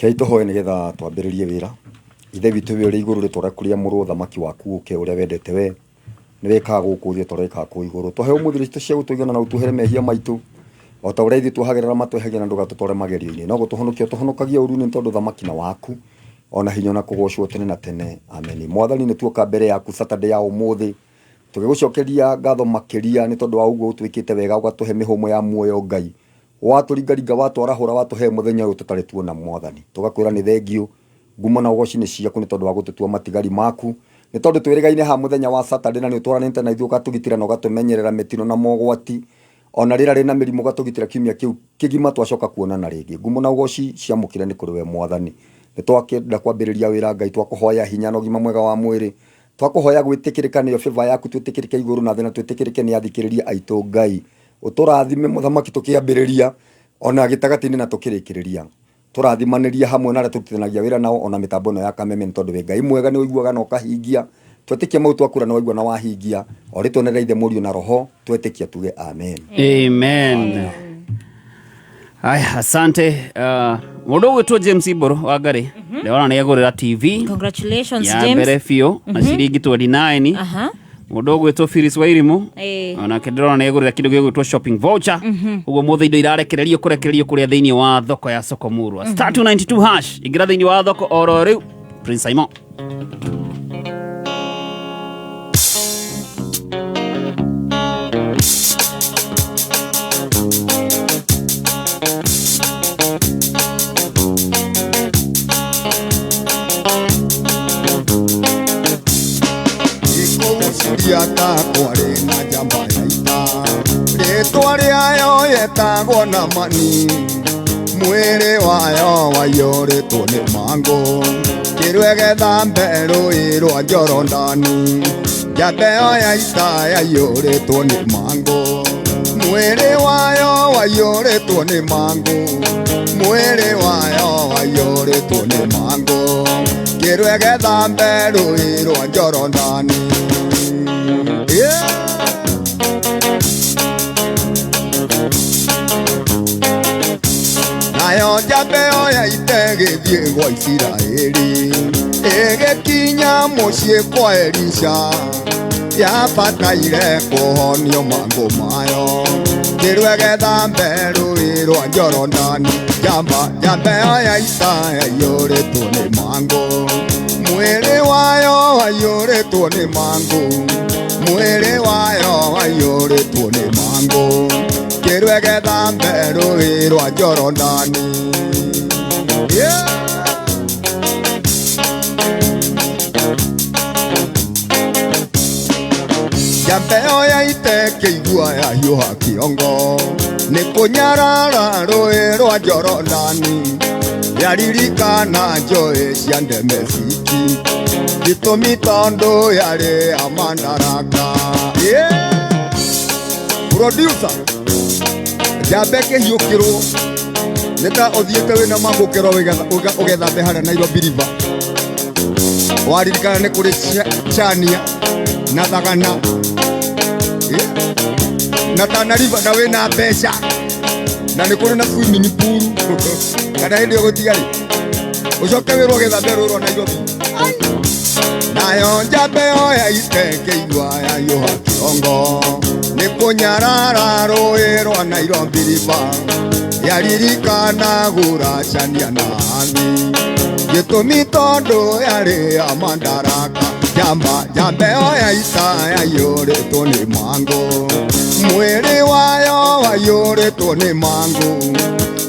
Rekei tũhoe nĩgetha twambĩrĩrie wĩra. Ithe witũ we ũrĩ igũrũ rĩtwa rĩaku rĩamũrwo, ũthamaki waku ũke, ũrĩa wendete we nĩ wĩkaga gũkũ thĩ o ta ũrĩa wĩkaga kũu igũrũ. Tũhe ũmũthĩ irio citũ cia gũtũigana na ũtuohere mehia maitũ o ta ũrĩa ithuĩ tuohagĩra arĩa matwehagia na ndũgatũtware magerio-inĩ, no gũtũhonokia ũtũhonokagia ũũru-inĩ nĩ tondũ ũthamaki nĩ waku o na hinya o na kũgoocwo tene na tene. Ameni. Mwathani nĩ tuoka mbere yaku Saturday ya ũmũthĩ tũgĩgũcokeria ngatho makĩria nĩ tondũ wa ũguo ũtwĩkĩte wega ũgatũhe mĩhũmũ ya muoyo Ngai. Watũringaringa, watwarahũra, watũhe mũthenya ũyũ tũtarĩ tuona Mwathani. Tũgakwĩra nĩ thengiũ, ngumo na ũgoci nĩ ciaku nĩ tondũ wa gũtũtua matigari maku. Nĩ tondũ twĩrĩgaine haha mũthenya wa Saturday na nĩ ũtwaranĩte na ithuĩ ũgatũgitĩra na ũgatũmenyerera mĩtino na mogwati. Ona rĩera rĩna mĩrimũ ũgatũgitĩra kiumia kĩu kĩgima twacoka kuonana rĩngĩ. Ngumo na ũgoci ciamũkĩre nĩ kũrĩ we Mwathani. Nĩ twakĩenda kwambĩrĩria wĩra Ngai, twakũhoya hinya na ũgima mwega wa mwĩrĩ. Twakũhoya gwĩtĩkĩrĩka nĩyo favor yaku twĩtĩkĩrĩke igũrũ na thĩ na twĩtĩkĩrĩke nĩ athikĩrĩria aitũ Ngai. Ũtũrathime mũthamaki tũkĩambĩrĩria ona gĩtagatĩ-inĩ na tũkĩrĩkĩrĩria. Tũrathimanĩria hamwe na arĩa tũrutithanagia wĩra nao ona mĩtambo ĩno ya Kameme nĩ tondũ wĩ Ngai mwega nĩ ũiguaga na ũkahingia. Twetĩkia mau twakũra nĩ waigua na wahingia. O rĩtwa nĩ rĩa Ithe Mũriũ na Roho twetĩkia tuge amen. Amen. Aya, asante. Mũndũ ũgwĩtwo James Ibũrũ wa Ngarĩ ndĩrona nĩ agũrĩra TV Congratulations, ya James. mbere biũ na ciringi 29. Mũndũ ũgwĩtwo Phyllis Wairimu onake ndĩrona nĩ agũrĩra kĩndũ gĩgwĩtwo shopping voucher. Ũguo mũthĩ indo irarekererio kũrekererio kũrĩa thĩinĩ wa thoko ya soko murwa. Star 292 hash ingĩra thĩinĩ wa thoko oro rĩu. Prince Simon. Suriata kwarĩ na njamba ya ita rĩtwa rĩayo yetagwo Naamani mwĩrĩ wayo waiyũrĩtwo nĩ mangũ kĩrwegethamba rũĩ rwa Jorodani njamba ĩyo ya ita yaiyũrĩtwo nĩ mangũ mwĩrĩ wayo waiyũrĩtwo nĩ mangũ mwĩrĩ wayo waiyũrĩtwo nĩ mangũ kĩrwegethamba rũĩ rwa Jorodani. Yeah. Nayo njamba ĩyo ya ita ĩgĩthiĩ gwa Isiraeli ĩgĩkinya mũciĩ kwa Elisha yabataire kũhonio mangũ mayo kĩrwegethamba rũĩ rwa Jorodani njamba njamba ĩyo ya ita yaiyũrĩtwo nĩ mangũ mwĩrĩ wayo waiyũrĩtwo nĩ mangũ mwĩrĩ wayo waiyũrĩtwo nĩ mangũ kĩrwegethamba rũĩ rwa Jorodani. Yeah. Njamba ĩyo ya ita ĩkĩigua yahiũha kĩongo nĩ kũnyarara rũĩ rwa Jorodani yaririkana njũĩ cia Ndemesiki gĩtũmi tondũ yarĩ ya mandaraka. Yeah. Producer njamba ĩkĩhiũkĩrwo nĩ ta ũthiĩte wĩna mangũ ũkerwo ũgethambe harĩa Nairobi River waririkana nĩ kũrĩ Chania na Thagana. Yeah. Na Tana River na wĩna mbeca na nĩ kũrĩ na swimming pool kana hĩndĩ ĩyo gũtigarĩ ũcoke wĩrwo ũgethambe rũĩ rwa Nairobi. Nayo njamba ĩyo ya ita ĩkĩigua yahiũha kĩongo nĩ kũnyarara rũĩ rwa Nairobi River yaririkana gũracania na ami gĩtũmi tondũ yarĩ ya mandaraka njamba njamba ĩyo ya ita yaiyũrĩtwo nĩ mangũ mwĩrĩ wayo waiyũrĩtwo nĩ mangũ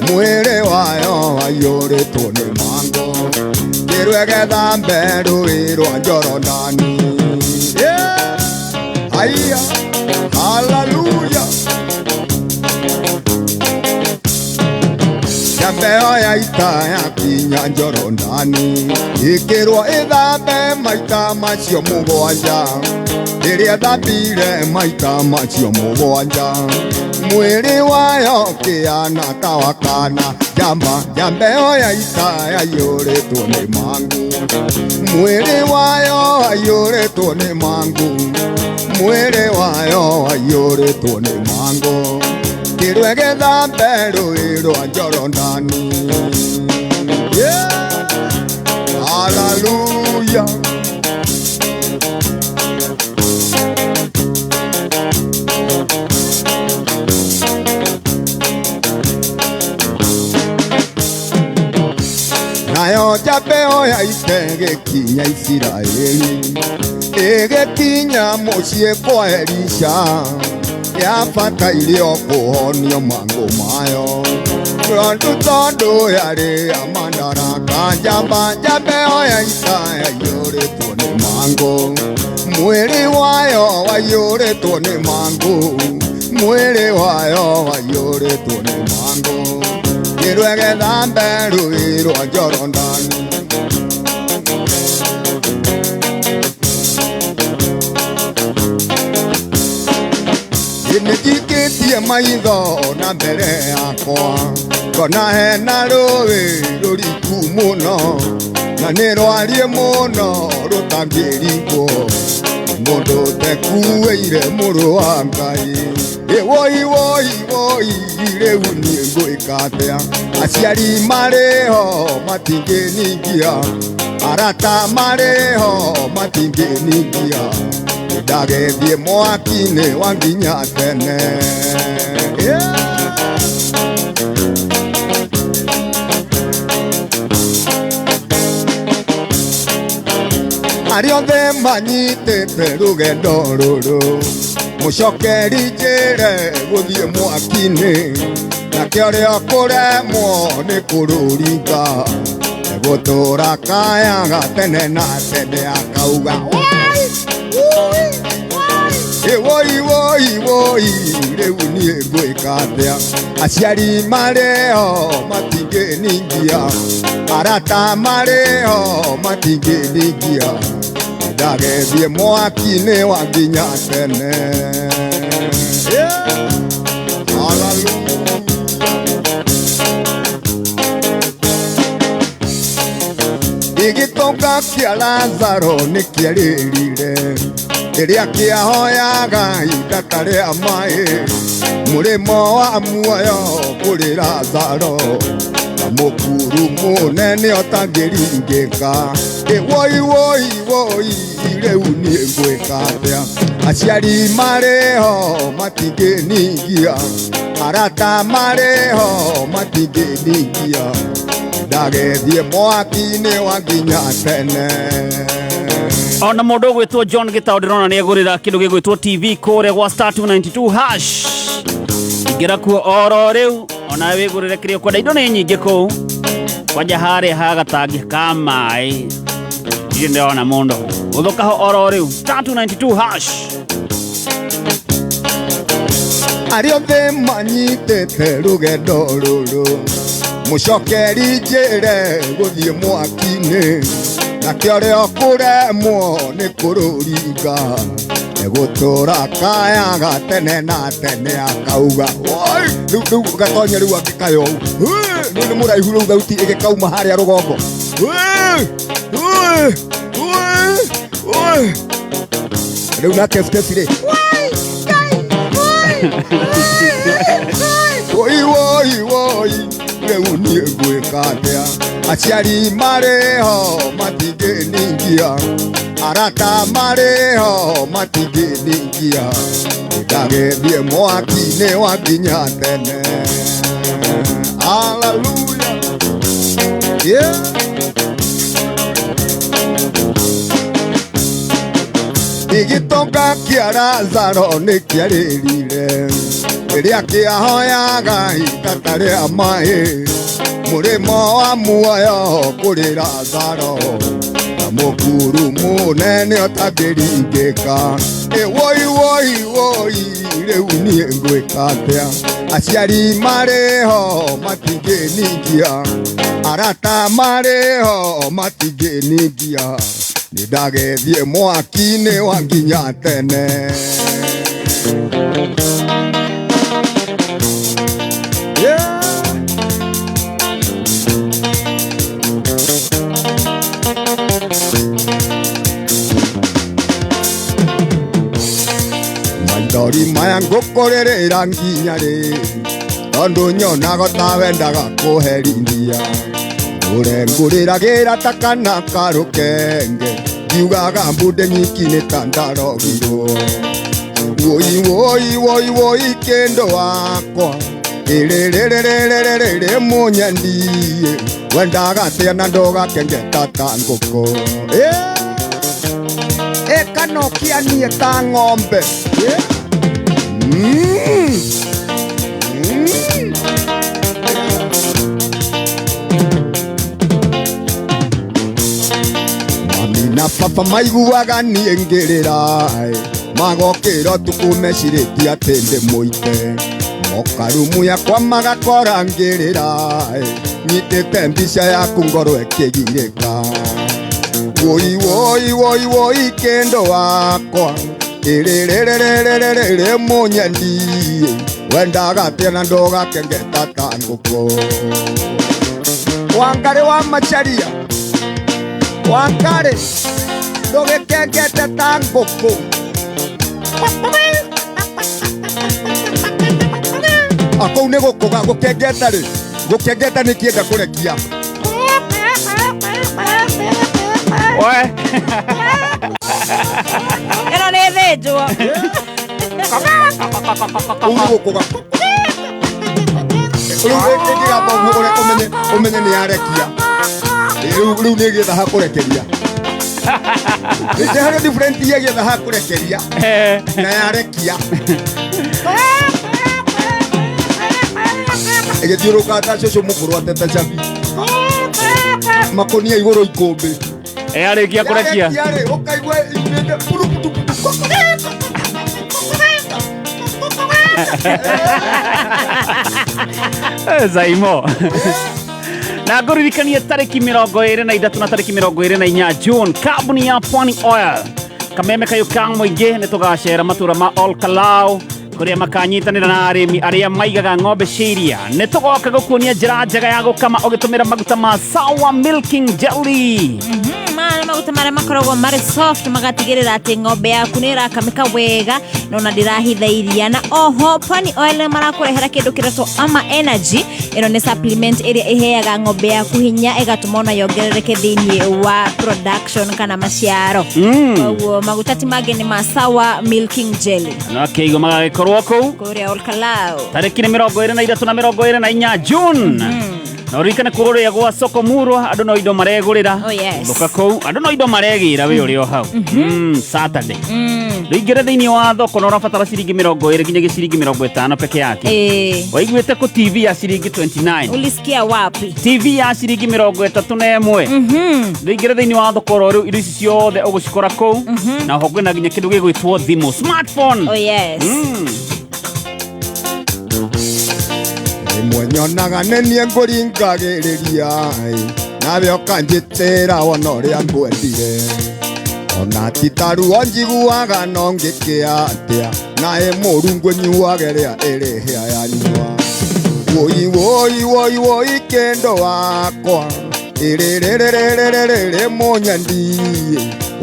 mwĩrĩ wayo waiyũrĩtwo nĩ mangũ kĩrwegethamba rũĩ rwa Jorodani. Yeah. Haya, haleluya. Njamba ĩyo ya ita yakinya Jorodani ĩkĩrwo ĩthambe maita macio mũgwanja rĩrĩa thambire maita macio mũgwanja mwĩrĩ wayo ũkĩhana ta wa kana njamba njamba ĩyo ya ita yaiyũrĩtwo nĩ mangũ mwĩrĩ wayo waiyũrĩtwo nĩ mangũ mwĩrĩ wayo waiyũrĩtwo nĩ mangũ kĩrwegethamba rũĩ rwa Jorodani. Yeah. Nayo njamba ĩyo ya ita ĩgĩkinya Isiraeli, ĩgĩkinya mũciĩ kwa Elisha, yabataire o kũhonio mangũ mayo. Tondũ tondũ yarĩ ya mandaraka, njamba njamba ĩyo ya ita yaiyũrĩtwo nĩ mangũ. Mwĩrĩ wayo waiyũrĩtwo nĩ mangũ, mwĩrĩ wayo waiyũrĩtwo nĩ mangũ. Ĩrwo ĩgethambe rũĩ rwa Jorodani. Nĩnjikĩtie maitho na mbere yakwa, ngona hena rũĩ rũriku mũno, na nĩ rwarie mũno rũtangĩringwo nĩ mũndũ ũtekuĩire mũrũ wa Ngai. Ĩ woi woi woi, rĩu niĩ ngwĩka atĩa? Aciari marĩ ho matingĩningia, arata marĩ ho matingĩningia, ndagethie mwaki-inĩ wa nginya tene. Yeah. Arĩa othe manyitĩte rũgendo rũrũ, mũcokeri njĩre gũthiĩ mwaki-inĩ, nake ũrĩa ũkũremwo nĩ kũrũringa, egũtũũra kayaga tene na tene akauga wai, wui, wai. Ĩ woi woi woi, rĩu niĩ ngwĩka atĩa? Aciari marĩ ho matingĩningia, arata marĩ ho matingĩningia, ndagethiĩ mwaki-inĩ wa nginya tene. Yeah. Hallelujah. Gĩtonga kĩa Lazaro nĩ kĩarĩrire, rĩrĩa kĩahoyaga itata rĩa maĩ, mũrĩmo wa muoyo kũrĩ Lazaro, na mũkuru mũnene ũtangĩringĩka. Ĩ woi woi woi, rĩu niĩ ngwĩka atĩa? Aciari marĩ ho matingĩningia, arata marĩ ho matingĩningia, ndagethiĩ mwaki-inĩ wa nginya tene. Ona mũndũ ũgwĩtwo John Gĩtaũ ndĩrona nĩ agũrĩra kĩndũ gĩgwĩtwo TV kũrĩa gwa star 292 hash. Ingĩra kuo oro rĩu onawe wĩgũrĩre kĩrĩa ũkwenda. Indo nĩ nyingĩ kũu, kwanja harĩa ha gatangi ka maĩ ndirĩ ndĩrona mũndũ gũthũka ho oro rĩu star 292 hash. Arĩa othe manyitĩte rũgendo rũrũ, mũcokeri njĩre gũthiĩ mwaki-inĩ, nake ũrĩa ũkũremwo nĩ kũrũringa, egũtũũra kayaga tene na tene akauga woi. Rĩu rĩu gatonya rĩu angĩkaya ũũ, rĩu nĩ mũraihu rĩu thauti ĩgĩkauma harĩa rũgongo. Woi, woi, woi, woi. Rĩu nake Stacy rĩ, woi woi woi, rĩu niĩ ngwĩka atĩa? Aciari marĩ ho matingĩningia, arata marĩ ho matingĩningia, ndagethiĩ mwaki-inĩ wa nginya tene. Hallelujah. Yeah. Gĩtonga kĩa Lazaro nĩ kĩarĩrire, rĩrĩa kĩahoyaga itata rĩa maĩ, mũrĩmo wa muoyo kũrĩ Lazaro, na mũkuru mũnene ũtangĩringĩka. Ĩ woi woi woi, rĩu niĩ ngwĩka atĩa? Aciari marĩ ho matingĩningia, arata marĩ ho matingĩningia, nĩ ndagethiĩ mwaki-inĩ wa nginya tene. Yeah. Maithori maya ngũkũrĩrĩra nginya rĩ, tondũ nyonaga ta wendaga kũherithia. Ũrengũrĩragĩra ta kana karũkenge, ngiugaga mbunde nyiki nĩ ta ndarogirwo. Woi woi woi woi kĩndũ wakwa, Ĩrĩrĩrĩrĩrĩrĩ mũnyendi wendaga atĩa na ndũgakengeta ta ngũkũ. Ĩkanokia niĩ ta ng'ombe. Mm. Mm. Mami na baba maiguaga niĩ ngĩrĩra, magokĩra ũtukũ mecirĩtie atĩ ndĩ mũite. Moka rumu yakwa magakora ngĩrĩra, nyitĩte mbica yaku ngoro ĩkĩgirĩka. Woi woi woi woi kendo wakwa, ĩrĩrĩrĩrĩrĩrĩ mũnyendi wendaga atĩa na ndũgakengeta ta ngũkũ. Wangarĩ wa Macharia, Wangarĩ ndũgĩkengete ta ngũkũ. Akũu nĩ gũkũga gũkengeta rĩ, gũkengeta nĩ kĩenda kũrekia. We. Ĩno nĩ thĩnjwo. Kũu nĩ gũkũga. Rĩu ĩkĩgamba ũguo ũrĩa ũmenye nĩ yarekia. Rĩu nĩ ĩgĩetha ha kũrekeria. Nĩ harĩ different ĩgĩetha ha kũrekeria na yarekia. Ĩgĩthiũrũrũka ta cũcũ mũkũrũ atete cabi. Makũnia igũrũ ikũmbĩ. Yarĩkia kũrekia. Yarekia rĩ, ũkaigua yumĩte puruputuputu. Zaimo. Na ngũririkanie tarĩki 23 na tarĩki 24 June, kambuni ya Pwani Oil kameme kayũ ka mũingĩ nĩ tũgacera matũra ma Ol Kalou kũrĩa makanyitanĩra na arĩmi arĩa maigaga ng'ombe cia iria. Nĩ tũgoka gũkuonia njĩra njega ya gũkama ũgĩtũmĩra maguta ma Sawa Milking Jelly. Maya nĩ maguta marĩa makoragwo marĩ soft magatigĩrĩra atĩ ng'ombe yaku nĩ ĩrakamĩka wega na ona ndĩrahitha iria. Na oho Pwani Oil nĩ marakũrehera kĩndũ kĩretwo Ama Energy. Ĩno nĩ supplement ĩrĩa ĩheaga ng'ombe yaku hinya ĩgatũma ona yongerereke thĩinĩ wa production kana maciaro. Koguo maguta ti mangĩ nĩ ma Sawa Milking Jelly. Na kĩigo magagĩkorwo kũu kũrĩa Ol Kalou. Tarĩki nĩ 23 na 24 June. Na ũririkane kũrĩa gwa Soko Murwa andũ no indo maregũrĩra. Oh, yes. Ũka kũu andũ no indo maregĩra wĩ ũrĩ o hau. Saturday. Rĩingĩre thĩinĩ wa thoko na ũrabatara ciringi 20 nginyagia ciringi 50 peke yake. Waiguĩte kũ TV ya ciringi 29. Ulisikia wapi? TV ya ciringi 31. Rĩingĩre thĩinĩ wa thoko oro rĩu indo ici ciothe ũgũcikora kũu. Na oho kwĩna nginya kĩndũ gĩgwĩtwo thimũ smartphone. Oh yes. Rĩmwe nyonaga nĩ niĩ ngũringagĩrĩria, nawe ũkanjĩtĩra wona ũrĩa ngwendire. Ona ti ta ruo njiguaga no ngĩkĩa atĩa, na ĩ mũru ngũnyuage rĩa ĩrĩ hĩa yanyua. Woi woi woi woi kendo wakwa, ĩrĩrĩrĩrĩrĩrĩ mũnyendi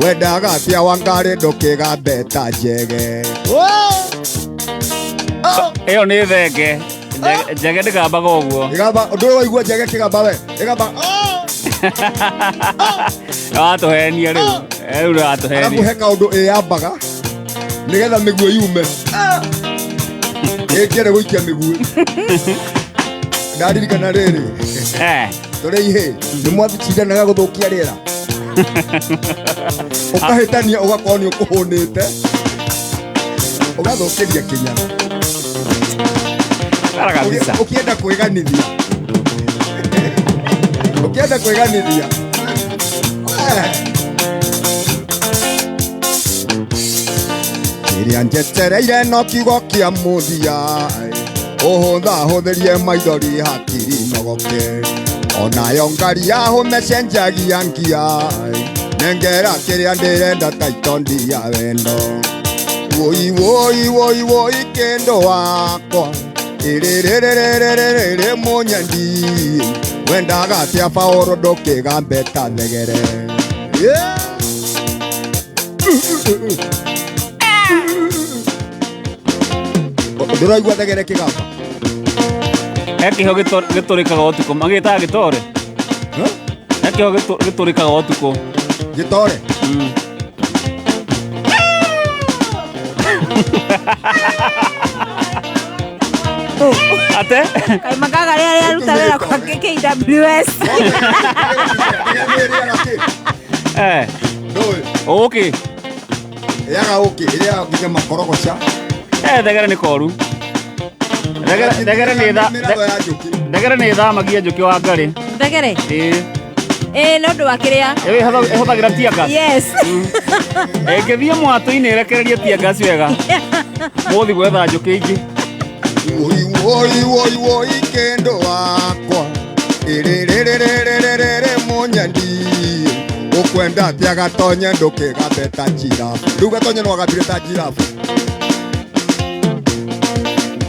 wendaga atĩa Wangarĩ ndũkĩgambe ta njege. Ĩyo nĩ thenge. Njege ndĩgambaga ũguo. Ĩgamba, ndũĩ waigua njege ĩkĩgamba we? Ĩgamba, Watũhenia rĩu. Rĩu nĩwatũhenia. Arabu he kaũndũ ĩyambaga nĩgetha mĩguĩ yume. Ĩngĩenda gũikia mĩguĩ. Ndaririkana rĩrĩ. Tũrĩ ihĩ, nĩ mwacindanaga gũthũkia rĩera. Ũkahĩtania ũgakorwo nĩ ũkũhũnĩte. Ũgathũkĩria kĩnyara. Bara kabisa. Ukienda kwĩganithia. Ukienda kwĩganithia. Kĩrĩa njetereire no kiugo kĩa mũthia, ũhũthahũthĩrie maithori hakiri nogoke. Onayo ngari ya hũme cenjagia ngia, nengera kĩrĩa ndĩrenda ta itondi ya wendo. Woi woi woi woi kendo wakwa, ĩrĩrĩrĩrĩrĩrĩ mũnyendi wendaga atĩa Paũlũ ndũkĩgambe ta thegere. Ndũraigua thegere kĩgamba? He kĩho gĩtũrĩkaga ũtukũ, magĩtaga gĩtore. He kĩho gĩtũrĩkaga ũtukũ. Gĩtore? Ate? Kaĩ makaga rĩrĩa rĩaruta wĩra kwa KWS. Eh. Ndũĩ. Ũkĩ. Ĩrĩaga ũkĩ, ĩrĩaga nginya makorogoca. Eh, thegere nĩ koru. Thegere thegere nĩ tha Mĩratho ya njũkĩ. thegere nĩ ĩthamagia njũkĩ wa ngarĩ. Thegere. Ĩĩ. Ĩĩ nĩ ũndũ wa kĩrĩa. Ĩyo ĩhũthagĩra tear gas. Yes. Ĩngĩthiĩ mwatũ-inĩ ĩrekererie tear gas wega. Mũgũthiĩ gwetha njũkĩ ingĩ. Woi woi woi woi kendo wakwa ĩrĩrĩrĩrĩrĩrĩrĩ mũnyendi ũkwenda atĩa gatonye ndũkĩgambe ta njirabu rĩu gatonye no agambire ta njirabu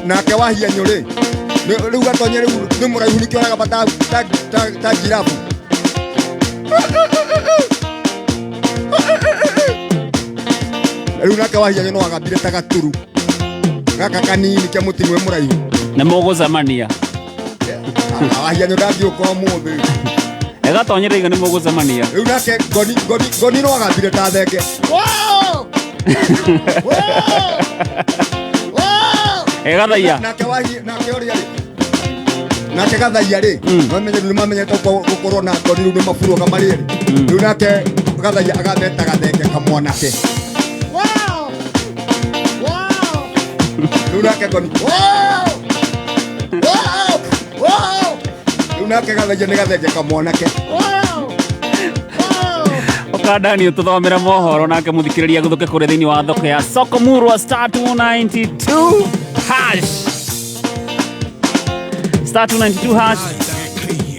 nake wahianyũ rĩ rĩu gatonye rĩu nĩ mũraihu nĩkĩo aragamba ta, ta, ta, ta njirabu rĩu nake wahianyũ no agambire ta gaturu gaka kanini kĩa mũtini wĩ mũraihu. Nĩ mũgũcemania. Wahianyũ ndangĩũka ũmũthĩ. Ĩgatonyera iga nĩ mũgũcemania. Rĩu nake ngoni ngoni ngoni no agambire ta thenge. Wow! Ĩgathaia. Nake wahi nake ũrĩa rĩ nake gathaia rĩ mamenye rĩu nĩmamenyete gũkorwo na ngoni rĩu nĩmaburuaga marĩ erĩ rĩu nake gathaia agatheta gathenge kamwanake. Wow! Wow! Rĩu nake ngoni wow! Wow! Wow! Rĩu nake gathaia nĩ gathenge kamwanake. Wow! Ũkandani ũtũthomere mohoro nake mũthikĩrĩria gũthũke kũrĩa thĩinĩ wa thoko ya soko murwa star 292 hash star 292 hash.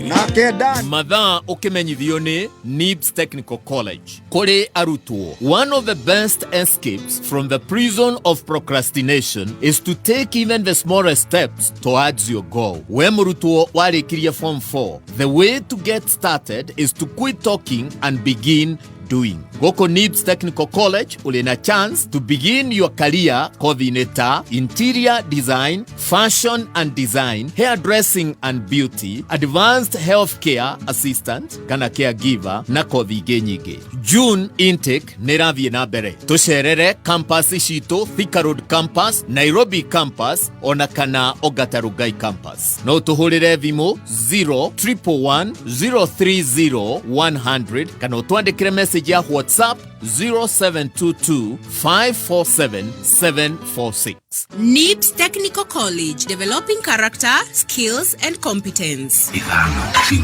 Nake Dan Mathaa ũkĩmenyithio nĩ NIBS Technical College kũrĩ arutwo. One of the best escapes from the prison of procrastination is to take even the smallest steps towards your goal. We mũrutwo warĩkirie form 4, the way to get started is to quit talking and begin doing. Gũkũ NIBS Technical College ũrĩ na chance to begin your career kothi-inĩ ta interior design, fashion and design, hairdressing and beauty, advanced healthcare assistant kana caregiver na kothi ingĩ nyingĩ. June intake nĩ ĩrathiĩ na mbere. Tũcerere campus citũ Thika Road campus, Nairobi campus ona kana Ongata Rongai campus. No tũhũrĩre thimũ 0 111 030 100 kana ũtwandĩkĩre message ya WhatsApp 0722 547 746. NIBS Technical College, developing character, skills, and competence. 5 4 3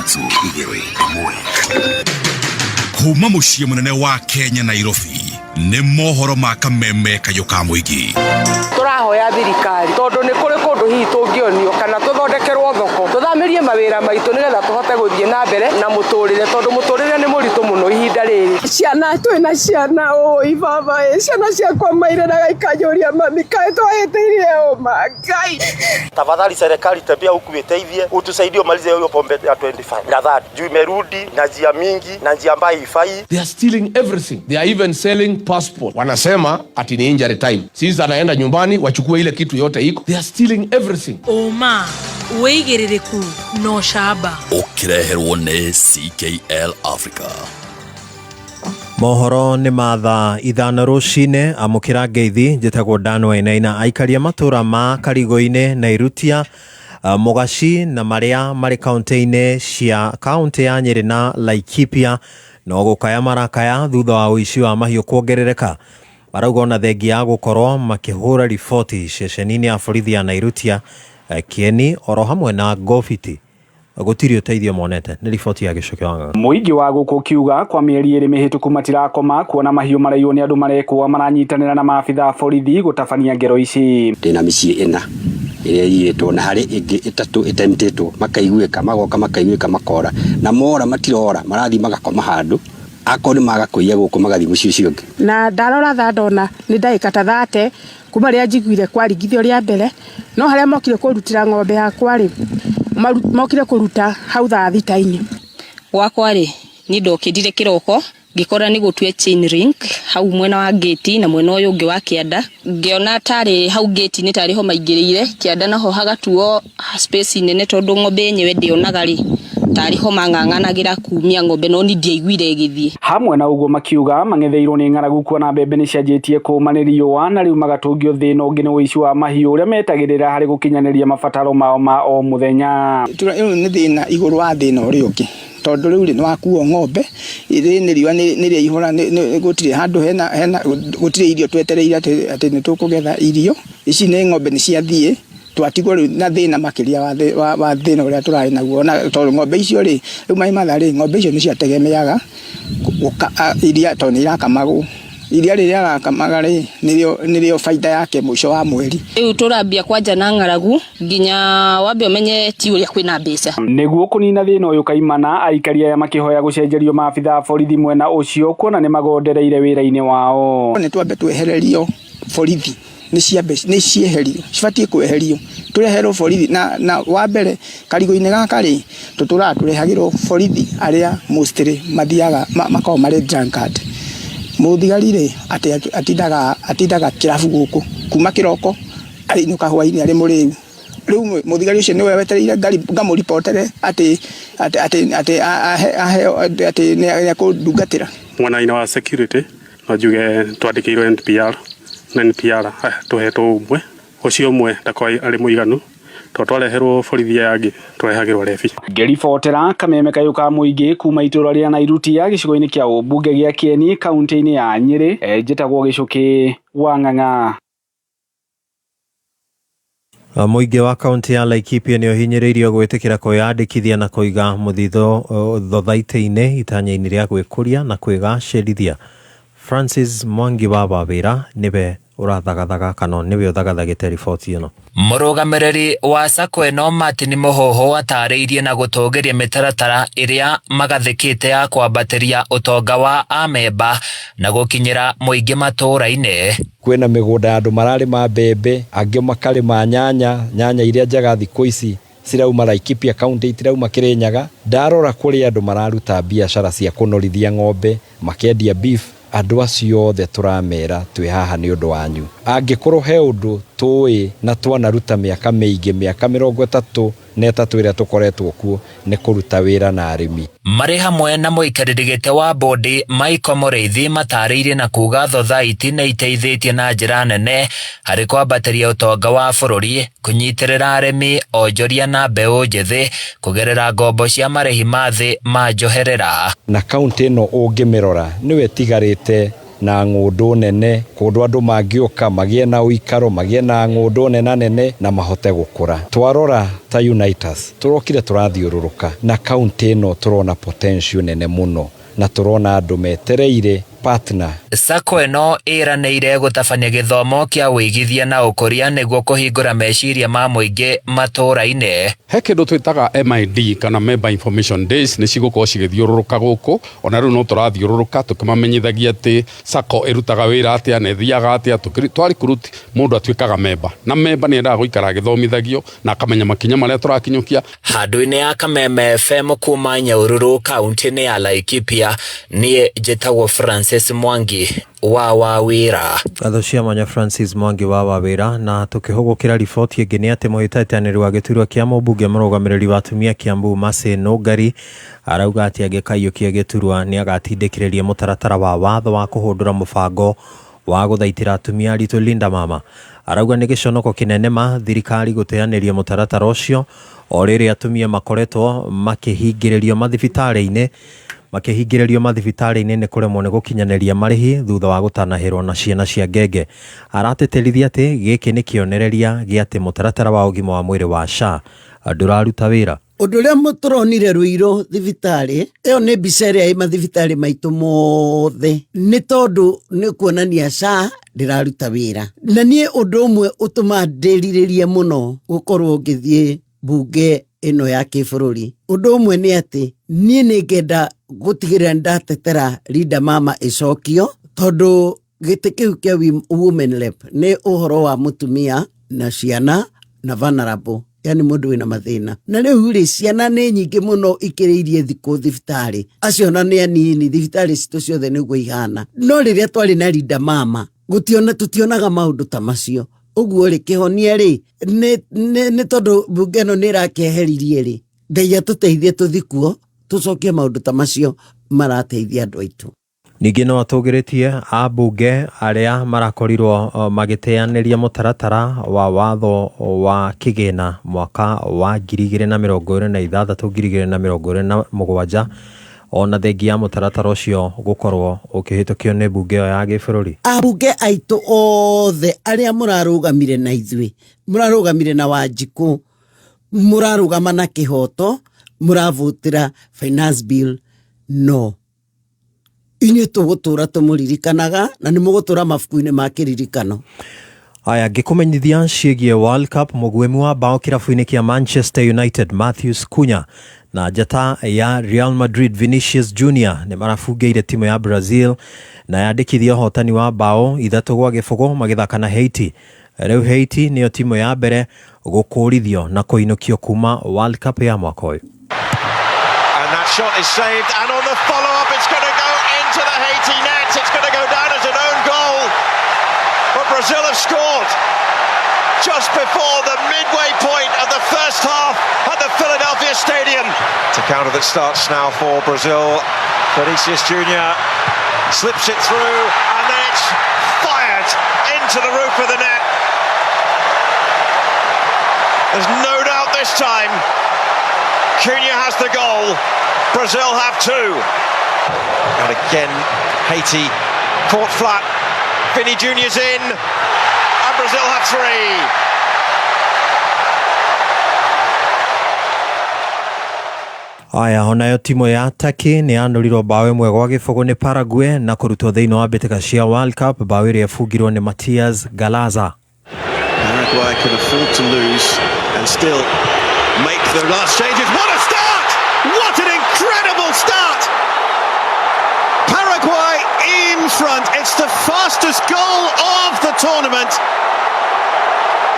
2 1 kuma mũciĩ mũnene wa Kenya Nairobi nĩ mohoro ma kameme kayũ ka mũingĩ. Tũrahoya thirikari tondũ nĩ kũrĩ kũndũ hihi tũngĩonio kana tũthondekerwo thoko tũthamĩrie mawĩra maitũ nĩgetha tũhote gũthiĩ na mbere na mũtũrĩre tondũ mũtũrĩre nĩ mũritũ mũno ihinda rĩrĩ. Ciana twĩna ciana ũi baba ĩ ciana ciakwa mairĩraga ikanjũria mami kaĩ twahĩtĩirie ũma Ngai. Tafadhali serikali tembea huku iteithie, utusaidie umalize hiyo pombe ya 25 na 30 juu imerudi na njia mingi na njia ambayo haifai. They are stealing everything. They are even selling passport. Wanasema ati ni injury time. Sisi anaenda nyumbani wachukue ile kitu yote iko. They are stealing everything. Ũma, wĩigĩrĩrĩku na ũcamba. Ũkĩreherwo nĩ CKL Africa. Mohoro nĩ ma thaa 5 rũcinĩ amũkĩra ngeithi njĩtagwo Dan Wainaina aikaria matũra ma Karigo-inĩ na Irutia Mũgaci na marĩa marĩ kaunti-inĩ cia kaunti ya Nyĩrĩ na Laikipia no gũkaya marakaya thutha wa ũici wa mahiũ kuongerereka marauga ona thengia ya gũkorwo makĩhũra riboti ceceni-inĩ ya borithi ya Nairutia Kieni oro hamwe na Ngobiti gũtirĩ ũteithio monete nĩ riboti ya Gĩcukĩ wa Ng'ang'a. Mũingĩ wa gũkũ ũkiuga kwa mĩeri 2 mĩhĩtũku matirakoma kuona mahiũ maraiywo nĩ andũ marekũa maranyitanĩra na maabitha a borithi gũtabania ngero ici. Ndĩna mĩciĩ 4 ĩrĩa iyĩtwo na harĩ ĩngĩ 3 ĩtemtĩtwo makaiguĩka magoka makaiguĩka makora na mora matirora marathiĩ magakoma handũ akorwo nĩ maga kũiya gũkũ magathiĩ mũciĩ ũcio ũngĩ. Na ndarora thaa ndona nĩ ndagĩka ta 30 kuma rĩrĩa njiguire kwaringithio rĩa mbere no harĩa mokire kũrutĩra ng'ombe yakwa rĩ mokire kũruta hau thaa 6-inĩ. Gwakwa rĩ niĩ ndokĩrire kĩroko ngĩkora nĩ gũtue chain link hau mwena wa gate na mwena ũyũ ũngĩ wa kĩanda ngĩona tarĩ hau gate nĩ tarĩ ho maingĩrĩire kĩanda naho hagatuo space nene tondũ ng'ombe yenyewe ndĩonaga rĩ Tarĩ ho mang'ang'anagĩra kumia ng'ombe no niĩ ndiaiguire ĩgĩthiĩ. Hamwe na ũguo makiuga mang'etheirwo nĩ ng'aragu kuona mbembe nĩ cianjĩtie kũũma nĩ riũa na rĩu magatũngio thĩna ũngĩ nĩ ũici wa mahiũ ũrĩa metagĩrĩra harĩ gũkinyanĩria mabataro mao ma o mũthenya. Ũyũ nĩ thĩna igũrũ wa thĩna ũrĩa ũngĩ tondũ rĩu rĩ nĩ wakuo ng'ombe rĩrĩ nĩ riũa nĩ rĩaihũra gũtirĩ handũ hena hena gũtirĩ irio twetereire atĩ nĩ tũkũgetha irio ici nĩ ng'ombe nĩ ciathiĩ twatigwo rĩu na thĩna makĩria wa thĩna ũrĩa tũrarĩ naguo na tondũ ng'ombe icio rĩ rĩu mai matha rĩ ng'ombe icio nĩ ciategemeaga iria tondũ nĩ irakamagwo iria rĩrĩa arakamaga rĩ nĩrĩo baida yake mũico wa mweri. Rĩu tũrambia kwanja na ng'aragu nginya wambe ũmenye ti ũrĩa kwĩna mbeca. Nĩguo kũnina thĩna ũyũ kaimana, aikari aya makĩhoya gũcenjerio maabitha a borithi mwena ũcio kuona nĩ magondereire wĩra-inĩ wao. Nĩ twambe twehererio borithi nĩ ciambe nĩ cieherio cibatiĩ kweherio tũreherwo borithi na, na wa mbere karigũ-inĩ gaka rĩ tũtũraga tũrehagĩrwo borithi arĩa mostly mathiaga makoragwo marĩ drunkard mũthigari rĩ atĩ atindaga atindaga kĩrabu gũkũ kuma kĩroko arĩinũka hwainĩ arĩ mũrĩu rĩu mũthigari ũcio nĩwe wetereire ngamũripotere atĩ atĩ atĩ atĩ aheo atĩ nĩ ekũndungatĩra. Mwena-inĩ wa security no njuge twandĩkĩirwo NPR na NPR tũhetwo ũmwe ũcio ũmwe ndakoragwo arĩ mũiganu tondũ twareherwo borithi aya angĩ tũrehagĩrwo rebi. Ngĩribotera kameme kayũ ka mũingĩ kuma itũra rĩa Nairutia gĩcigo-inĩ kĩa ũmbunge gĩa Kieni kaunti-inĩ ya Nyĩrĩ, njĩtagwo Gĩcũkĩ wa Ng'ang'a. Mũingĩ wa kaunti ya Laikipia nĩ ũhinyĩrĩirio gwĩtĩkĩra kwĩyandĩkithia na kũiga mũthithũ thothaitĩ-inĩ itanya-inĩ rĩa gwĩkũria na kwĩgacĩrithia. Francis Mwangi wa Wawĩra nĩwe ũrathagathaga kana nĩwe ũthagathagĩte riboti ĩno. Mũrũgamĩrĩri wa sacco ĩno Martin Mũhũhũ atarĩirie na gũtũgĩria mĩtaratara ĩrĩa magathĩkĩte ya kwambatĩria ũtonga wa amemba na gũkinyĩra mũingĩ matũũra-inĩ. Kwĩna mĩgũnda ya andũ mararĩma mbembe, angĩ makarĩma nyanya, nyanya iria njega thikũ ici cirauma Laikipia County itirauma Kirinyaga. Ndarora kũrĩ andũ mararuta biacara cia kũnorithia ng'ombe, makendia beef, andũ acio othe tũramera twĩ haha nĩ ũndũ wanyu. Angĩkorwo he ũndũ tũĩ na twanaruta mĩaka mĩingĩ, mĩaka 33 ĩrĩa tũkoretwo kuo, nĩ kũruta wĩra na arĩmi. Marĩ hamwe na mũikarĩri gĩtĩ wa bodi Michael Mũrĩithi matarĩirie na kuga thothaiti nĩ iteithĩtie na njĩra nene harĩ kwambatĩria ũtonga wa bũrũri, kũnyitĩrĩra arĩmi, onjoria na mbeũ njĩthĩ kũgerera ngombo cia marĩhi ma thĩ ma njoherera. Na kaunti ĩno ũngĩmĩrora nĩwe ĩtigarĩte na ng'ũndũ nene kũndũ andũ mangĩũka magĩe na ũikaro magĩe na ng'ũndũ nena nene na mahote gũkũra. Twarora ta Unitas tũrokire tũrathiũrũrũka na kaunti ĩno tũrona potential nene mũno na tũrona andũ metereire partner. Sacco ĩno ĩranĩire gũtabania gĩthomo kĩa ũigithia na ũkũria nĩguo kũhingũra meciria ma mũingĩ matũũra-inĩ. He kĩndũ twĩtaga MID kana Member Information Days nĩ cigũkorwo cigĩthiũrũrũka gũkũ ona rĩu no tũrathiũrũrũka tũkĩmamenyithagia atĩ Sacco ĩrutaga wĩra atĩa na ĩthiaga atĩa. Twa recruit mũndũ atuĩkaga member na member nĩ endaga gũikara agĩthomithagio na akamenya makinya marĩa tũrakinyũkia. Handũ-inĩ ya Kameme FM kuma Nyahururu kaunti-inĩ ya Laikipia, niĩ njĩtagwo Francis Mwangi wa Wawĩra. Ngatho cia mwanya Francis Mwangi wa Wawĩra. Na tũkĩhũgũkĩra riboti ĩngĩ nĩ atĩ mũhĩtahĩtanĩri wa gĩturwa kĩa mũmbunge mũrũgamĩrĩri wa atumia Kiambu Mercy Nũngari arauga atĩ angĩkaiyũkia gĩturwa nĩ agatindĩkĩrĩria mũtaratara wa watho wa kũhũndũra mũbango wa gũthaitĩra atumia aritũ Linda Mama. Arauga nĩ gĩconoko kĩnene ma thirikari gũteanĩria mũtaratara ũcio o rĩrĩ atumia makoretwo makĩhingĩrĩrio mathibitarĩ-inĩ makĩhingĩrĩrio mathibitarĩ-inĩ nĩ kũremwo nĩ gũkinyanĩria marĩhi thutha wa gũtanahĩrwo na ciana cia ngenge. Aratĩtĩrithia atĩ gĩkĩ nĩ kĩonereria gĩa atĩ mũtaratara wa ũgima wa mwĩrĩ wa SHA ndũraruta wĩra. Ũndũ ũrĩa tũronire Ruiru thibitarĩ ĩyo nĩ mbica ĩrĩa ĩ mathibitarĩ maitũ mothe, nĩ tondũ nĩ kuonania SHA ndĩraruta wĩra. Na niĩ ũndũ ũmwe ũtũmaga ndĩrirĩrie mũno gũkorwo ngĩthiĩ mbunge ĩno ya kĩbũrũri, ũndũ ũmwe nĩ atĩ niĩ nĩ ngenda gũtigĩrĩra nĩ ndatetera Linda Mama ĩcokio, tondũ gĩtĩ kĩu kĩa women rep nĩ ũhoro wa mũtumia na ciana na vulnerable, yani mũndũ wĩna mathĩna. Na rĩu rĩ ciana nĩ nyingĩ mũno ikĩrĩirie thikũ thibitarĩ, acio ona nĩ anini, thibitarĩ citũ ciothe nĩguo ihana. No rĩrĩa twarĩ na Linda Mama tũtionaga maũndũ ta macio. Ũguo rĩ kĩhonia rĩ nĩ tondũ mbunge ĩno nĩ ĩrakĩeheririe rĩ, Ngai atũteithie tũthi kuo tũcokie maũndũ ta macio marateithia andũ aitũ. Ningĩ no atũgĩrĩtie ambunge arĩa marakorirwo magĩteanĩria mũtaratara wa watho wa kĩgĩna mwaka wa 2026 2027 ona thengia ya mũtaratara ũcio gũkorwo ũkĩhĩtũkio nĩ mbunge ĩyo ya gĩbũrũri. Ambunge aitũ othe arĩa mũrarũgamire na ithuĩ, mũrarũgamire na Wanjikũ, mũrarũgama na kĩhoto, mũravũtĩra finance bill no inyuĩ tũgũtũra tũmũririkanaga na nĩ mũgũtũra mabuku-inĩ ma kĩririkano. Aya ngĩkũmenyithia ciĩgiĩ World Cup mũguĩmi wa bao kĩrabu-inĩ kĩa Manchester United Matthews Cunha na njata ya Real Madrid Vinicius Junior nĩ marabungĩire timu ya Brazil na yandĩkithia ũhotani wa bao 3-0 magĩthaka na Haiti. Rĩu Haiti nĩyo timu ya mbere gũkũrithio na kũinũkio kuma World Cup ya mwaka ũyũ. And that shot is saved, and on the follow-up, it's going to go into the Haiti net. It's going to go down as an own goal. But Brazil have scored just before the midway point of the first half at the Philadelphia Stadium. It's a counter that starts now for Brazil. Vinicius Junior slips it through, and then it's fired into the roof of the net. There's no doubt this time Cunha has the goal. Brazil have two. And again, Haiti caught flat. Vinny Junior's in, and Brazil have three. Aya onayo timu ya Turkey nĩ yanũrirwo bao 1-0 nĩ Paraguay na kũrutwo thĩinĩ wa mbĩtĩka cia World Cup bao ĩrĩa ĩbungirwo nĩ Matias Galaza. Paraguay can afford to lose and still make the last changes. What a start! What an incredible start! Paraguay in front. It's the fastest goal of the tournament.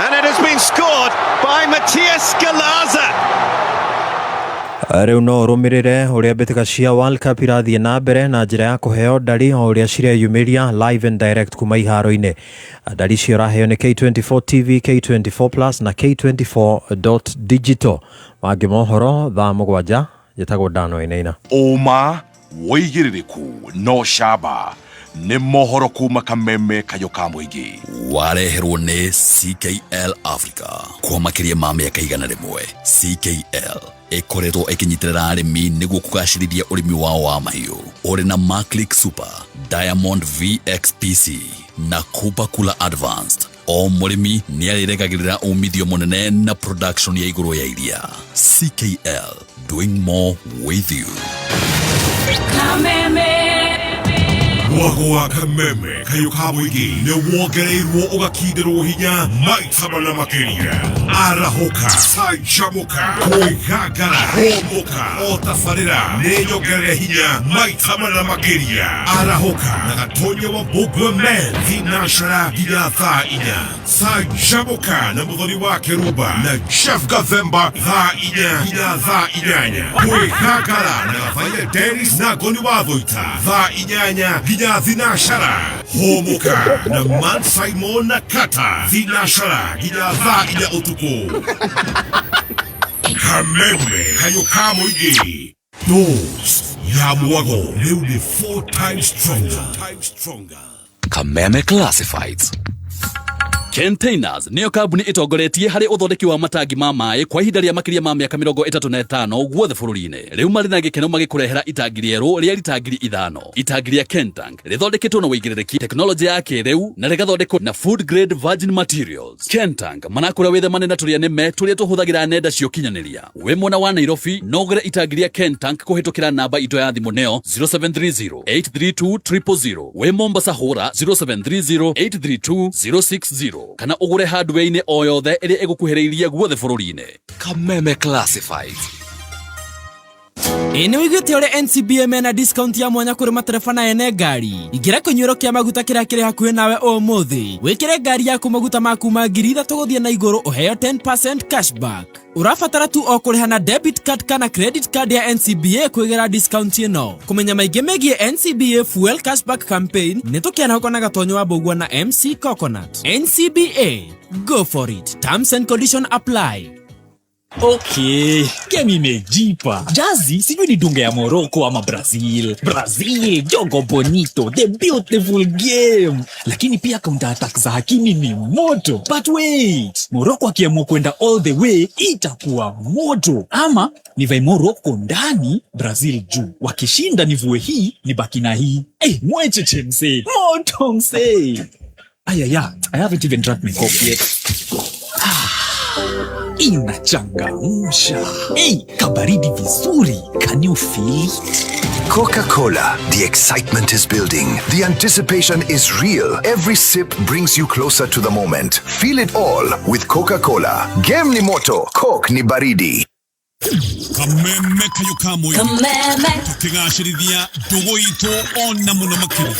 And it has been scored by Matias Galaza. Rĩu no ũrũmĩrĩre ũrĩa mbĩtĩka cia World Cup irathiĩ na mbere na njĩra ya kũheo ndari o ũrĩa cireyumĩria live and direct kuma iharo-inĩ. Ndari icio ũraheo nĩ K24 TV, K24 Plus na K24.digital. Mangĩ mohoro thaa 7 njĩtagwo Dan Wainaina. Ũma wĩigĩrĩrĩku no camba nĩ mohoro kuma kameme kayũ ka mũingĩ. Wareherwo nĩ CKL Africa kwa makĩria ma mĩaka 100. CKL ĩkoretwo ĩkĩnyitĩrĩra arĩmi nĩguo kũgacĩrithia ũrĩmi wao wa mahiũ. Ũrĩ na Maclick Super, Diamond VXPC na Cooper Cooler Advanced. O mũrĩmi nĩ arĩregagĩrĩra umithio mũnene na production ya igũrũ ya iria. CKL, doing more with you. Kameme. Mwago wa kameme kayũ ka mũingĩ nĩ wongereirwo ũgakindĩrwo hinya maita mana makĩria. Arahũka, canjamũka, kwĩgangara, hũmũka, o tabarĩra nĩ nyongerere hinya maita mana makĩria. Arahũka na Gatonya wa Mbũngwe Men thinacara nginya thaa 4. Canjamũka na Mũthoni wa Kĩrumba na Jeff Gathemba thaa 4 nginya thaa 8. Kwĩgangara na Gathaia Dennis na Ngoni wa Thũita thaa 8 nginya thinacara. Hũmũka na Man Simon na Kata thinacara nginya thaa 4 ũtukũ. Kameme kayũ ka mũingĩ. Dose ya mwago rĩu nĩ 4 times stronger. Kameme Classifieds. Containers nĩyo kambuni ĩtongoretie harĩ ũthondeki wa matangi ma maĩ kwa ihinda rĩa makĩria ma mĩaka 35 guothe bũrũri-inĩ. Rĩu marĩ na gĩkeno magĩkũrehera itangi rĩerũ rĩa rita 5,000. Itangi rĩa Kentank rĩthondeketwo na ũigĩrĩrĩki tekinoronjĩ ya kĩrĩu na rĩgathondekwo na food grade virgin materials. Kentank marakũra wĩthemane na tũrĩa nĩme tũrĩa tũhũthagĩra nenda cia ũkinyanĩria. Wĩ mwena wa Nairobi no ũgũre itangi rĩa Kentank kũhĩtũkĩra namba itũ ya thimũ nĩyo 0730 832 000. Wĩ Mombasa hũra 0730 832 060 kana ũgũre hardware-inĩ o yothe ĩrĩa ĩgũkuhĩrĩirie guothe bũrũri-inĩ. Kameme Classifieds. Ĩ nĩ wĩiguĩte ũrĩa NCBA mena discount ya mwanya kũrĩ matereba na ene ngari? Ingĩra kĩnyuĩro kĩa maguta kĩrĩa kĩrĩ hakuhĩ nawe ũmũthĩ. Wĩkĩre ngari yaku maguta ma kuma 3,000 gũthiĩ na igũrũ ũheo 10% cashback. Ũrabatara tu o kũrĩha na debit card kana credit card ya NCBA kwĩgĩra discount ĩno. Kũmenya maingĩ megiĩ NCBA Fuel Cashback Campaign nĩ tũkĩanahũka na Gatonyo wa Mbũgua na MC Coconut. NCBA, go for it. Terms and condition apply. Okay, game imejipa. Jazi sijui ni dunge ya Morocco ama Brazil. Brazil, jogo bonito, the beautiful game. Lakini pia counter attack za Hakimi ni moto. But wait, Morocco akiamua kwenda all the way itakuwa moto. Ama nivae Morocco ndani, Brazil juu. Wakishinda nivue hii, nibaki na hii. Hey, mwecheche msee. Moto msee. Ayaya, I haven't even drank my coffee yet. Inachangamsha. Hey, kabaridi vizuri. Can you feel it? Coca Cola. The excitement is building. The anticipation is real. Every sip brings you closer to the moment. Feel it all with Coca Cola. Game ni moto, Coke ni baridi. Kameme kayo kamwe. Kameme. Tukigacĩrithia ndũgũ itũ ona mũno makĩria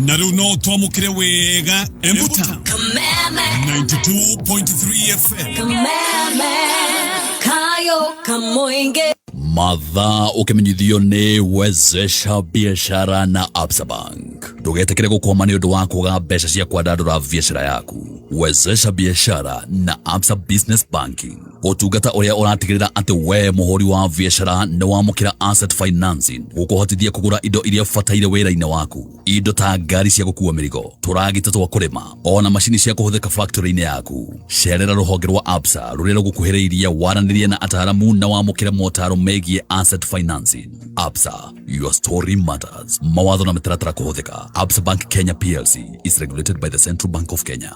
na rĩu no twamũkĩre wega Embu Town. Kameme. 92.3 FM. Kameme. Kayo kamoinge. Mathaa ũkĩmenyithio nĩ Wezesha Biashara na Absa Bank. Ndũgetĩkĩre gũkwama nĩ ũndũ wa kwaga mbeca cia kwandandũra biashara yaku. Wezesha Biashara na Absa Business Banking, ũtungata ũrĩa ũratigĩrĩra atĩ we mũhũri wa biashara nĩ wamũkĩra asset financing gũkũhotithia kũgũra indo iria bataire wĩra-inĩ waku, indo ta ngari cia gũkua mĩrigo, tũragita twa kũrĩma, ona macini cia kũhũthĩka factory-inĩ yaku. Cerera rũhonge rwa Absa rũrĩa rũgũkuhĩrĩirie, waranĩrie na ataaramu na wamũkĩre motaro megiĩ asset financing. Absa, your story matters. Mawatho na mĩtaratara kũhũthĩka. Absa Bank Kenya PLC is regulated by the Central Bank of Kenya.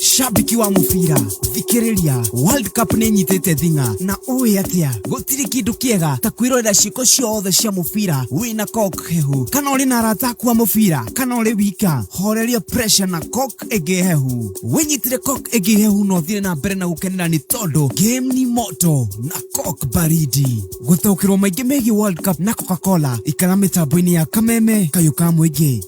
Shabiki wa mũbira, thikĩrĩria, World Cup nĩ ĩnyitĩte thing'a na ũĩ atĩa gũtirĩ kĩndũ kĩega ta kwĩrorera ciĩko ciothe cia mũbira wĩna Coke hehu, kana ũrĩ na arata aku a mũbira kana ũrĩ wika, horeria pressure na Coke ĩngĩ hehu. Wĩnyitĩre Coke ĩngĩ hehu na ũthiĩ na mbere na gũkenera, nĩ tondũ game ni moto na Coke baridi. Gũtaũkĩrwo maingĩ megiĩ World Cup na Coca-Cola, ikara mĩtambo-inĩ ya Kameme kayũ ka mũingĩ.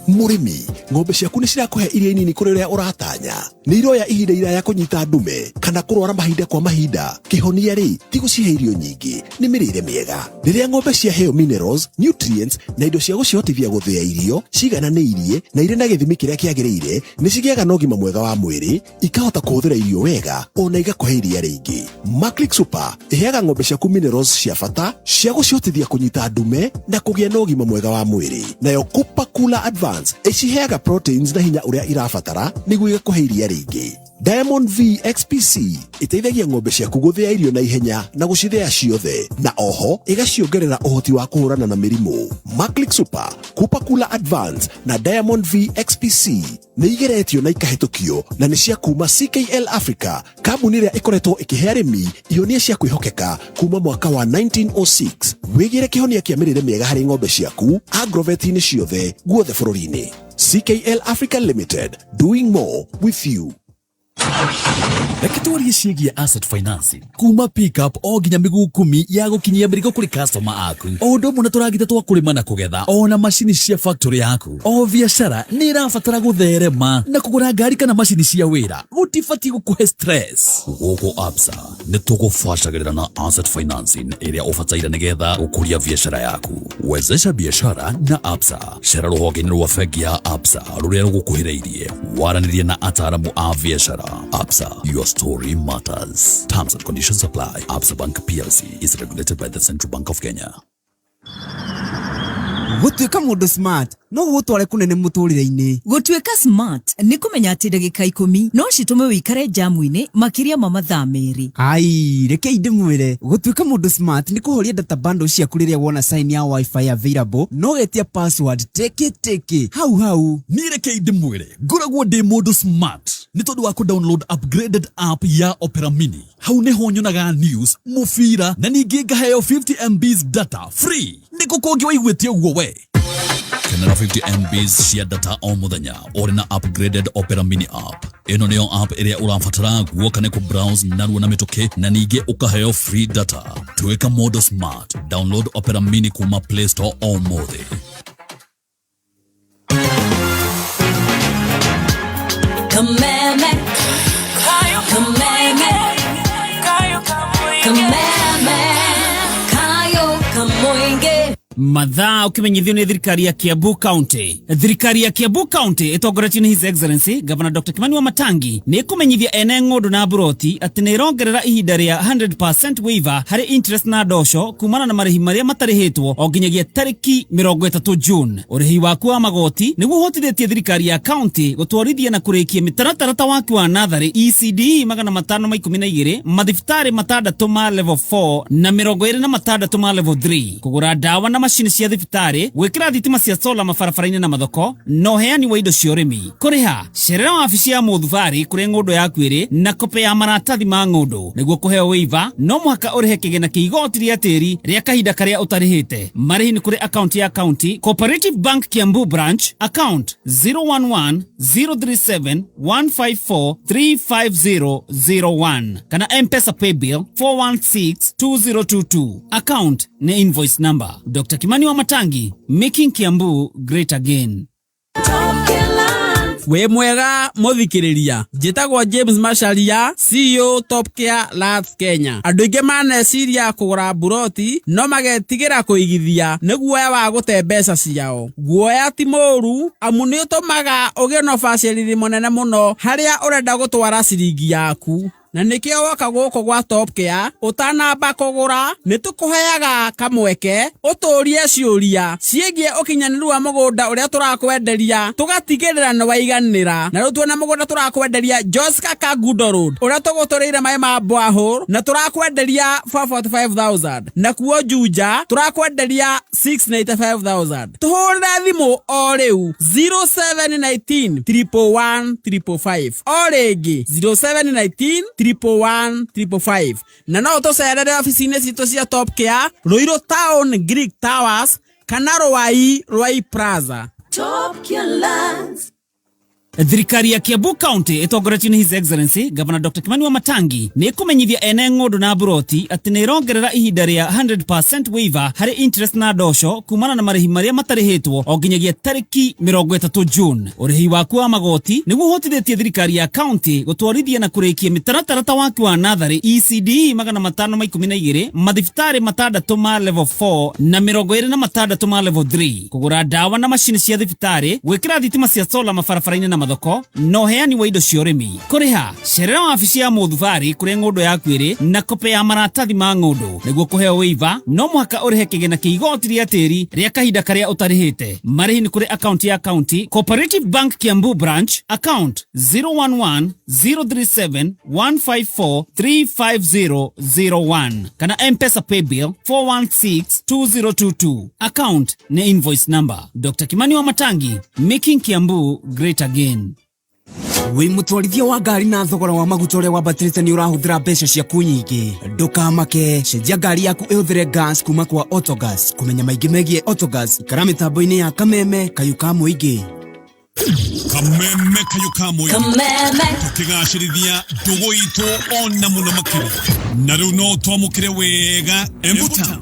Mũrĩmi, ng'ombe ciaku nĩ cirakũhe iria inini kũrĩ ũrĩa ũratanya? Nĩ iroya ihinda iraya kũnyita ndume kana kũrwara mahinda kwa mahinda? Kĩhonia rĩ, ti gũcihe irio nyingĩ, nĩ mĩrĩre mĩega. Rĩrĩa ng'ombe ciaheo minerals, nutrients na indo cia gũcihotithia gũthĩa irio cigananĩirie na irĩ na gĩthimi kĩrĩa kĩagĩrĩire, nĩ cigĩaga na ũgima mwega wa mwĩrĩ, ikahota kũhũthĩra irio wega ona igakũhe iria rĩingĩ. Maclick Super ĩheaga ng'ombe ciaku minerals cia bata cia gũcihotithia kũnyita ndume na kũgĩa na ũgima mwega wa mwĩrĩ. Nayo Cooper Cooler Advance ĩciheaga proteins na hinya ũrĩa irabatara nĩguo igakũhe iria rĩingĩ. Diamond V XPC ĩteithagia ng'ombe ciaku gũthĩa irio na ihenya na gũcithĩa ciothe, na oho ĩgaciongerera ũhoti wa kũhũrana na mĩrimũ. Maclick Super, Cooper Cooler Advance na Diamond V XPC nĩ igeretio na ikahĩtũkio na nĩ cia kuma CKL Africa, kambuni ĩrĩa ĩkoretwo ĩkĩhe arĩmi ihonia cia kwĩhokeka kuma mwaka wa 1906. Wĩgĩre kĩhonia kĩa mĩrĩre mĩega harĩ ng'ombe ciaku agrovet-inĩ ciothe guothe bũrũri-inĩ. CKL Africa Limited, doing more with you. Reke twarie ciĩgiĩ asset financing kuma pickup o nginya mĩguu 10 ya gũkinyia mĩrigo kũrĩ customer aku, o ũndũ ũmwe na tũragita twa kũrĩma na kũgetha, ona macini cia factory yaku. O biacara nĩ ĩrabatara gũtherema, na kũgũra ngari kana macini cia wĩra gũtibatiĩ gũkũhe stress. Gũkũ Absa nĩ tũgũbacagĩrĩra na asset financing ĩrĩa ũbataire nĩgetha gũkũria biacara yaku. Wezesha biashara na Absa. Cera rũhonge-inĩ rwa bengi ya Absa rũrĩa rũgũkuhĩrĩirie, waranĩrie na ataaramu a biacara. Absa, your story matters. Terms and conditions apply. Absa Bank PLC is regulated by the Central Bank of Kenya. Gũtuĩka mũndũ smart no gũgũtware kũnene mũtũrĩre-inĩ. Gũtuĩka smart nĩ kũmenya atĩ ndagĩka 10 no citũme wĩikare jamu-inĩ makĩria ma mathaa 2. Ai, rekei ndĩmwĩre, gũtuĩka mũndũ smart nĩ kũhoria data bundle ciaku rĩrĩa wona sign ya WiFi available, no getia password teke teke hau hau. Niĩ rekei ndĩmwĩre, ngoragwo ndĩ mũndũ smart nĩ tondũ wa kũ-download upgraded app ya Opera Mini. Hau nĩho nyonaga news, mũbira, na ningĩ ngaheo 50 MBs data free. Nĩ kũ kũngĩ waiguĩte ũguo we? Kenera 50 MBs cia data o mũthenya ũrĩ na upgraded Opera Mini app. Ĩno nĩyo app ĩrĩa ũrabatara guoka nĩ kũ browse narua na mĩtũkĩ, na ningĩ ũkaheo free data. Tuĩka mũndũ smart, download Opera Mini kuma Play Store o mũthĩ. Kameme. Kameme. Kameme. Kayo kamoinge. Mathaa ũkĩmenyithio nĩ thirikari ya Kiambu County. Thirikari ya Kiambu County ĩtongoretio nĩ His Excellency Governor Dr. Kimani Wamatangi nĩ ĩkũmenyithia ene ng'ũndũ na mburoti atĩ nĩ ĩrongerera ihinda rĩa 100% waiver harĩ interest na ndosho kumana na marĩhi marĩa matarĩhĩtwo o nginyagia tarĩki 30 June. Ũrĩhi waku wa magoti nĩguo ũhotithĩtie thirikari ya county gũtwarithia na kũrĩkia mĩtaratara ta waki wa natharĩ ECDE 512, mathibitarĩ matandatũ ma level 4 na 26 ma level 3, kũgũra ndawa na macini cia thibitarĩ, gwĩkĩra thitima cia sola mabarabara-inĩ na mathoko, na ũheani wa indo cia ũrĩmi. Kũrĩha cerera wabici ya mũthubarĩ kũrĩa ng'ũndũ yaku ĩrĩ na kope ya maratathi ma ng'ũndũ. Nĩguo kũheo waiver no mũhaka ũrĩhe kĩgĩna kĩa igoti rĩa tĩri rĩa kahinda karĩa ũtarĩhĩte. Marĩhi nĩ kũrĩ akaunti ya county Cooperative Bank Kiambu branch, account 011 037 154 35001 kana M-Pesa paybill 4162022. Account ni invoice number. Dr. Kimani Wamatangi, making Kiambu great again. Wĩ mwega mũthikĩrĩria, njĩtagwo James Macharia, CEO Top Care Lands Kenya. Andũ aingĩ maneciria kũgũra mburoti no magetigĩra kũigithia nĩ guoya wa gũte mbeca ciao. Guoya ti mũũru amu nĩ ũtũmaga ũgĩe na ũbacĩrĩri mũnene mũno harĩa ũrenda gũtwara ciringi yaku, na nĩkĩo woka gũkũ gwa Top Care ũtanamba kũgũra nĩ tũkũheaga kamweke ũtũrie ciũria ciĩgiĩ ũkinyanĩru wa mũgũnda ũrĩa tũrakwenderia, tũgatigĩrĩra nĩ waiganĩra. Na rĩu tuona mũgũnda tũrakwenderia Joska Kangundo Road ũrĩa tũgũtũrĩire maĩ ma borehole na tũrakwenderia 445,000, na kuo Juja tũrakwenderia 695,000. Tũhũrĩre thimũ o rĩu 0719 111 555, o rĩngĩ 0719 111 555, na no ũtũcerere obici-inĩ citũ cia Top Care Ruiru Town Greek Towers kana Ruai Ruai Plaza. Top Care Lands. Thirikari ya Kiambu County ĩtongoretio nĩ His Excellency Governor Dr. Kimani Wamatangi nĩ ĩkũmenyithia ene ng'ũndũ na mburoti atĩ nĩ ĩrongerera ihinda rĩa 100% waiver harĩ interest na ndosho kumana na marĩhi marĩa matarĩhĩtwo o nginyagia tarĩki 30 June. Ũrĩhi waku wa magoti nĩguo ũhotithĩtie thirikari ya county gũtwarithia na kũrĩkia mĩtaratara ta waki wa natharĩ ECDE 512, mathibitarĩ matandatũ ma level 4 na 26 ma level 3, kũgũra ndawa na macini cia thibitarĩ, gwĩkĩra thitima cia sola mabarabara-inĩ na mathoko, na ũheani wa indo cia ũrĩmi. Kũrĩha cerera wabici ya mũthubarĩ kũrĩa ng'ũndũ yaku ĩrĩ na kope ya maratathi ma ng'ũndũ. Nĩguo kũheo waiver no mũhaka ũrĩhe kĩgĩna kĩa igoti rĩa tĩri rĩa kahinda karĩa ũtarĩhĩte. Marĩhi nĩ kũrĩ akaunti ya county Cooperative Bank Kiambu branch, account 011 037 154 35001 kana M-Pesa paybill 4162022. Account ni invoice number. Dr. Kimani Wamatangi, making Kiambu great again. Wĩ mũtwarithia wa ngari na thogora wa maguta ũrĩa wambatĩrĩte nĩ ũrahũthĩra mbeca ciaku nyingĩ, ndũkamake, cenjia ngari yaku ĩhũthĩre gas kuma kwa Autogas. Kũmenya maingĩ megiĩ Autogas, ikara mĩtambo-inĩ ya Kameme Kayũ ka Mũingĩ. Kameme Kayũ ka Mũingĩ. Kameme. Tũkĩgacĩrithia ndũgũ itũ ona mũno makĩria, na rĩu no twamũkĩre wega Embuta.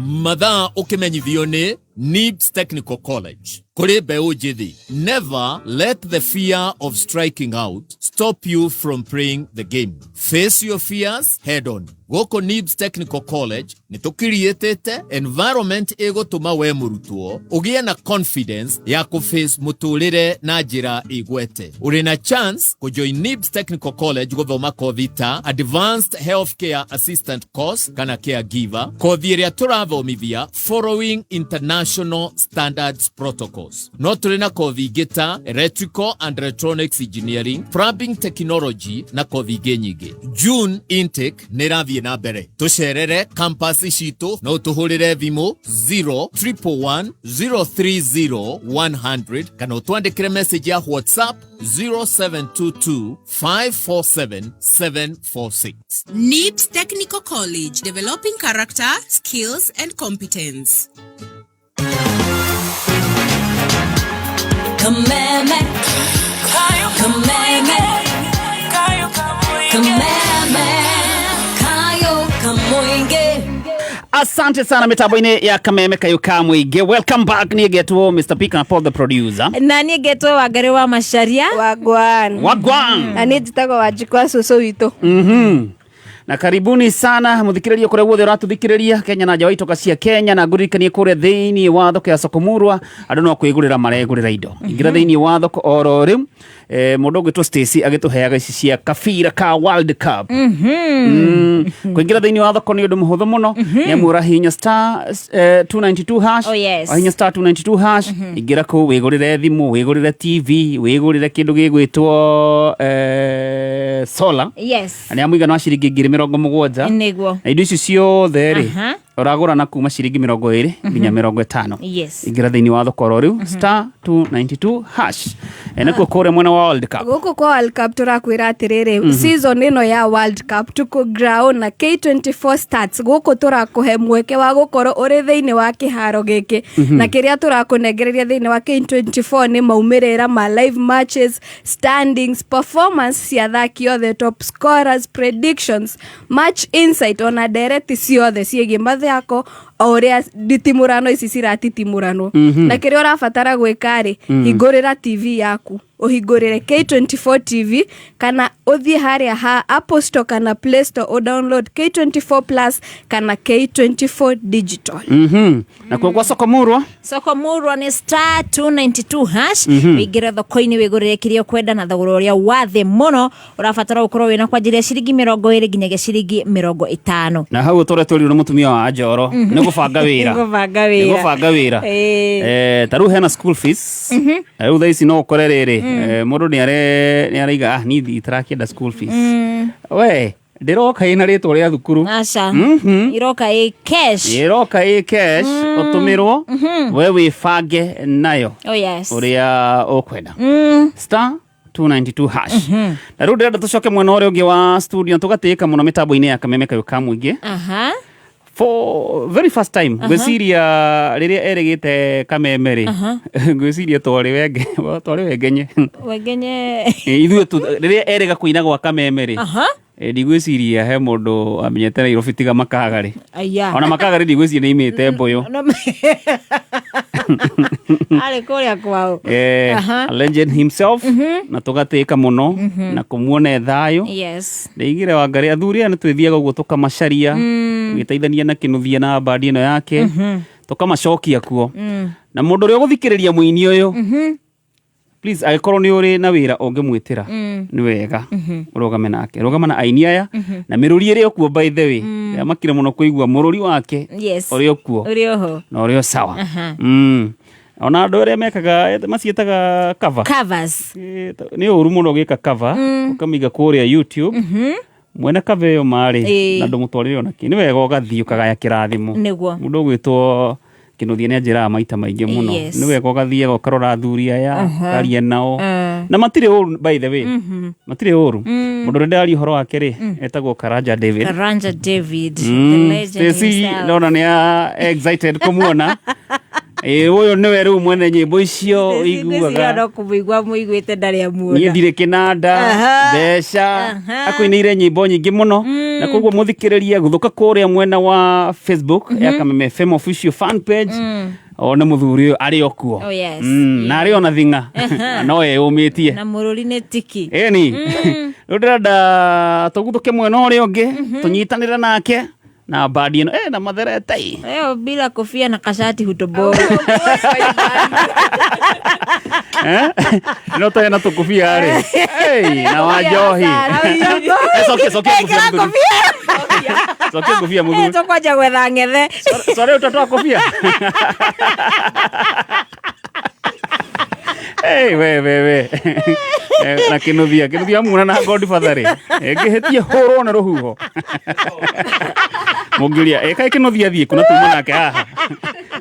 Mathaa ũkĩmenyithio nĩ NIBS Technical College kũrĩ mbeũ njĩthĩ. Never let the fear of striking out stop you from playing the game. Face your fears head on. Gũkũ NIBS Technical College nĩ tũkiriĩtĩte environment ĩgũtũma we mũrutwo ũgĩe na confidence ya kũface mũtũrĩre na njĩra ĩgwete. Ũrĩ na chance kũjoin NIBS Technical College gũthoma kothi ta Advanced Healthcare Assistant Course kana Caregiver, kothi ĩrĩa tũrathomithia following international standards protocols. No tũrĩ na kothi ingĩ ta Electrical and Electronics Engineering, Plumbing Technology na kothi ingĩ nyingĩ. June intake nĩ ĩrathiĩ na mbere. Tũcerere campus citũ, no ũtũhũrĩre thimũ 0111 030 100 kana ũtwandĩkĩre message ya WhatsApp 0722 547 746. NIBS Technical College, developing character, skills, and competence. Kameme. Kameme. Kameme. Kayo Kamoinge. Asante sana mitambo-inĩ ya Kameme Kayũ ka Mũingĩ. Welcome back. Niĩ ngetwo Mr. P kana Paul the producer. Na niĩ ngetwo Wangari wa Macharia. Wagwan. Wagwan. Na niĩ njĩtagwo Wanjikũ wa cũcũ witũ. Na karibuni sana muthikiriria kuria guothe uratuthikiriria Kenya na nja wa itoka cia Kenya, na nguririkanie kuria thiini wa thoko ya soko murwa andu no kwigurira maregurira indo. Ingira thiini wa thoko oro riu, mundu ugwitwo Stacy agituheaga ici cia kabira ka World Cup. Kuingira thiini wa thoko ni undu muhuthu muno, ni amu urahinya star 292 hash. Oh, yes. Wahinya star 292 hash, ingira kuu wigurire thimu, wigurire TV, wigurire kindu gigwitwo solar. Yes. Na nĩ mũigana wa ciringi 70,000. Nĩguo. Na indo icio ciothe rĩ, ũragũra na kuma ciringi 20 nginya 50. Ingĩra thĩinĩ wa thoko oro rĩu, star 292 hash. Nakuo kũrĩa mwena wa World Cup. Gũkũ kwa World Cup tũrakwĩra atĩrĩrĩ, season ĩno ya World Cup tuko ground na K24 Stats. Gũkũ tũrakũhe mweke wa gũkorwo ũrĩ thĩinĩ wa kĩharo gĩkĩ, na kĩrĩa tũrakũnengereria thĩinĩ wa K24 nĩ maumĩrĩra ma live matches, standings, performance cia athaki othe, top scorers, predictions, match insight, ona ndereti ciothe ciĩgiĩ mathako o ũrĩa nditimũrano ici ciratitimuranwo. Na kĩrĩa ũrabatara gwĩka rĩ, hingũrĩra TV yaku, ũhingũrĩre K24 TV, kana ũthiĩ harĩa ha Apple Store kana Play Store, ũdownload K24 Plus kana K24 Digital. Nakuo kwa soko murwa. Soko murwa nĩ star 292 hash. Wĩingĩre thoko-inĩ wĩgũrĩre kĩrĩa ũkwenda na thogora ũrĩa wa thĩ mũno. Ũrabatara gũkorwo wĩna kwanjĩrĩria ciringi 20 nginyagia ciringi 50. Na hau ũtũre twĩrirwo nĩ mũtumia wa Njoro nĩ gũbanga wĩra. Gũbanga Nĩ wĩra. gũbanga wĩra. Ĩĩ. Ta rĩu hena school fees. Na rĩu thaa ici no ũkore rĩrĩ, mũndũ nĩ araiga, ah, niĩ itarakĩenda school fees. We ndĩroka ĩna rĩtwa rĩa thukuru. Aca. Iroka ĩ cash. Ĩroka ĩ cash, ũtũmĩrwo, we wĩbange nayo Oh yes. ũrĩa ũkwenda. Star 292 hash. Na rĩu ndĩrenda tũcoke mwena ũrĩa ũngĩ wa studio, tũgatĩĩka mũno mĩtambo-inĩ ya kameme kayũ ka mũingĩ. For very first time, ngwĩciria rĩrĩa erĩgĩte kameme rĩ, ngwĩciria twarĩ wenge, twarĩ wengenye. Wengenye. Ithuĩ rĩrĩa erĩga kũina gwa kameme rĩ, ndigwĩciria he mũndũ amenyete Nairobi tiga makaga rĩ. Aya. Ona makaga rĩ, ndigwĩciria nĩ imĩte mbũyũ. No, arĩ kũrĩa kwao. A legend himself, na tũgatĩĩka mũno na kũmuona e thayũ. Yes. Ndeigire Wangarĩ, athuri aya nĩ twĩthiaga ũguo tũkamacaria, tũgĩteithania na kĩnuthia na bandi ĩno yake, tũkamacokia kuo. Na mũndũ ũrĩa ũgũthikĩrĩria mũini ũyũ, please, angĩkorwo nĩ ũrĩ na wĩra ũngĩmwĩtĩra, nĩ wega ũrũgame nake, rũgama na aini aya na mĩrũri ĩrĩa ũkuo. By the way, ndĩramakire mũno kũigua mũrũri wake ũrĩa ũkuo Ũrĩ oho. na ũrĩa sawa. Ona andũ arĩa mekaga maciĩtaga cover. Covers. Nĩ ũru mũno gwĩka cover, ũkamĩiga kũrĩa YouTube. Mwene cover ĩyo marĩ na ndũmũtwarĩre ona kĩ, nĩ wega ũgathiĩ ũkagaya kĩrathimo. Nĩguo. Mũndũ ũgwĩtwo kĩnuthia nĩ anjĩraga maita maingĩ mũno, nĩ wega ũgathiaga ũkarora athuri aya, ũkaria nao, na matirĩ ũru, by the way, matirĩ ũru. Mũndũ ũrĩa ndĩraria ũhoro wake rĩ, etagwo Karanja David. Karanja David, the legend Stacy himself. ndona nĩ excited kũmuona. Ũyũ nĩwe rĩu mwene nyĩmbo icio Ngwĩciria iguaga no kũmũigua mũiguĩte ndarĩ amuona. Niĩ ndirĩ kĩnanda, mbeca, akũinĩire nyĩmbo nyingĩ mũno, na koguo mũthikĩrĩrie gũthũka kũrĩa mwena wa Facebook ya Kameme FM official fan page, one mũthuri ũyũ arĩ o kuo. Oh, yes. Na arĩ ona thing'a no eyũmĩtie. Na mũrũri nĩ tiki. Ĩni rĩu ndĩrenda tũguthũke mwena ũrĩa ũngĩ, tũnyitanĩre nake na bandi ĩno, na matherete ĩ. Leo bila kofia na kashati hutoboi. No tũhe na tũkobia rĩ. Hey, na wa njohi. Cokia, cokia ngũbia mũthuri. Cokia ngũbia mũthuri. Tũkwanja gwetha ng'ethe. Sorry, utatoa kofia. Hey, we we we. Na kinuthia, kinuthia muona na Godfather rĩ. Ngĩhĩtie hũrwo nĩ rũhuho. Mũngĩria, kaĩ kinuthia thiĩ kuna tuma nake haha.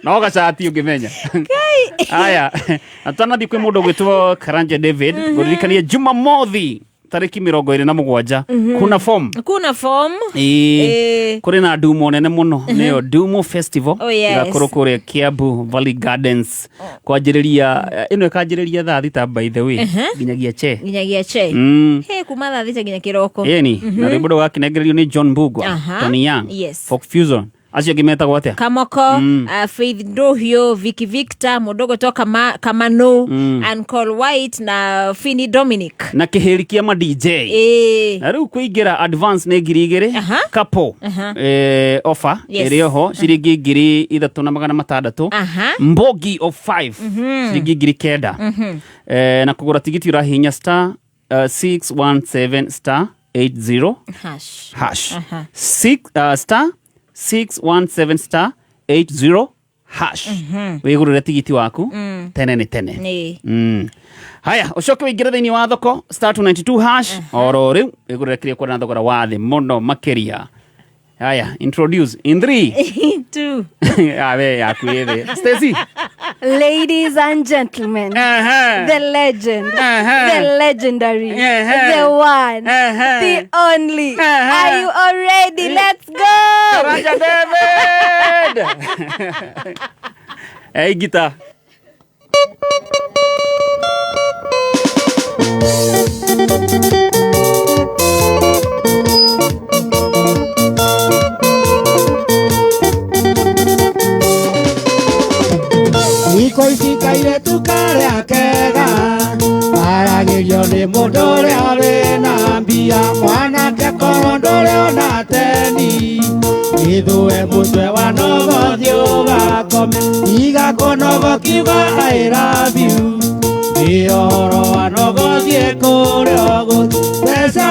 No gacati ũngĩmenya. Aya, na twanathiĩ kwĩ mũndũ ũgwĩtwo Karanja David, ngũririkanie Jumamothi tarĩki 27, kuna form. Kuna form. Ĩĩ. Kũrĩ na ndumo nene mũno, nĩyo Ndumo Festival. Oh, yes. Ĩgakorwo kũrĩa Kiambu Valley Gardens kwanjĩrĩria, ĩno ĩkanjĩrĩria thaa 6, by the way, nginyagia che. Nginyagia che. He kuma thaa 6 nginya kĩroko. Ĩni na rwĩmbo rũgakĩnengererio nĩ John Mbugua, Tony Young, Yes. Folk Fusion, Acio angĩ metagwo atĩa? Kamoko. Faith Ndohio, Vicky Victor, mũndũ ũgwĩtwo Kamano, Uncle White na Fini Dominic. Na kĩhĩri kĩa ma DJ. Na rĩu kũingĩra advance nĩ 2000, couple offer ĩrĩ oho ciringi 3600. Mbogi of 5 ciringi 9000. Na kũgũra tigiti ũrahihinya star 617 star 80 hash. Hash. Star 617 star 80 hash, wĩgũrĩre tigiti waku tene nĩ tene. Haya, ũcoke wĩingĩre thĩinĩ wa thoko star 292 hash oro rĩu, wĩgũrĩre kĩrĩa ũkwenda na thogora wa thĩ mũno makĩria. Haya, introduce in 3 2. Awe yaku ĩ thĩ, Stacy. Ladies and gentlemen, the legend, the legendary, the one, the only. Are you all ready? Let's go! Karanja David. Hey, gita. Thikũ ici kairĩtu karĩa kega aragĩrio nĩ mũndũ ũrĩa wĩna mbia, mwanake korwo ndũrĩ ona teni ithue mũtwe wa nogothi ũgakome iga kũnogokiuga I love you nĩ ũhoro wa nogothi kũrĩa ũgũthiĩ mbeca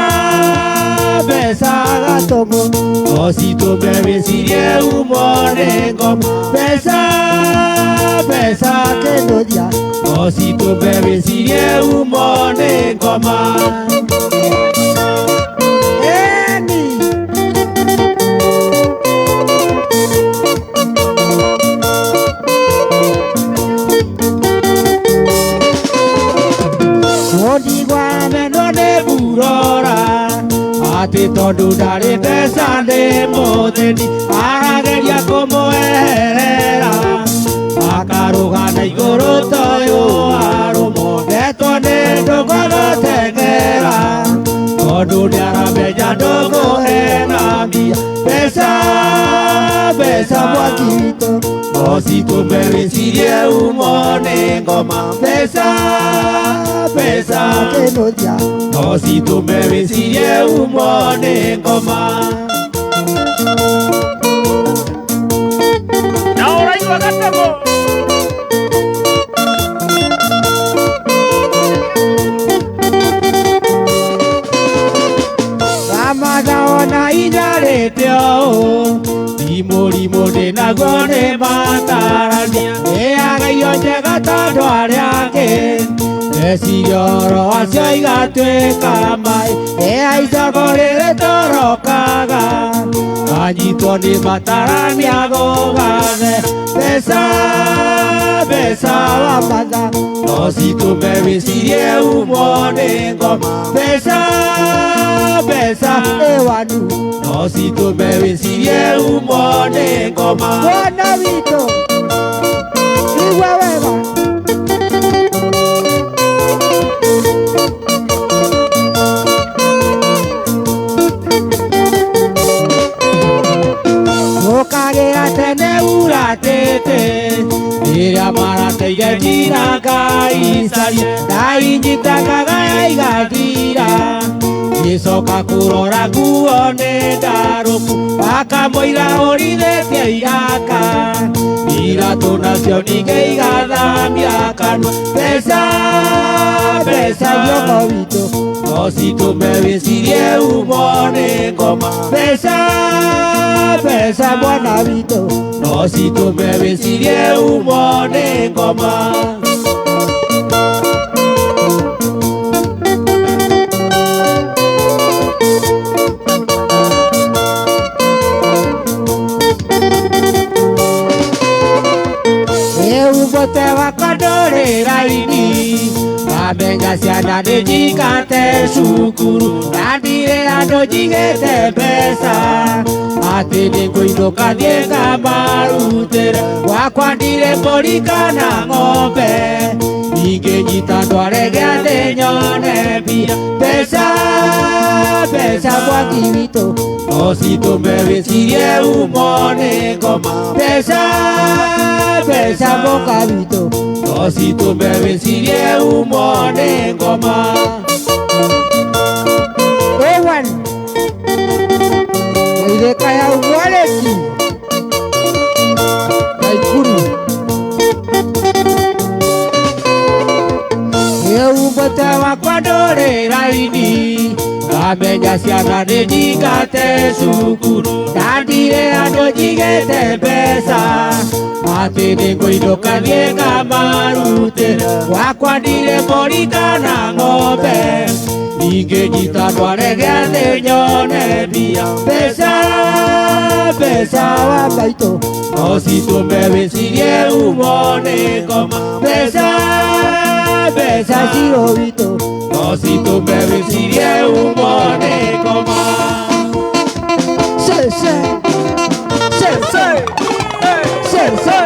mbeca gatũmũ no citũme wĩcirie umo nĩ ngoma mbeca mbeca kĩnũthia no citũme wĩcirie umo nĩ ngoma. Eni. Mũndigwa menwo nĩ burora atĩ tondũ ndarĩ mbeca nĩ mũthĩni arageria kũmweherera akarũga na igũrũ toyũ arũmwo ndetwo nĩ ndũngũ gũteng'era tondũ nĩaramenya ndũngũ ena mbia mbeca mbeca mwaki witũ no citũme wĩcirie umo nĩ ngoma mbeca mbeca kĩnũthia no citũme wĩcirie umo nĩ ngoma. Na ũraigua gatemo. Ramathaona inyarĩte ũũ ti mũrimũ ndĩnaguo nĩ matarania ĩaga irio njega tondũ arĩa angĩ meciria ũhoro wacio igatuĩka maĩ ĩa icogo rĩrĩtorokaga anyitwo nĩ matarania gũgathe mbeca mbeca wa matha no citũme wĩcirie umo nĩ ngoma mbeca mbeca ĩwanu no citũme wĩcirie umo nĩ ngoma. Mwana witũ igua wega. Ũkagĩra tene uratĩte rĩrĩa marateire njira ngaicaria ndainyitakaga igathira gĩcoka kũrora nguo nĩ ndarũku akamũira ũrithĩtie iraka iratũ nacio ningĩ igathamia kanua mbeca mbeca guoko witũ no citũme wĩcirie umo nĩ ngoma mbeca mbeca mwana witũ no citũme wĩcirie umo nĩ ngoma. Mũtwe wakwa ndũrĩ raini amenya ciana nĩ njingate cukuru na ndirĩ andũ njigĩte mbeca atĩ nĩngũinũka thiĩ ngamarutĩre gwakwa ndirĩ mbũri kana ng'ombe Ingĩnyita ndware gĩathĩ nyone mbia. Mbeca, mbeca mwaki witũ no citũme wĩcirie umo nĩ ngoma. Mbeca, mbeca mũka witũ no citũme wĩcirie umo nĩ ngoma. Ewan Geithĩka ya umwarĩki Naikuru Ũmbote wakwa ndũrĩ raini ngamenya ciana nĩ njingate cukuru ndandire andũ njigĩte mbeca atĩ nĩngũinũka thiĩ ngamarutĩra gwakwa ndirĩ mbũri kana ng'ombe ingĩnyita ndware gĩathĩ nyone mbia. Mbeca, mbeca wa maitũ no citũme wĩcirie umo nĩ ngoma. Mbeca, mbeca ciro witũ no citũme wĩcirie umo nĩ ngoma. Se se se se se se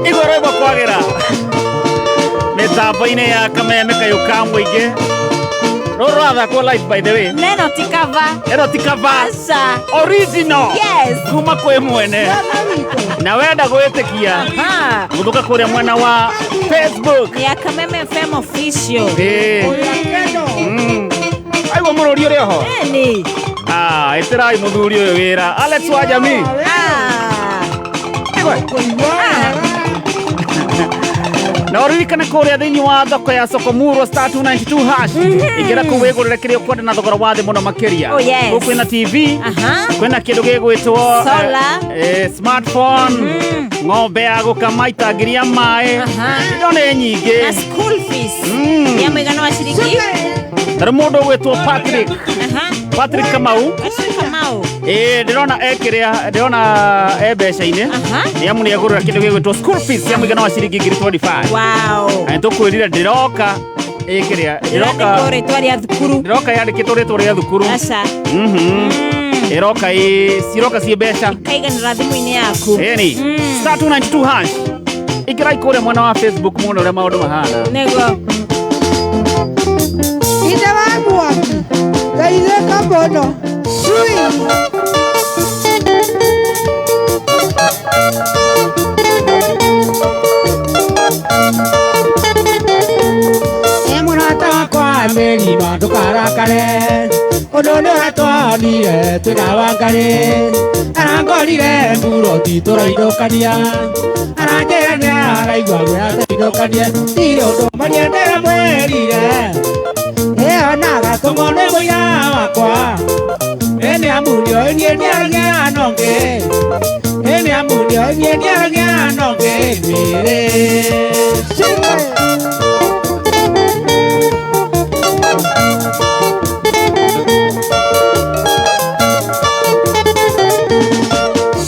Igua rwĩmbo kwagĩra mĩtambo-inĩ ya Kameme kayũ ka mũingĩ. Rũrũ rũrathakwo live by the way. Neno ti cover. Ĩno ti cover. Aca. Original. Yes. Kuma kwĩ mwene. Na wenda gwĩtĩkia gũthũka kũrĩa mwena wa Facebook. Nĩ ya Kameme FM official. Ĩĩ. Aigua mũrũri ũrĩ oho. Ĩni. Ah, ĩtĩrai mũthuri ũyũ wĩra. Alex wa Jamii. Na ũririkane kũrĩa thĩinĩ wa thoko ya Sokomurwa star 292 hash. Ingĩra kũu wĩgũrĩre kĩrĩa ũkwenda na thogora wa thĩ mũno makĩria. Oh, yes. Kũu kwĩna TV, kwĩna kĩndũ gĩgwĩtwo Solar. Smartphone, ng'ombe ya gũkama itangi rĩa maĩ. Indo nĩ nyingĩ. Na school fees. Ya mũigana wa ciringi. Tarĩ mũndũ ũgwĩtwo Patrick. Patrick Kamau. Patrick Kamau. Ĩĩ ndĩrona ekĩrĩa ndĩrona e mbeca-inĩ. Nĩ amu nĩ agũrĩra kĩndũ gĩgwĩtwo school fees ya mũigana wa ciringi ngiri 25. Wow. Na nĩtũkwĩrire ndĩroka ĩkĩrĩa ndĩroka Ĩrandĩkwo rĩtwa rĩa thukuru. Ndĩroka yandĩkĩtwo rĩtwa rĩa thukuru. Aca. Ĩroka ĩ ciroka ciĩ mbeca. Kaiganĩra thimũ-inĩ yaku. Ĩni. Star 292 hash. Ingĩrai kũrĩa mwena wa Facebook muone ũrĩa maũndũ mahana. Nĩguo. Ithe wa mwaki Geithĩka mũno Cui. Ĩ mũrata wakwa mĩrima ndũkarakare ũndũ nĩ ũratwanire twĩna Wangarĩ arangorire mburoti tũrainũkania aranjĩra nĩ araigua wega tũinũkanie ndirĩ ũndũ maria ndĩramwĩrire ĩonaga tũng'o nĩ mũira wakwa ĩ nĩ amu nĩoĩ niĩ ndiaragĩa na ũngĩ ĩ nĩ amu nĩoĩ niĩ ndiaragĩa na ũngĩ mĩrĩ.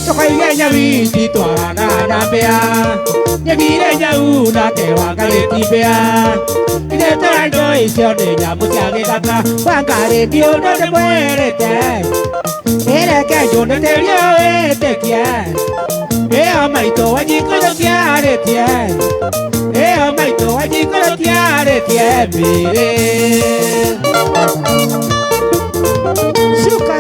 Tũkaige nyawiti twaranaga na mbĩa nyendire nyau nake Wangarĩ ti mbĩa ithe tũrandũ icio nĩ nyamũ cia gĩthaka Wangarĩ ti ũndũ ndĩmwĩrĩte ĩreke njũnĩtĩrie wĩtĩkie ĩyo maitũ Wanjikũ tũtiarĩtie ĩyo maitũ Wanjikũ tũtiarĩtie mĩrĩ. Shuka.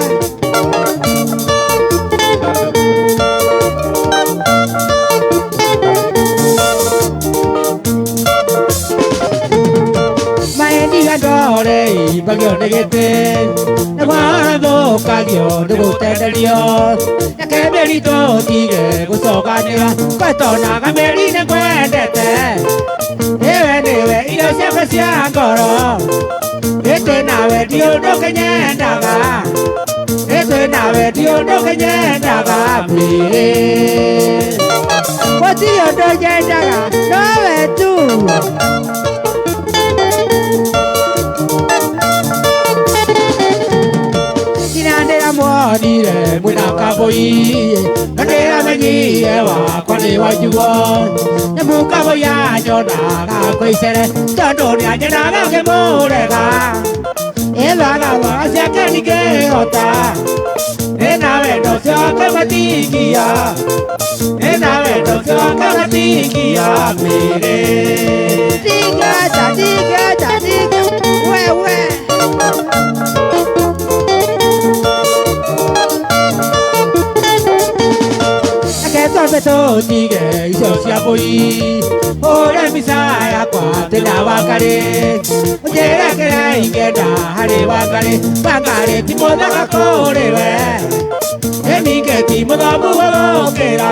Maendiga ndore imbagio nĩ gĩtĩ nĩgwarathũkagio nĩ gũtenderio reke mĩri tũtige gũcokanĩra gwetonaga mĩri nĩ ngwendete nĩwe nĩwe irio ciakwa cia ngoro ĩtĩ nawe ti ũndũ kĩnyendaga ĩtĩ nawe ti ũndũ kĩnyendaga mĩrĩ. Gũtirĩ ũndũ nyendaga nowe tu. Ndĩramwonire mwĩna kabũi na ndĩramenyire wakwa nĩ wanjuo nĩ mũkabũi anyonaga kwĩ icere tondũ nĩanyonaga ngĩmũrega ĩthaga waga ciake ningĩhota ĩnawe wendo ũcio wake matingia Ena wendo ũcio wake matingia mĩrĩ Tigata, tigata, tiga wewe. Reke twambe tũtige icio cia mbũri Hũre mbica yakwa twĩna Wangarĩ Ũnjĩre kĩrĩa ingĩenda harĩ Wangarĩ Wangarĩ ti mũthaka kũrĩ we Ĩ ningĩ ti mũthomu gũgũkĩra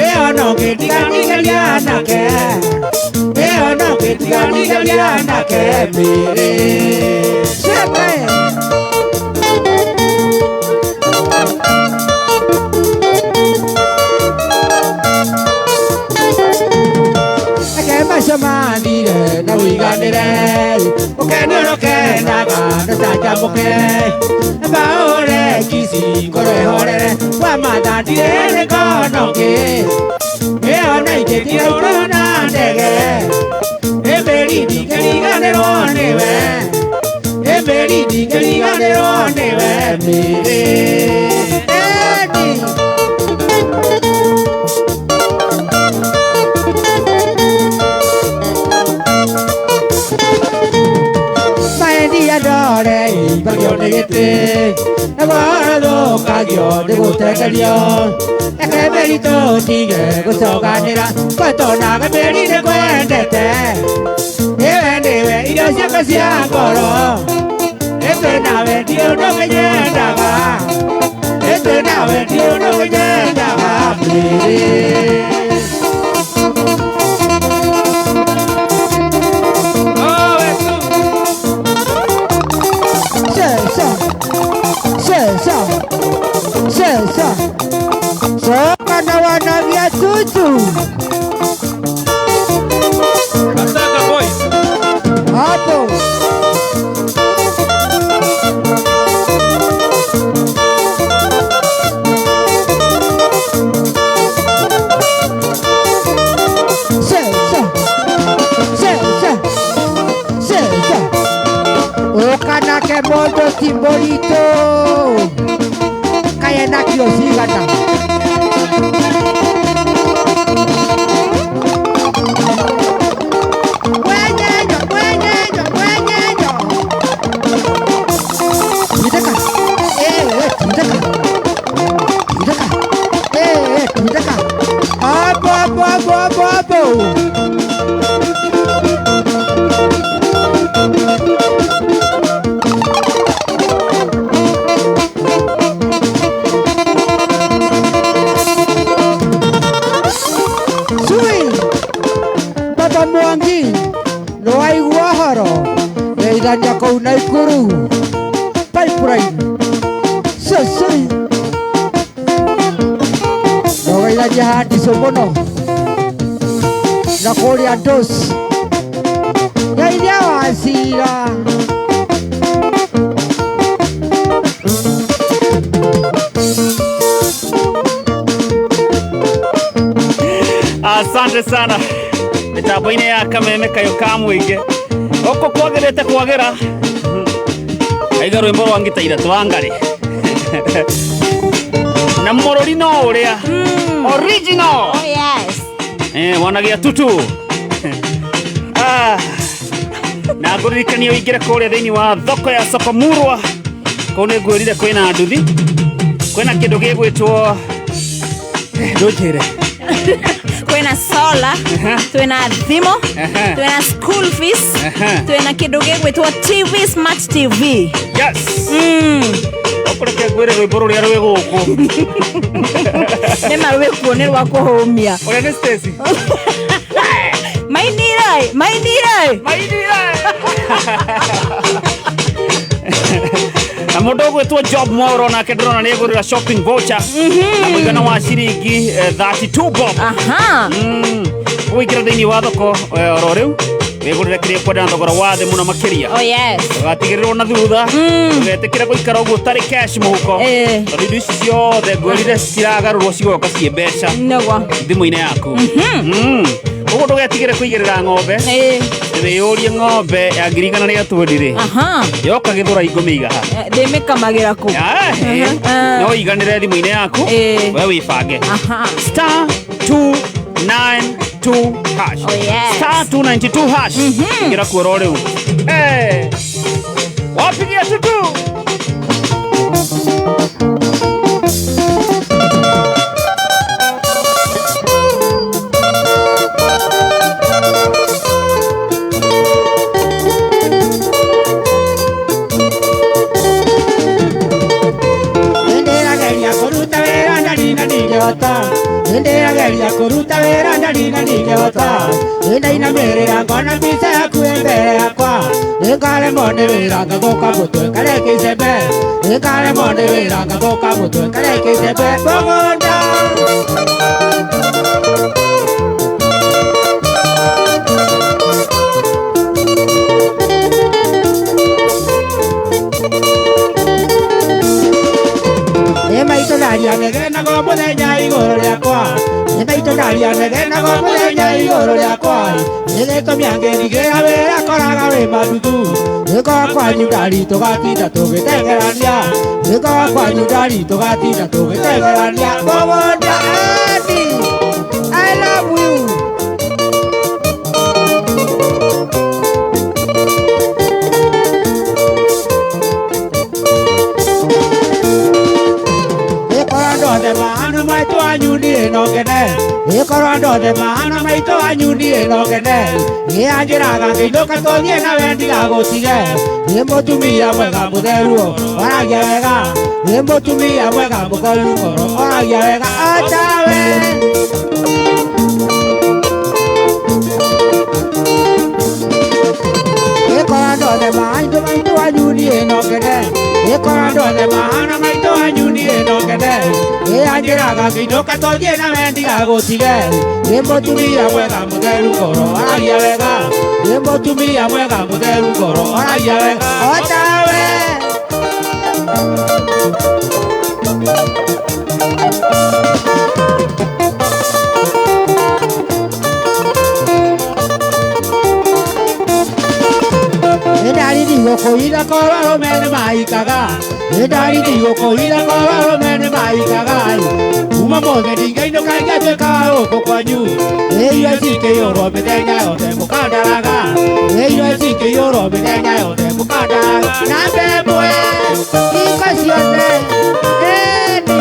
Ĩ ona ũngĩtiganĩria nake Ĩ ona ũngĩtiganĩria nake mĩrĩ Shebe. Reke macio mathire na ũiganĩre Ũkene ũrĩa ũkenaga ndũcanjamũke Mbaũre ngici ngoro ĩhorere Wamatha ndirĩ nĩngona ũngĩ Ĩyo na ingĩtira na ndege Ĩ mĩri ndingĩriganĩrwo nĩwe Ĩ mĩri ndingĩriganĩrwo nĩwe mĩrĩ Eni. Maendia ndore ibagio nĩ gĩtĩ Naguo thũkagio nĩ gũtengerio Reke mĩri tũtige gũcokanĩra Kwetonaga mĩri nĩ kwendete Ĩwe nĩwe irio ciakwa cia ngoro Ĩtwĩ nawe ndirĩ ũndũ ũngĩnyendaga Ĩtwĩ nawe ndirĩ ũndũ ũngĩnyendaga mĩrĩ Sesa. Sesa. Sesa. Soka na wana vya tutu. Kasaka boys. Hapo. Sesa. Sesa. Sesa. Okanake mondo timbolito. Kaya nakio sigana. Mwenyenyo, mwenyenyo, mwenyenyo. Tindeka. Tindeka. Tindeka. Tindeka. Hapo, hapo, hapo, hapo, hapo. Sui. Baba Mwangi. No aigua horo. Geithania kũu Naikuru. Pipeline. Sui. No geithania handicũ mũno. Na kũrĩa Dos. Geithia Wacira. Asante sana mitambo-inĩ ya kameme kayo ka mũingĩ gũkũ kwagĩrĩte kwagĩra aiga rwĩmbo rwa ngita twa Ngarĩ na mũrũri no ũrĩa original. Oh yes. Wanagia tutu. Ah, na ngũririkanie ũingĩre kũrĩa thĩinĩ wa thoko ya Sokomurwa kũu nĩ ngwĩrire kwĩna nduthi kwĩna kĩndũ gĩgwĩtwo ndũnjĩre Twina solar, twina thimo, twina school fees, twina kindu gigwitwo TV smart TV. Yes. Okoreke ngwire rwimbo ruria rwi guku. Nĩ ma rwĩkuo nĩ rwa kũhũmia. Ũrĩa nĩ Stacy. Mainire, mainire. Mainire. Na mundu ugwitwo Job Mwauro nake ndĩrona nĩ egũrĩra shopping voucher na mũigana wa ciringi 32 bob. Aha. Ũingĩra thĩinĩ wa thoko oro rĩu wĩgũrĩre kĩrĩa ũkwenda na thogora wa thĩ mũno makĩria. Oh yes. Ũgatigĩrĩrwo na thutha ũgetĩkĩra gũikara ũguo ũtarĩ cash mũhuko tondũ indo ici ciothe ngwĩrire ciragarũrwo cigoka ciĩ mbeca Nĩguo. thimũ-inĩ yaku. Ũguo ndũgetigĩre kũigĩrĩra ng'ombe. Wĩyũrie ng'ombe ya 120,000 rĩ. Aha. Yoka gĩthũrai ngũmĩiga ha. Ndĩmĩkamagĩra kũ? No ũiganĩre thimũ-inĩ yaku. We wĩbange. Aha. Star 292 hash. Oh, yes. Star 292 hash. Ingĩra kuo ro rĩu. Eh. Wapigia tutu. Ndĩrageria kũruta wĩra ndari na ndingĩhota. Ndĩrageria kũruta wĩra ndari na ndingĩhota. Ndainamĩrĩra ngona mbica yaku ĩ mbere yakwa. Nĩngaremwo nĩ wĩra ngathũka mũtwe ngareka icembe. Nĩngaremwo nĩ wĩra ngathũka mũtwe ngareka icembe. Mũgũnda. Nĩ maitũ ndaria negenago mũthenya igũrũ rĩakwa. Nĩ maitũ ndaria negenago mũthenya igũrũ rĩakwa. Nĩgĩtũmia ngĩrigĩra wĩra koraga wĩ mathuthu. Nĩkorwo kwanyu ndari tũgatinda tũgĩteng'erania. Nĩkorwo kwanyu ndari tũgatinda tũgĩteng'erania. Mũgũnda Andy, I love you. Ĩkorwo andũ othe mahana maitũ anyu niĩ no ngene. Ĩkorwo andũ othe mahana maitũ anyu niĩ no ngene. Nĩanjĩraga ngĩinũka tũthiĩ nawe ndigagũtige. Nĩ mũtumia mwega mũtheru oragia wega. Nĩ mũtumia mwega mũtheru ngoro oragia wega o tawe. Ĩkorwo andũ othe mahana maitũ anyu niĩ no ngene. Ĩkorwo andũ othe mahana maitũ anyu niĩ no ngene. Nĩanjĩraga ngĩinũka tũthiĩ nawe ndigagũtige. Nĩ mũtumia mwega mũtheru ngoro oragia wega. Nĩ mũtumia mwega mũtheru ngoro oragia wega o tawe. Nĩndaririgwo kũira korwo arũme nĩmaikaga. Nĩndaririgwo kũira korwo arũme nĩmaikaga. Kuma mũthĩ ndingĩinũka ngĩatuĩka wa gũkũ kwanyu. Irio cikĩiyũrwo mĩthenya yothe mũkandaraga. Irio cikĩiyũrwo mĩthenya yothe mũkandaraga. Namba ĩmwe Hingo ciothe. Ĩni.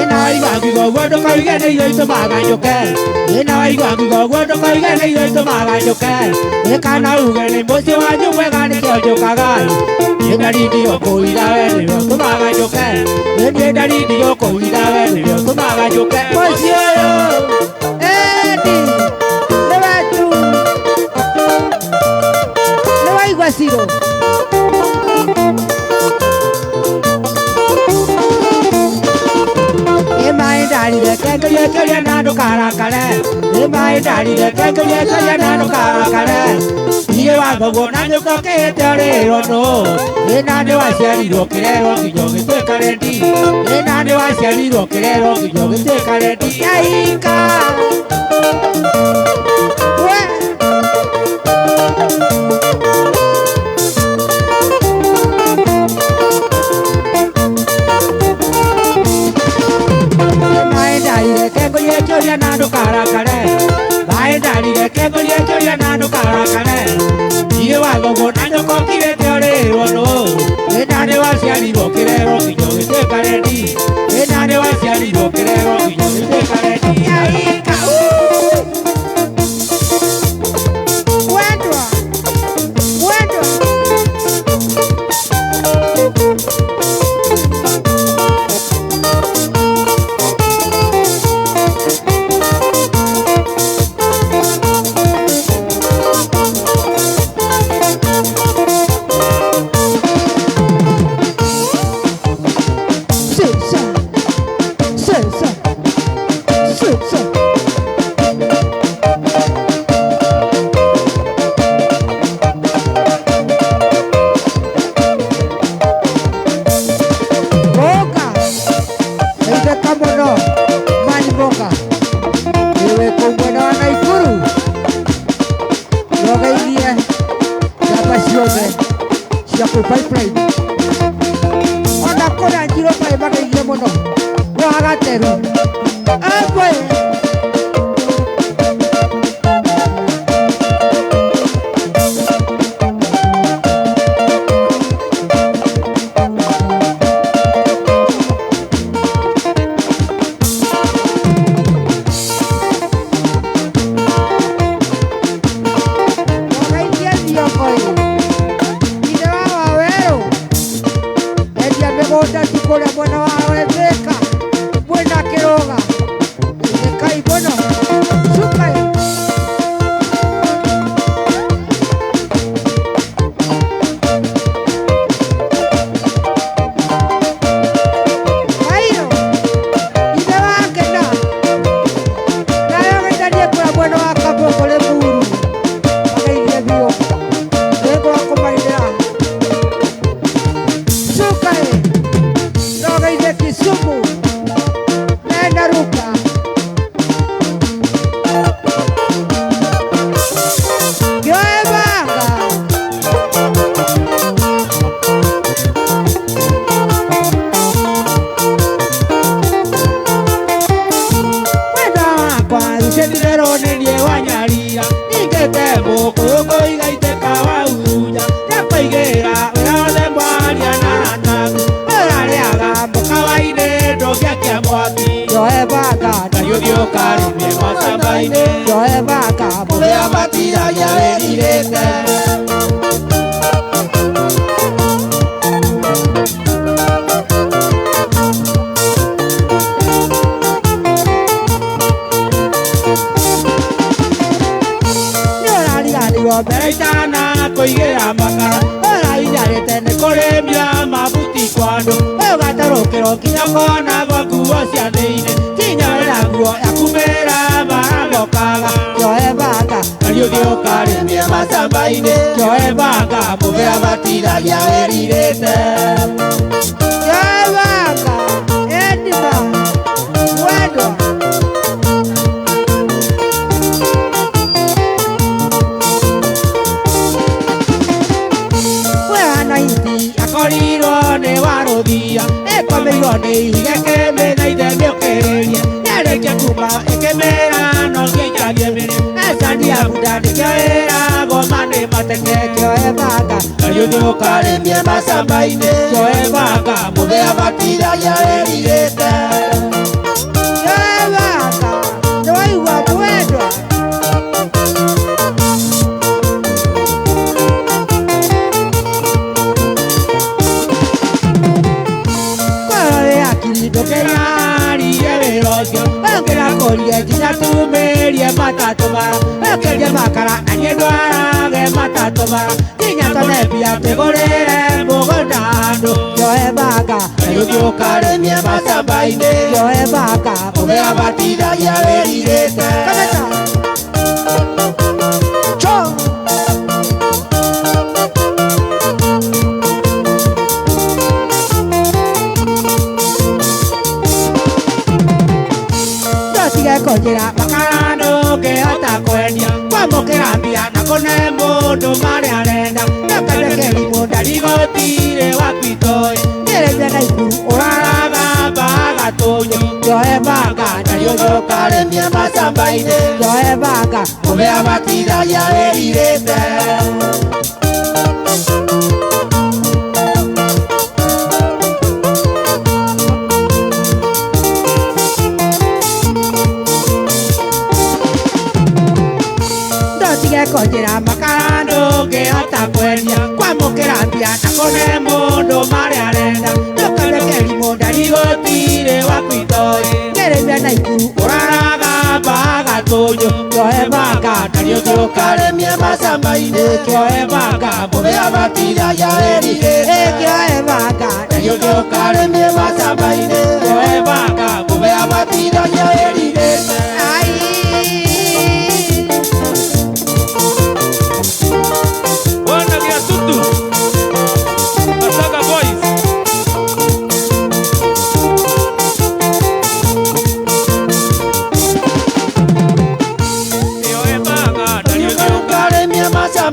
Ĩna waigua ngiuga ũguo ndũkoige nĩ irio itũmaga njũke. Ĩna waigua ngiuga ũguo ndũkoige nĩ irio itũmaga njũke. Ĩ kana uge nĩ mũciĩ wanyu mwega nĩkĩo njũkaga. Nĩ ndarindi ũkũira we nĩwe ũtũmaga njũke. Nĩ ndarindi ũkũira we nĩwe ũtũmaga njũke. Mũciĩ ũyũ. Ĩni. Nĩ wetu. Nĩ waigua Ciro. Nĩ maĩ ndarire kengerie kĩũria na ndũkarakare. Nĩ maĩ ndarire kengerie kĩũria na ndũkarakare. Niĩ wathoguo na nyũkwa ũkĩhĩte ũrĩrwo nũ. Nĩ na nĩ waciarirwo ũkĩrerwo nginya ũgĩtuĩka rendi. Nĩ na nĩ waciarirwo ũkĩrerwo nginya ũgĩtuĩka rendi. Nyaika. We. Maĩ ndarire kengerie kĩũria na ndũkarakare. Maĩ ndarire kengerie kĩũria na ndũkarakare. Niĩ wathoguo na nyũkwa ũkirĩte ũrĩrwo nũ. Nĩ na nĩ waciarirwo ũkĩrerwo nginya ũgĩtuĩka rendi. Nĩ na nĩ waciarirwo ũkĩrerwo nginya ũgĩtuĩka rendi. Nyaika. Wendwa. Wendwa. Sha, sha. kũu pipeline ona kũrĩa njirũ maĩ mageithie mũno gwa gateru embwe.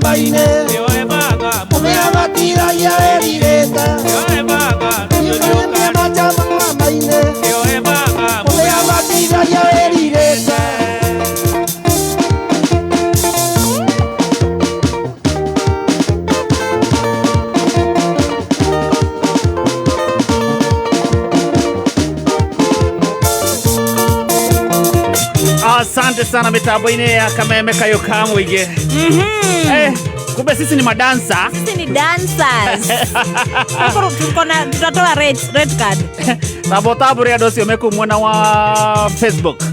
Mbaine, matiragia wĩrirĩte. Niũkarĩmia majama mama-inĩ. Ũrĩa matiragia wĩrirĩte. Asante sana mitambo-inĩ ya Kameme Kayo ka Mũingĩ. Eh, kumbe sisi ni madansa. Sisi ni dancers. Tuko na tutatoa red card. Tabo tabure andũ acio me kũu mwena wa Facebook.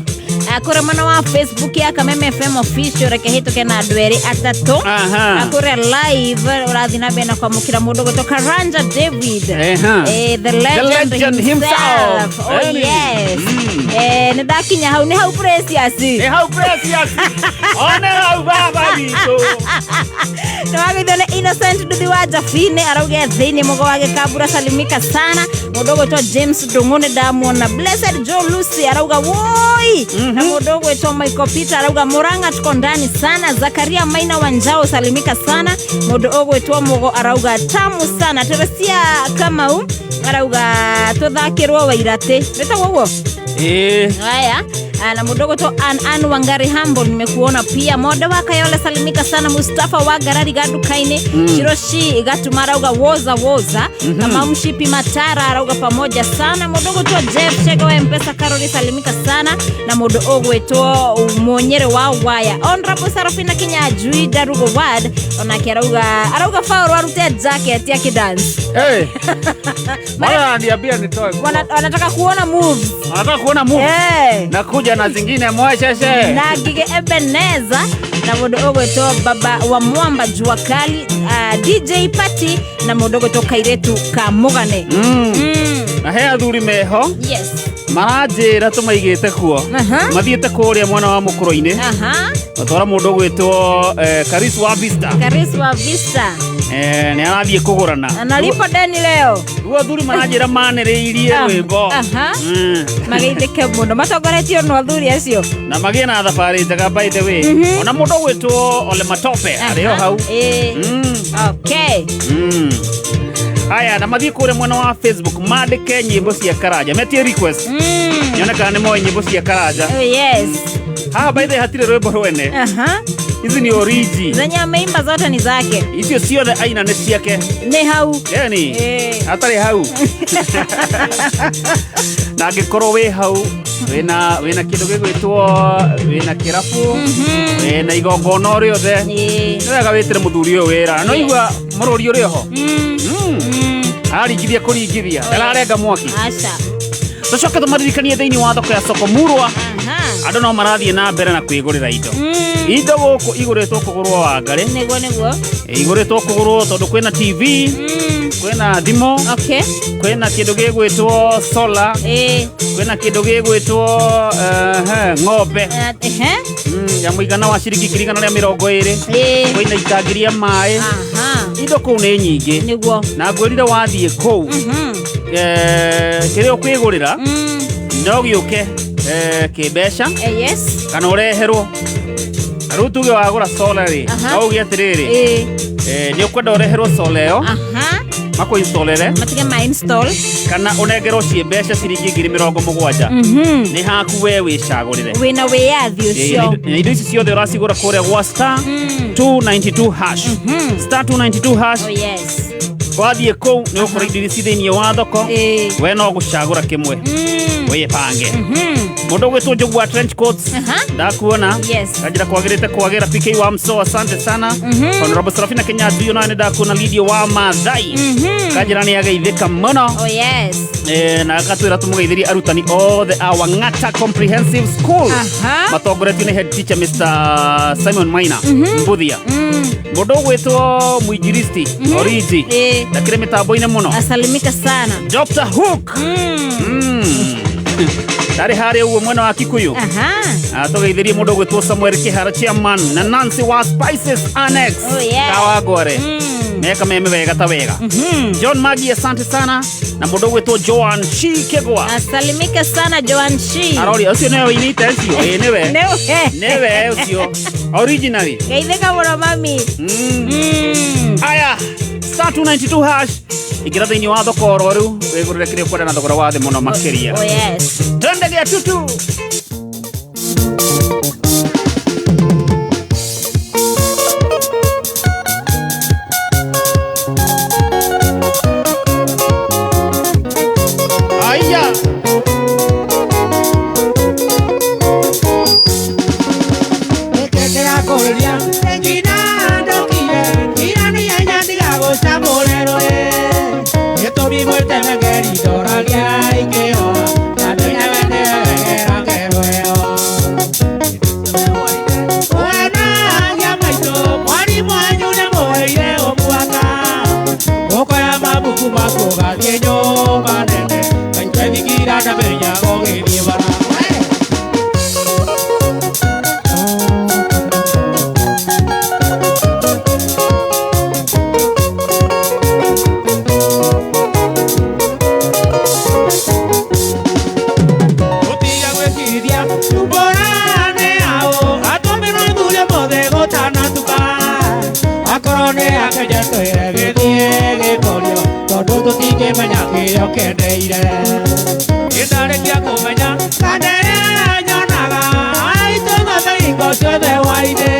Kũrĩ mwena wa Facebook ya Kameme FM official, reke hĩtũke na andũ erĩ atatũ. Kũrĩa live ũrathiĩ na mbere na kwamũkĩra mũndũ gwĩtwo Karanja David. The legend, The legend himself. Oh Eni. yes. Nĩ ndakinya hau, nĩ hau Precious. Nĩ hau Precious. One hau baba witũ. Nĩ wagĩithio nĩ Innocent Nduthi wa Jabine, arauga thĩinĩ mũgo wa Gĩkambura, salimika sana. Mũndũ ũgwĩtwo James Ndung'u nĩ ndamuona. Blessed Joe Lucy arauga woi. Na mũndũ ũgwĩtwo Michael Peter arauga Murang'a tuko ndani sana. Zakaria Maina Wanjao salimika sana. Mũndũ ũgwĩtwo Mũgo arauga tamu sana. Teresia Kamau arauga tũthakĩrwo Wairatĩ. Wĩtagwo ũguo? Haya. Na mũndũ ũgwĩtwo Ann Wangari Humble nimekuona pia. Monde wa Kayole salimika sana. Mustafa wa Garari Gadukaini. Shiroshi Gatuma arauga woza woza. Kamau Mshipi Matara arauga pamoja sana. Mũndũ ũgwĩtwo Jeff Chege wa Mpesa Karoli salimika sana. Na mũndũ ũgwĩtwo Mwonyere wa Waya. Honorable Sarafina Kinyajui Darugo Ward onake arauga faulu arute jacket ya kidance. Hey. Mara niambia nitoe. Wanataka kuona moves. Wanataka kuona moves. Nakuja na zingine mwesheshe. Na Gige Ebeneza na mũndũ ũgwĩtwo Baba wa Mwamba Jua Kali, DJ Party na mũndũ ũgwĩtwo Kairetu Kamugane. Na he athuri meho. Yes. Maranjĩra tũmaigĩte kuo. Mathiĩte kũrĩa mwena wa mũkũrũ-inĩ. Matwara mũndũ ũgwĩtwo Karis wa Vista. Karis wa Vista. Nĩ arathiĩ kũgũrana. Analipa deni leo. Rĩu athuri maranjĩra manĩrĩirie rwĩmbo. Mageithĩke mũno matongoretio no athuri acio. Na magĩe na thabarĩ njega by the way. Ona mũndũ ũgwĩtwo Ole Matope arĩ o hau. Okay. Aya, na mathiĩ kũrĩa mwena wa Facebook mandĩke nyĩmbo cia Karanja. Metie request. Nyone kana nĩ moĩ nyĩmbo cia Karanja. Oh, yes. Haha by the way hatirĩ rwĩmbo rwene. Hizi ni oriji. Zenye ameimba zote ni zake. Icio ciothe aina nĩ ciake. Nĩ hau. Yani, hatarĩ hau. Na angĩkorwo wĩ hau, wĩna kĩndũ gĩgwĩtwo, wĩna kĩrabu, wĩna igongona o rĩothe. Nĩ wega wĩtĩre mũthuri ũyũ wĩra. No igua mũrũri ũrĩ oho. Aringithia kũringithia. Ndararenga mwaki. Aca. Tũcoke tũmaririkanie thĩinĩ wa thoko ya Soko Murwa. Andũ no marathiĩ na mbere na kwĩgũrĩra indo. Indo gũkũ igũrĩtwo kũgũrwo Wangarĩ. Nĩguo, nĩguo. Igũrĩtwo kũgũrwo tondũ kwĩna TV, kwĩna thimũ, kwĩna kĩndũ gĩgwĩtwo solar, kwĩna kĩndũ gĩgwĩtwo ng'ombe. Ya mũigana wa ciringi ngiri igana rĩa mĩrongo ĩrĩ. Kwĩna itangi rĩa maĩ. Indo kũu nĩ nyingĩ. Nĩguo. Na ngwĩrire wathiĩ kũu, kĩrĩa ũkwĩgũrĩra, no gĩũke kĩmbeca. Yes. Kana ũreherwo. Na rĩu tuge wagũra solar rĩ, no uge atĩrĩrĩ, nĩ ũkwenda ũreherwo solar ĩyo, makũinstallere. Matige ma install. Kana ũnengerwo ciĩ mbeca ciringi ngiri mĩrongo mũgwanja. Nĩ haku we wĩcagũrĩre. Wĩna wĩyathi ũcio. Na indo ici ciothe ũracigũra kũrĩa gwa star 292 hash. Star 292 hash. Oh, yes. Wathiĩ kũu nĩ ũkũra indo iria ci thĩinĩ wa thoko. We no gũcagũra kĩmwe. Wĩbange. Mũndũ ũgwĩtwo Njogu wa trench coats. Ndakuona. Yes. Kanjĩra kwagĩrĩte kwagĩra PK wa Mso, asante sana. Honorable Serafina Kinyanjui onawe nĩ ndakuona. Lydia wa Maathai. Kanjĩra nĩ ageithĩka mũno. Oh, yes. Na agatwĩra tũmũgeithĩrie arutani othe a Wang'ata Comprehensive School. Matongoretio nĩ head teacher Mr. Simon Maina Mbuthia. Mũndũ ũgwĩtwo Mwinjilisti Oriji. Ndakĩrĩ mĩtambo-inĩ mũno. Asalimika sana. Dr. Hook. Ndarĩ harĩa ũguo mwena wa Kikuyu. Tũgeithĩrie mũndũ ũgwĩtwo Samuel Kĩhara chairman na Nancy wa Spices Annex. Oh, yes. Kawangware. Meka meme wega ta wega. John Magi asante sana na mũndũ ũgwĩtwo Joan Shi Kegwa. Asalimika sana Joan Shi. Arori ũcio nĩwe ũinĩte ũcio. Ĩĩ nĩwe. Nĩwe. Nĩwe ũcio. Originally. Geithĩka mũno mami. Aya, star Star 292 hash ingĩra thĩinĩ wa thoko oro rĩu wĩgũrĩre kĩrĩa ũkwenda na thogora wa thĩ mũno makĩria. Oh yes. Twende gĩa tutu. Aya. Nĩkĩrakũria ngina ndokire ngina nĩ ihenya ndigagũcamũrerwo gĩtũmi gwĩtemengeri ndoragia ikĩoa na menya we nĩwe ngero ĩyo Wenagia maitũ mwarimũ wanyu nĩmũheire ũmwaka ũkoya mabuku maku ũgathiĩ nyũmba nene kaitwethigira ndamenya gũgĩthiĩ bara. Gũtiga gwĩciria mbora nĩ aũ atũmĩrwo thuri ũmũthĩ gũtanatuka akorwo nĩ akenje twĩre gĩthiĩ gĩkorio tondũ tũtingĩmenya kĩrĩa ũkendeire gĩtarĩkia kũmenya kana ĩrĩa nyonaga aitũ ng'ombe hingo ciothe hwainĩ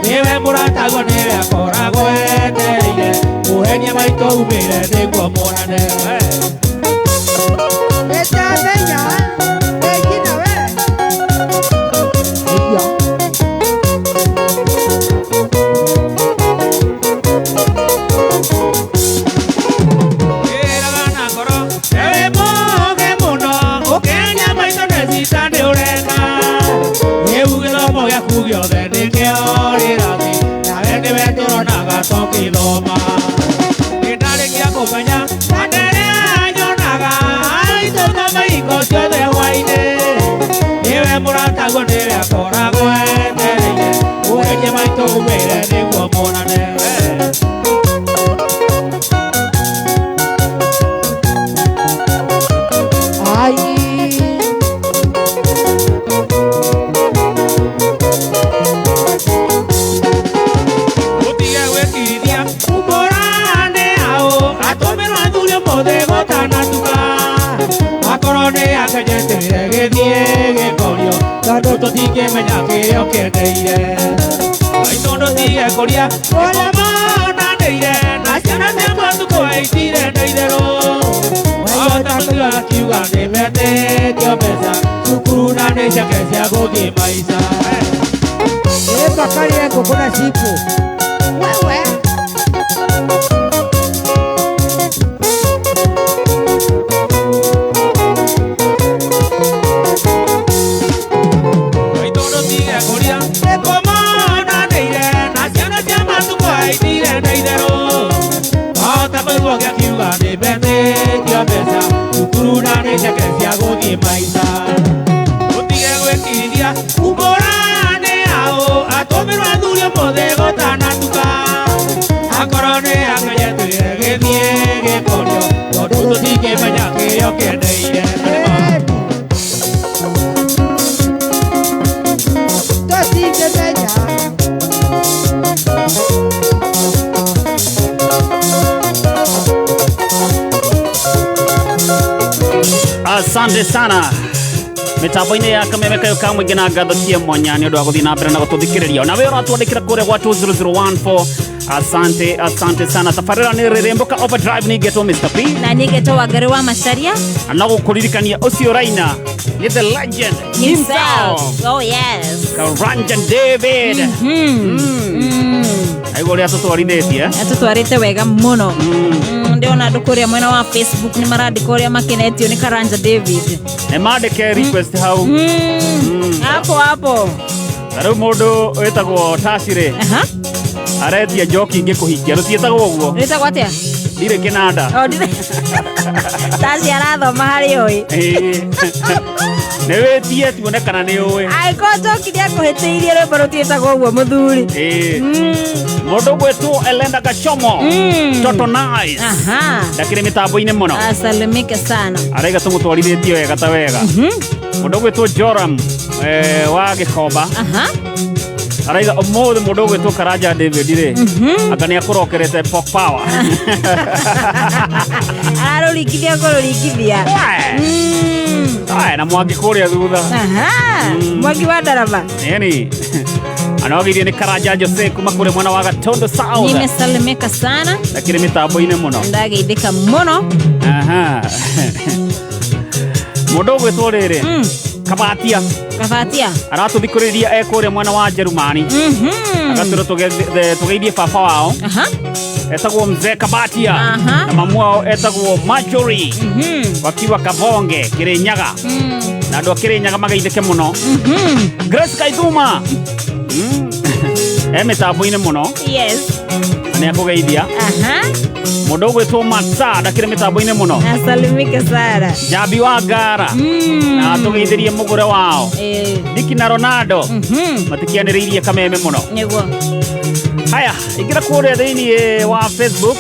nĩwe mũrataguo nĩwe akoragwo etereire mũhenie maitũ umĩre nĩguo muonane. Nĩndamenya ĩngina we. Nĩguo. Ĩraga na ngoro ewe mũũgĩ mũno ũkenya maitho nĩ cita nĩ ũreka rĩu gĩthomo gĩaku gĩothe nĩkĩo rĩrathi nawe nĩwe tũronaga tũkĩthoma nĩndarĩkia kũmenya kana ĩrĩa nyonaga aitũ ng'ombe hingo ciothe hwainĩ nĩwe mũrataguo nĩwe akoragwo etereire ũgerie maitũ umĩre nĩguo muonane. Ai. Gũtige gwĩkirithia umbora nĩ aũ atũmĩrwo athuri ũmũthĩ gũtanatuka akorwo nĩ akenjetĩre gĩthiĩ gĩkorio tondũ tũtingĩmenya kĩrĩa ũkendeire maitũ ndũtige kũria ũrĩa monanĩire na ciana cia matukũ itire na itherũ wahota kũtiga akiuga nĩ metĩtio mbeca cukuru na nĩ ceke cia gũthiĩ maica. Ĩ bakarĩe ngũkũ na cibũ. Wewe. Maitũ ndũtige kũria nĩkũmonanĩire na ciana cia matukũ itire na itherũ wahota kũigua gĩakiuga nĩ metĩtio mbeca cukuru na nĩ ceke cia gũthiĩ maica ũtige gwĩkirithia umbũra nĩ aũ atũmĩrwo athuri ũmũthĩ gũtanatuka akorwo nĩ akenjetĩre gĩthiĩ gĩkorio tondũ tũtingĩmenya kĩrĩa ũkendeire. Tũtingĩmenya. Asante sana mitambo-inĩ ya kameme kayo ka mũingĩ na ngatho cia mwanya nĩ ũndũ wa gũthiĩ na mbere na gũtũthikĩrĩria ona we ũratwandĩkĩra kũrĩa gwa 20014. Asante, asante sana. Tabarĩra nĩ rĩrĩmbũka overdrive nĩngetwo Mr. P na nĩngetwo Wangari wa Macharia na gũkũririkania ũcio raina nĩ the legend himself. Oh yes. Karanja David. Aigua ũrĩa tũtwarithĩtie. Atũtwarĩte wega mũno. Ndĩrona andũ kũrĩa mwena wa Facebook nĩ marandĩka ũrĩa makenetio nĩ Karanja David. Nĩ mandĩke request hau. Hapo hapo. Na rĩu mũndũ wĩtagwo Tacirĩ aretia njoki ingĩ kũhingia rũtiĩtagwo ũguo. Rĩtagwo atĩa? Ndirĩ kĩnanda. Oh, ndirĩ. Taci arathoma harĩ ũĩ. Ĩĩ. Nĩ wĩtie tuone kana nĩ ũĩ. Angĩkorwo njoki nĩakũhĩtĩirie rwĩmbo rũtiĩtagwo ũguo mũthuri. Ĩĩ. Mũndũ ũgwĩtwo Elenda Gachomo Toto Nice ndakĩrĩ mĩtambo-inĩ mũno. Asalimike sana. Araiga tũmũtwarithĩtie wega ta wega. Mũndũ ũgwĩtwo Joram wa Gĩkomba. Araiga ũmũthĩ mũndũ ũgwĩtwo Karanja David rĩ, anga nĩ akũrokerete Pop Power. Ararũringithia kũrũringithia. Aya, na Mwangi kũrĩa thutha. Aha, Mwangi wa ndaraba. Yani anawagithio nĩ Karanja Jose kuma kũrĩ mwena wa Gatondo South. Nimesalimika sana. Lakini mĩtambo-inĩ mũno. Ndageithĩka mũno. Aha. Mũndũ ũgwĩtwo rĩrĩ Kabatia. Kabatia. Aratũthikũrĩria e kũrĩa mwena wa Njerumani. Agatwĩra tũgeithie baba wao. Aha. Etagwo Mzee Kabatia. Aha. Na mamu wao etagwo Marjorie. Wakiwa Kavonge Kirinyaga. Na andũ a Kirinyaga mageithĩke mũno. Grace Kaithuma. E mĩtambo-inĩ mũno. Yes. Na nĩ akũgeithia. Aha. Mũndũ ũgwĩtwo Masa ndakĩrĩ mĩtambo-inĩ mũno. Asalimike sana. Jambi wa Ngara. Na atũgeithĩrie mũgũre wao. Diki na Ronaldo. Matikianĩrĩirie kameme mũno. Nĩguo. Haya, ingĩra kũrĩa thĩinĩ wa Facebook.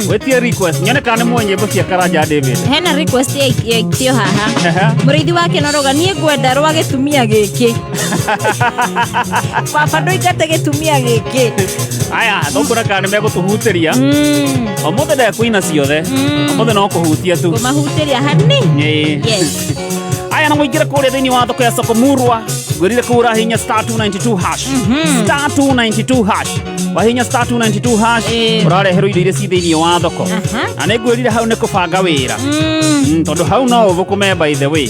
Wĩtie request nyone kana nĩ muoĩ nyĩmbo cia Karanja David. Hena request yaitio haha. Mũrĩithi wake noroga niĩ ngwenda rwa gĩtumia gĩkĩ. Baba ndũingate gĩtumia gĩkĩ. Aya, tũkuona kana nĩ megũtũhutĩria. Ũmũthĩ ndekũina ciothe. Ũmũthĩ no kũhutia tu. Kũmahutĩria hani. Ĩĩ. Yes. Aya, na mũingĩre kũrĩa thĩinĩ wa thoko ya Soko Murwa. Ngwĩrire kũu ũrahihinya star 292 hash. Star 292 hash. Wahihinya star 292 hash ũrareherwo indo iria ci thĩinĩ wa thoko. Na nĩ ngwĩrire hau nĩ kũbanga wĩra. Tondũ hau no ũthũkũme by the way.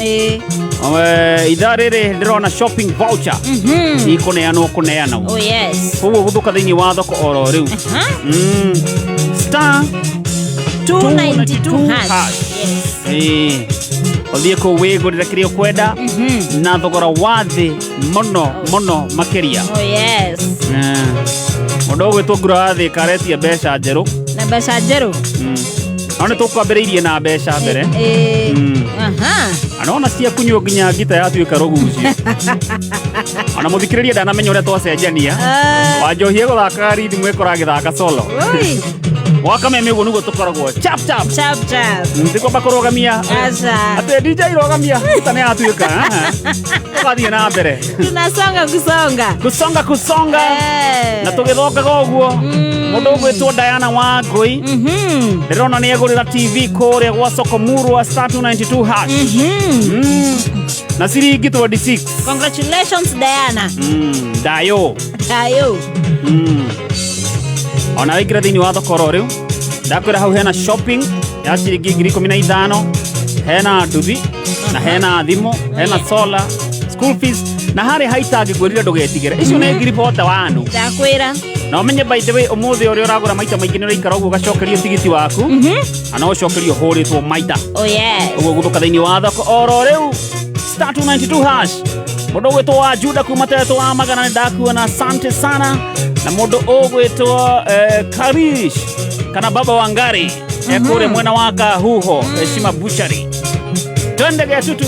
Ithaa rĩrĩ ndĩrona shopping voucher. Ikũneanwo kũneanwo. Oh yes. Koguo gũthũka thĩinĩ wa thoko oro rĩu. Star 292 hash. Yes. Ũthiĩ kũu wĩgũrĩre kĩrĩa ũkwenda na thogora wa thĩ mũno mũno makĩria. Oh yes. Mũndũ ũgwĩtwo ngura wa thĩ karetia mbeca njerũ. Na mbeca njerũ. No nĩ tũkwambĩrĩirie na mbeca mbere. Aha. Anona cia kunyua nginya ngita yatuĩka rũgucio. Ona mũthikĩrĩria ndanamenya ũrĩa twacenjania. Wanjohie gũthakaga rhythm ĩkora agĩthaka solo. Ui. Mwaka meme ũguo nĩguo tũkoragwo chap chap. Chap chap. Ndikwamba kũrũgamia. Aca. Atĩ DJ rũgamia ngita nĩ yatuĩka. Tũgathiĩ na mbere. Tunasonga kusonga. Kusonga kusonga. Na tũgĩthongaga ũguo. Mũndũ ũgwĩtwo Diana Wangũi. Ndĩrona nĩ egũrĩra TV kũrĩa gwa Soko Murwa star 292 hash. Na ciringi 26. Congratulations Diana. Dayo. Dayo. Ona waingĩra thĩinĩ wa thoko oro rĩu ndakwĩra hau hena shopping ya ciringi 15,000, hena nduthi na hena thimũ, hena solar, school fees na harĩ haitangĩ ngwĩrire ndũgetigĩre. Icio nĩ 41,000. Ndakwĩra. Na ũmenye by the way ũmũthĩ ũrĩa ũragũra maita maingĩ nĩ ũraikara ũguo ũgacokerio tigiti waku. Na no ũcokerio ũhũrĩtwo maita. Oh yes. Ũguo gũthũka thĩinĩ wa thoko oro rĩu star 292 hash. Mũndũ ũgwĩtwo wa Juda kuma Teto wa Magana nĩ ndakuona, asante sana. Na mũndũ ũgwĩtwo Karish kana Baba Wangari ekũrĩa mwena wa Kahuho Heshima Butchery. Twende Gatutu.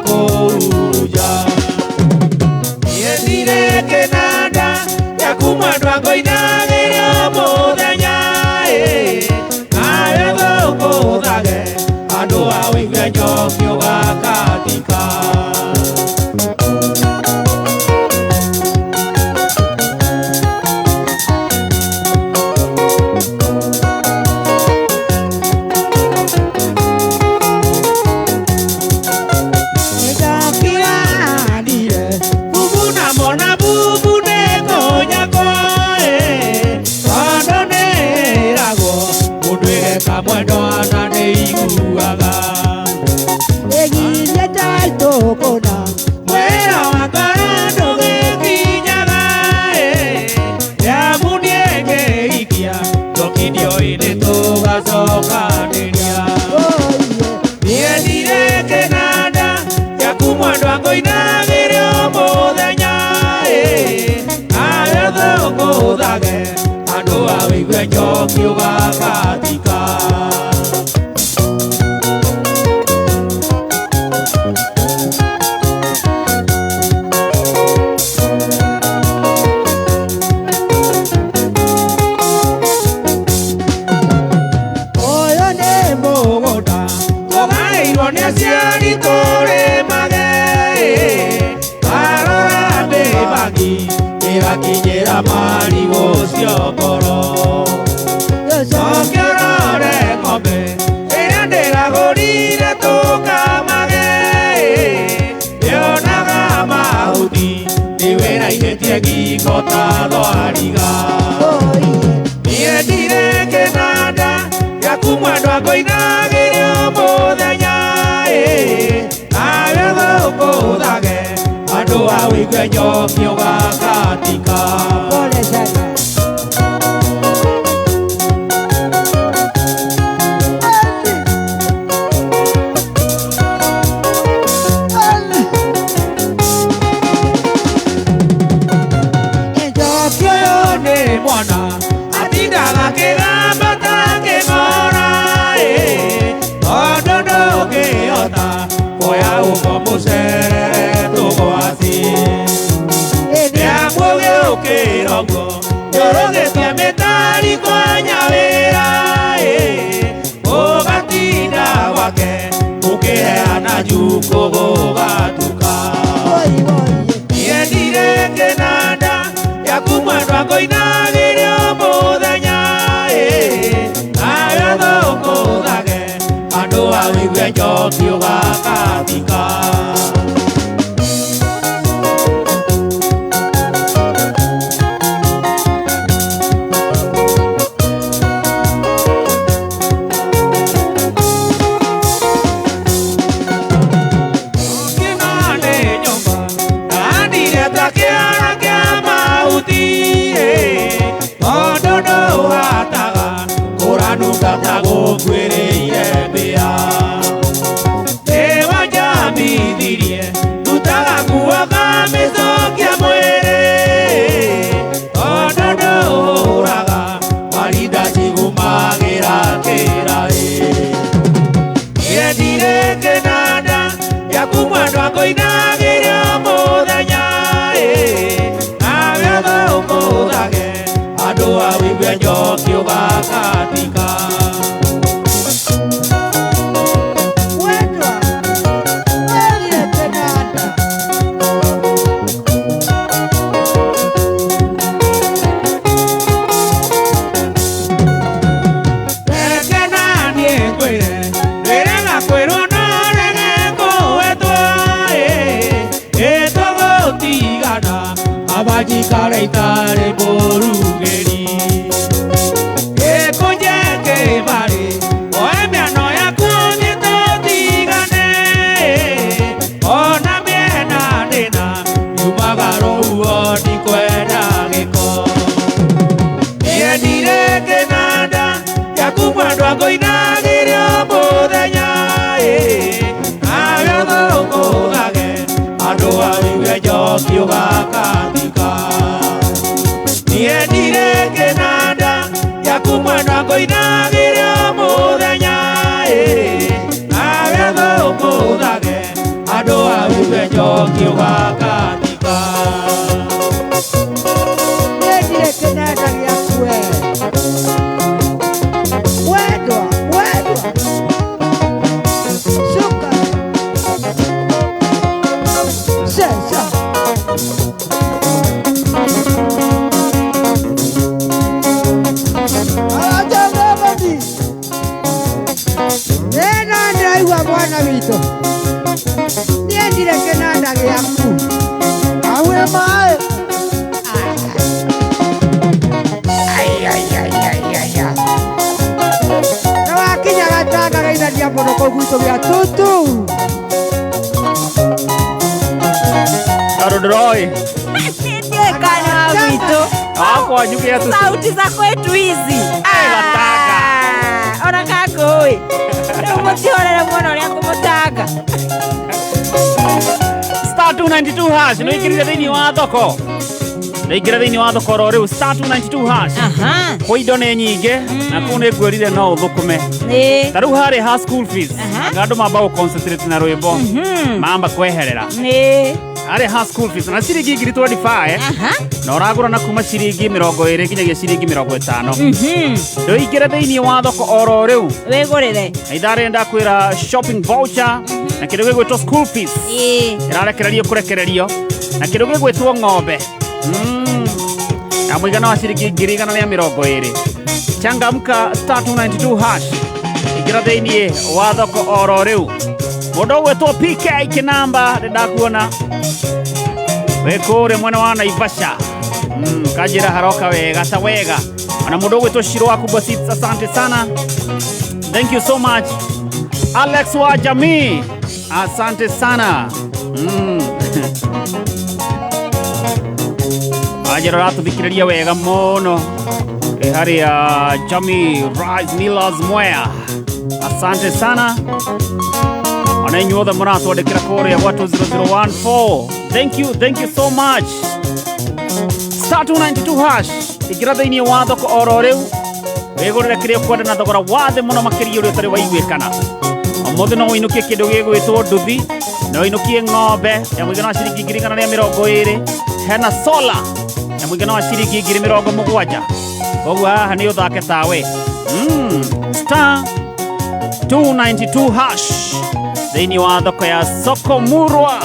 Kuruja. ngũinagĩre o mũthenya ĩ nawe thũngũthage andũ a wĩigue njoki ũgakatika. Ũyũ nĩ mũgũnda tũgaĩirwo nĩ aciari tũrĩmage arora mĩbagi ĩgakinyĩra marigũ ciongoro. Coke ũrore ng'ombe ĩrĩa ndĩragũrire tũkamage ndĩonaga mahuti nĩ wĩraihĩtie ngingo ta thwariga. Niĩ ndirĩ kĩnanda gĩaku mwendwa ngũinagĩre o mũthenya ĩ nawe thũngũthage andũ a wĩigue njoki ũgakatika. Pole sana. Njoki ũyũ nĩ mwana atindaga akĩgamba ta kĩng'ora ĩ tondũ ndũngĩhota kuoya ũko mũcerere tũgwaci. Nĩamũgĩũkĩra ũguo njũrũgĩtie mĩtari kwa nyawĩra ĩ ũgatinda gwake ũkĩheana njukũ gũgatuka. Niĩ ndirĩ kĩnanda gĩaku mwendwa ngũinagĩre o mũthenya ĩ nawe thũngũthage andũ a wĩigue njoki ũgakatika. Tondũ ndũhataga kũranunga ta gũkuĩrĩire mbĩa. Nĩwanjamithirie ndutaga nguo ngamĩcokia mwĩrĩ tondũ ndũhũraga marinda cigumagĩra kĩraĩ. Niĩ ndirĩ kĩnanda gĩaku mwendwa ngũinagĩre o mũthenya ĩ nawe thũngũthage andũ a wĩigue njoki ũgakatika. Wendwa, wendire kĩnanda. Reke naniĩ ngwĩre ndĩrega kwĩrwo no rege kũwetwo ĩ ĩtũgũtigana abanjikare itarĩ mũrugĩri. Gĩkũnje kĩbarĩ oe mĩano yaku thiĩ tũtigane ona mĩena ndĩna yumaga rũhuho ndikwenda gĩko. Niĩ ndirĩ kĩnanda gĩaku mwendwa ngũinagĩre o mũthenya ĩ nawe thũngũthage andũ a wĩigue njoki ũgakatika. Niĩ ndirĩ kĩnanda gĩaku mwendwa ngũinagĩre o mũthenya ĩ nawe thũngũthage andũ a wĩigue njoki ũgakatika. Niĩ ndirĩ kĩnanda gĩaku we. Wendwa, wendwa. Shuka. Sesa. Araja Nena ndĩraigua mwana witũ. Niĩ ndirĩ kĩnanda gĩaku. Awe maĩ. Na wakinya gatanga geithania mũno kũu gwitũ gĩa tutu. Tondũ ndĩroĩ Ndiũĩ kana wa gwitũ. Akwanyu gĩa tutu. Sauti za kwetu hizi. Gatanga. Ona kakũĩ. Rĩu mũtihorere muona ũrĩa ngũmũtanga. Star Star 292 hash nä ingä rire thä inä wa thoko nä ingä re thä inä wa thoko ro rä u star 292 hash kwä indo nä nyingä na kå nä ngwä rire no å thå kå me Ĩĩ. ta rä u harä ha school fees anga andå mamba gå concentrate na rwä mbo mamba kweherera Ĩĩ. harä ha school fees na ciringi ngiri 25 na å ragå ra na kuma ciringi mä rongo ä rä nginyagia ciringi mä rongo ä tano ndå ingä re thä inä wa thoko oro rä u Wĩgũrĩre. na ithaa rä ndakwä ra shopping voucher na kä ndå gä gwä two school fees Ĩĩ. ĩrarekererio kũrekererio na kĩndũ gĩgwĩtwo ng'ombe na mũigana wa ciringi 120,000 changamka star 292 hash ingĩra thĩiniĩ wa thoko oro rĩu mũndũ ũgwĩtwo PK kĩnamba nĩ ndakuona wĩ kũrĩa mwena wa Naivasha kanjĩra haroka wega ta wega ona mũndũ ũgwĩtwo Shiro wa Kubwa Seeds asante sana thank you so much Alex wa jamii asante sana anjĩra ũratũthikĩrĩria wega mũno ĩ harĩa Jamii Rice Millers Mwea asante sana ona inyuothe mũratwandĩkĩra kũrĩa gwa 20014 thank you thank you so much star 292 hash ingĩra thĩinĩ wa thoko oro rĩu wĩgũrĩre kĩrĩa ũkwenda na thogora wa thĩ mũno makĩria ũrĩa ũtarĩ waiguĩkana ũmũthĩ no ũinũkie kĩndũ gĩgwĩtwo nduthi no ũinũkie ng'ombe ya mũigana wa ciringi 120,000 hena sola ya mũigana wa ciringi 70,000 koguo haha nĩ ũthake tawe star 292 hash thĩinĩ wa thoko ya soko murwa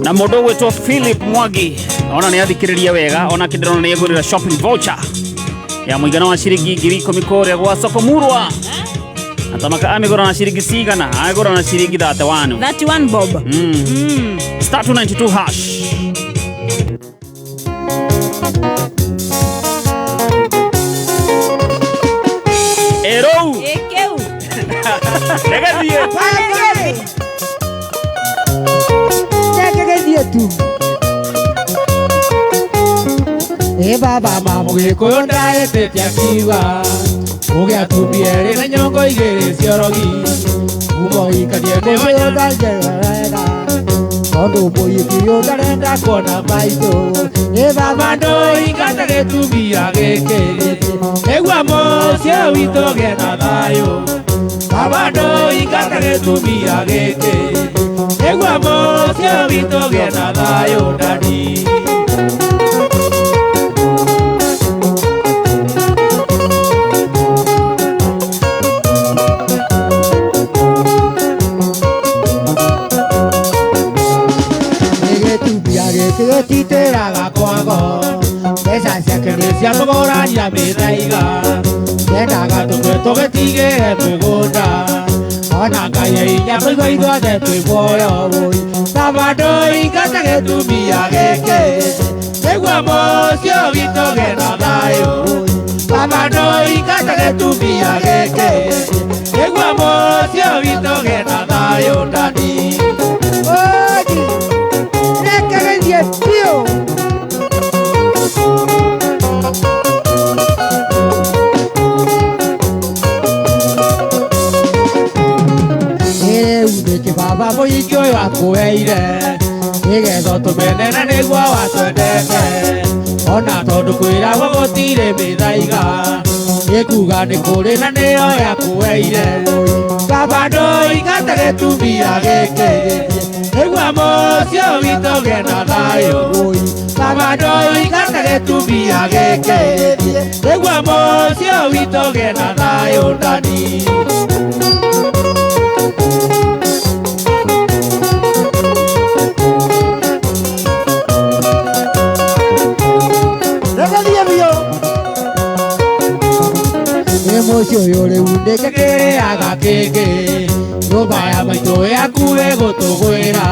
na mũndũ ũgwĩtwo Philip Mwangi ona nĩ athikĩrĩria wega ona kĩndĩrona nĩ egũrĩra shopping voucher ya mũigana wa ciringi 10,000 kũrĩa gwa soko murwa na tamaka amĩgũra na ciringi cigana agũra na ciringi 31 31 bob. Star 292 hash Erou Ĩkĩu. Regathiĩ Rekegerie tu. Ĩ baba ma mũgĩkũyũ ndaĩtĩte akiuga ũgĩ atumia erĩ na nyongo igĩrĩ ciorogi kuma ũhikanie nĩwega tondũ mũhiki ũyũ ndarenda kuona maitũ ĩ baba ndũingate gĩtumia gĩkĩ nĩguo mũciĩ witũ ũgĩe na thayũ baba ndũingate gĩtumia gĩkĩ nĩguo mũciĩ witũ ũgĩe na thayũ ndadi gĩtumia gĩkĩ gĩtitĩraga kwago mbeca ciake nĩ cia kũgũrania mĩthaiga endaga tũkue tũgĩtigĩre mũgũnda ona Ngai einya kũigua ithuothe twĩ muoyo wũi baba ndũingate gĩtumia gĩkĩ nĩguo mũciĩ witũ ũgĩe na thayũ baba ndũingate gĩtumia gĩkĩ nĩguo mũciĩ witũ ũgĩe na thayũ ndani Oji, rekererie biũ. Rĩu nĩkĩ baba mũhiki ũyũ akũheire nĩgetha ũtũmene na nĩguo watwendete ona tondũ kwĩragwo gũtirĩ mĩthaiga Ĩkuga nĩ kũrĩ na nĩyo yakueire. Baba ndũingate gĩtumia gĩkĩ gĩthiĩ nĩguo mũciĩ witũ ũgĩe na thayũ. Baba ndũingate gĩtumia gĩkĩ gĩthiĩ nĩguo mũciĩ witũ ũgĩe na thayũ ndani. Rĩgathiĩ biũ. Nĩ mũciĩ ũyũ rĩu ndĩkĩkĩrĩaga kĩngĩ. Nyũmba ya maitũ yaku ĩgũtũgwĩra.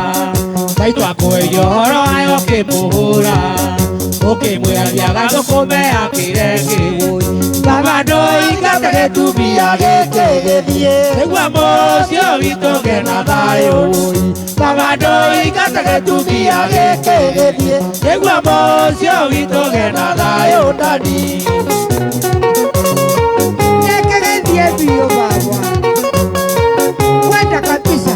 Maitũ akũheire ũhoro wayo ũkĩmũhũra. Ũkĩmwĩra thiaga thũkũme akĩre kĩ. Baba ndũingate gĩtumia gĩkĩ gĩthiĩ nĩguo mũciĩ witũ ũgĩe na thayũ. Baba ndũingate gĩtumia gĩkĩ gĩthiĩ nĩguo mũciĩ witũ ũgĩe na thayũ ndani. Gĩkĩ gĩthiĩ biũ baba. Kwenda kabisa.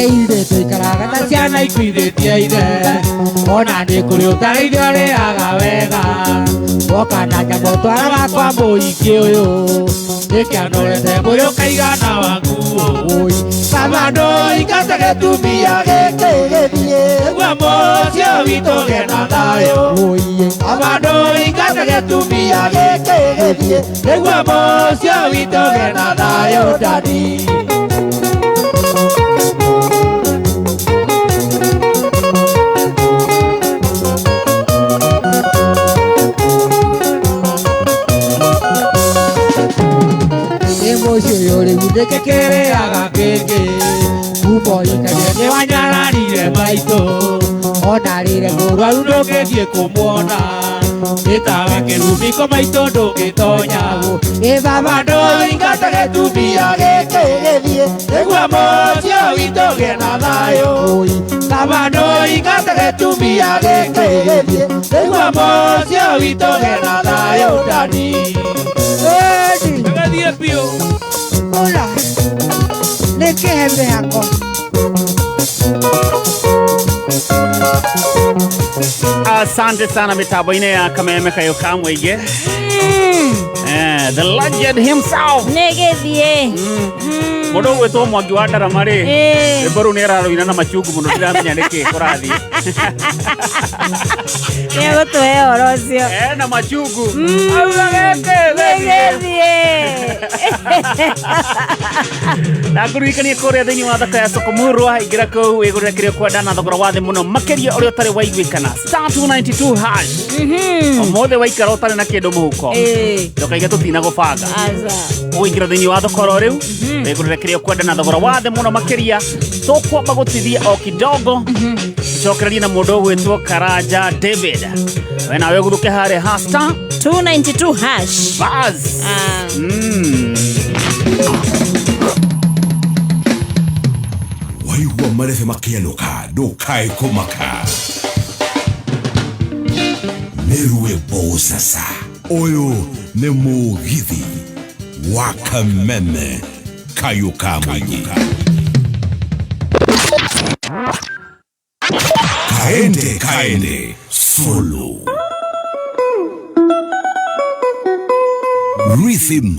Ithe tũikaraga ta ciana ikuithĩtie ithe. Ona nĩ kũrĩ ũtarĩithio ũrĩaga wega. Woka na nyamũ twaraga kwa mũingĩ ũyũ. Nĩkĩanorete mwĩrĩ ũkaigana wa nguo. Baba ndũingate gĩtumia gĩkĩ gĩthiĩ nĩguo mũciĩ witũ ũgĩe na thayũ. Baba ndũingate gĩtumia gĩkĩ gĩthiĩ nĩguo mũciĩ witũ ũgĩe na thayũ ndani. Nĩ mũciĩ ũyũ rĩu ndĩkĩkĩrĩaga kĩngĩ. Kuma ũhikanie nĩ wanyararire maitũ. Ona rĩrĩ mũrwaru ndũngĩthiĩ kũmuona. Nĩ tawe kĩrumiko maitũ ndũngĩtonya. Ĩ baba ndũingate gĩtumia gĩkĩ gĩthiĩ nĩguo mũciĩ witũ ũgĩe na thayũ. Baba ndũingate gĩtumia gĩkĩ gĩthiĩ nĩguo mũciĩ witũ ũgĩe na thayũ ndani. Gĩgathiĩ biũ. Ũra. Nĩ kĩhembe yakwa. Asante sana mitambo-inĩ ya Kameme Kayo ka Mũingĩ. The legend himself. Nĩ gĩthiĩ. Mũndũ ũgwĩtwo Mwangi wa Ndarama rĩ, rwĩmbo rũu nĩ ararũina na machungu mũno ndiramenya nĩkĩ kũrathiĩ. Nĩ egũtũhe ũhoro ũcio. Ena machungu. Auga gĩkĩ Nĩ gĩthiĩ. Na ngũririkanie kũrĩa thĩinĩ wa thoko ya Sokomurwa, ingĩra kũu wĩgũrĩre kĩrĩa ũkwenda na thogora wa thĩ mũno makĩria ũrĩa ũtarĩ waiguĩkana. Star 292 hash. Ũmũthĩ waikara ũtarĩ na kĩndũ mũhuko. Ndũkaige tũtinagũbanga. Aca. Ũgũingĩra thĩinĩ wa thoko oro rĩu wĩgũrĩre kĩrĩa ũkwenda na thogora wa thĩ mũno makĩria. Tũkwamba gũtithia o kidogo tũcokererie na mũndũ ũgwĩtwo Karanja David. We nawe ũgurũke harĩa ha star 292 hash. Buzz. Waigua marebe makĩenũka ndũkae kũmaka. Nĩ rwĩmbo sasa. Ũyũ nĩ mũgithi wa Kameme Kayo ka Mũingĩ. Kaende kaende solo. Rhythm.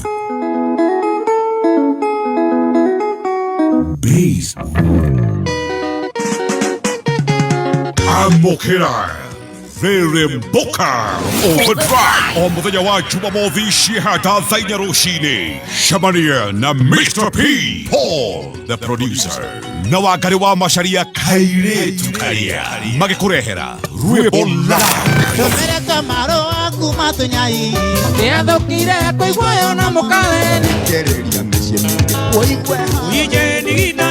Bass. Amokera. Rĩrĩ Overdrive o mũthenya wa Jumamothi cihata thaa inya rũcinĩ. Cemania na Mr. P Paul the producer na Wangari wa Macharia kairĩtu karia magĩkũrehera rwĩmbo live. Tũmerete marũa kuma tũnyai Nĩathũkire kũiguayo na mũkaweni Kĩrĩria mĩciĩ mĩingĩ ũigue Ije nigina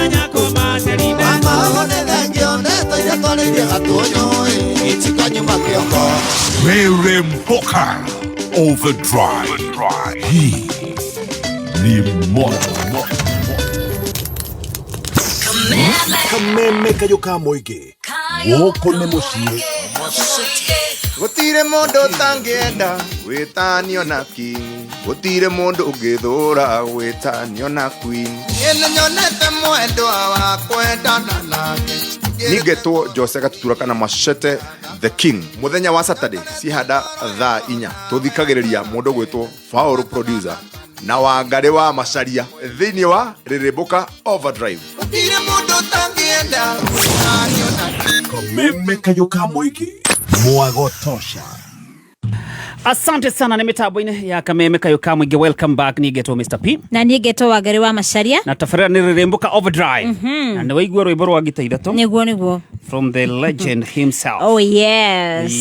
nyako materina. Amaho nĩ thengio ndeto iria twarĩirie gatunyũ itikanyuma kĩoko. Rĩrĩ Mboka Overdrive. Hii ni moto. Kameme Kayo ka Mũingĩ. Gũkũ nĩ mũciĩ. Gũtirĩ mũndũ ũtangĩenda gwĩtanio na king. Gũtirĩ mũndũ ũngĩthũra gwĩtanio na queen. Niĩ nĩnyonete mwendwa wa kwendana nake. Ningetwo Jose Gatutura kana Machete the King. Muthenya wa Saturday cihanda thaa 4 tuthikagiriria mundu gwitwo Faulu producer na Wangari wa Macharia thiini wa Rĩrĩmbũka Overdrive. Gũtirĩ mũndũ ũtangĩenda. Kameme kayũ ka mũingĩ mwago tosha. Asante sana nä mä tambo-inä ya Kameme kayå ka muingĩ. Welcome back. Ningetwo Mr P. Na niĩ ngetwo Wangari wa Macharia. Na tabarĩra nĩ Rĩrĩmbũka Overdrive. Na nĩ waigua rwĩmbo rwa ngita ithatũ Nĩguo. from the legend himself. Oh yes.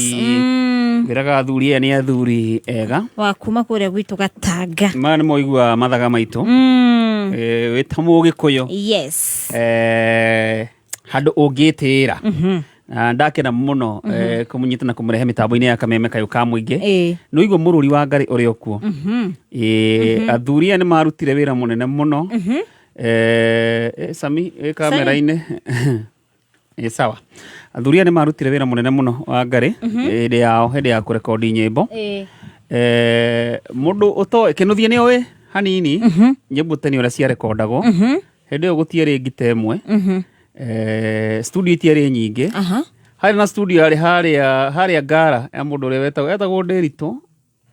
Ngwĩraga athuri aya nĩ athuri ega. Wa kuma kũrĩa gwitũ Gatanga. Maya nĩ moigua mathaga maitũ. Wĩ ta Mũgĩkũyũ, handũ ũngĩtĩĩra. Na ndakena mũno kũmũnyita na kũmũrehe mĩtambo-inĩ ya Kameme kayũ ka mũingĩ. Nĩ ũigua mũrũri wa Ngarĩ ũrĩ okuo. Athuri aya nĩ marutire wĩra mũnene mũno. Sami ĩ kamera-inĩ. Sawa, athuri aya nĩ marutire wĩra mũnene mũno wa Ngarĩ hĩndĩ yao, hĩndĩ ya kũrekondi nyĩmbo. Mũndũ ũtoĩ kĩnuthia nĩ oĩ hanini nyĩmbo tene ũrĩa ciarekondagwo. Hĩndĩ ĩyo gũtiarĩ ngita ĩmwe. Studio itiarĩ nyingĩ. Harĩ na studio yarĩ harĩa Ngara ya mũndũ ũrĩa wetagwo Ndĩritũ,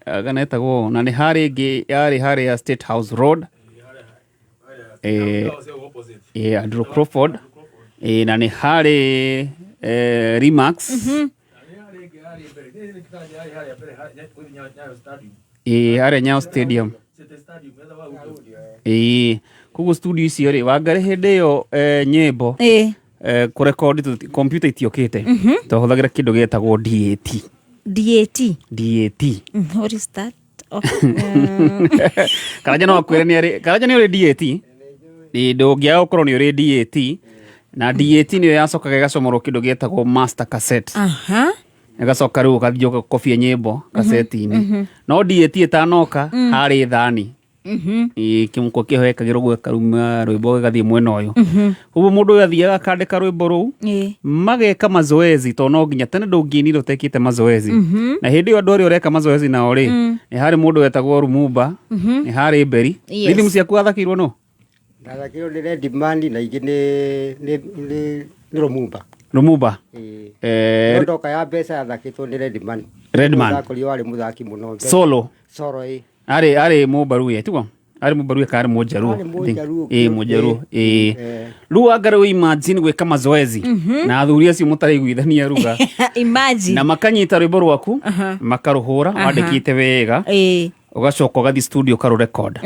kana etagwo, na nĩ harĩ ĩngĩ yarĩ harĩa State House Road, Andrew Crawford, na nĩ harĩ Remax. Harĩa Nyayo Stadium. Koguo studio icio rĩ, Wangari hĩndĩ ĩyo, nyĩmbo kũrekondi computer itiokĩte. Twahũthagĩra kĩndũ gĩetagwo DAT. DAT. DAT. What is that? Oh. Karanja no akwĩre nĩ arĩ, Karanja nĩ ũrĩ DAT. Ndũngĩaga gũkorwo nĩ ũrĩ DAT. Na DAT nĩyo yacokaga ĩgacomorwo kĩndũ gĩetagwo master cassette. Ĩgacoka rĩu ũgathiĩ ũgakobia nyĩmbo kaseti-inĩ. No DAT ĩtanoka, harĩ thani. Kĩmũkwa kĩho ekagĩrwo gĩkaruma rwĩmbo gĩgathiĩ mwena ũyũ. Koguo mũndũ ũyũ athiaga akandĩka rwĩmbo rũu, mageka mazoezi, tondũ no nginya tene ndũngĩinire ũtekĩte mazoezi. Na hĩndĩ ĩyo andũ arĩa ũreka mazoezi nao rĩ, nĩ harĩ mũndũ wetagwo Lumumba, nĩ harĩ Mberi. Rhythm ciaku wathakĩirwo no? Ndathakĩirwo nĩ Redman na ingĩ nĩ Lumumba. Lumumba. Ĩĩ. No ndoka ya mbeca yathakĩtwo nĩ Redman. Redman. Mũthaki ũrĩa warĩ mũthaki mũno. Solo. Solo, ĩĩ. Arĩ Mũmbaruya tiguo? Arĩ Mũmbaruya kana arĩ Mũnjaruo? Arĩ Mũnjaruo. Ĩĩ, Mũnjaruo. Ĩĩ. Rĩu Wangari wĩ imagine gwĩka mazoezi na athuri acio mũtaraiguithania ruga. Imagine. Na makanyita rwĩmbo rwaku, makarũhũra, wandĩkĩte wega, ũgacoka ũgathiĩ studio ũkarũrekoda.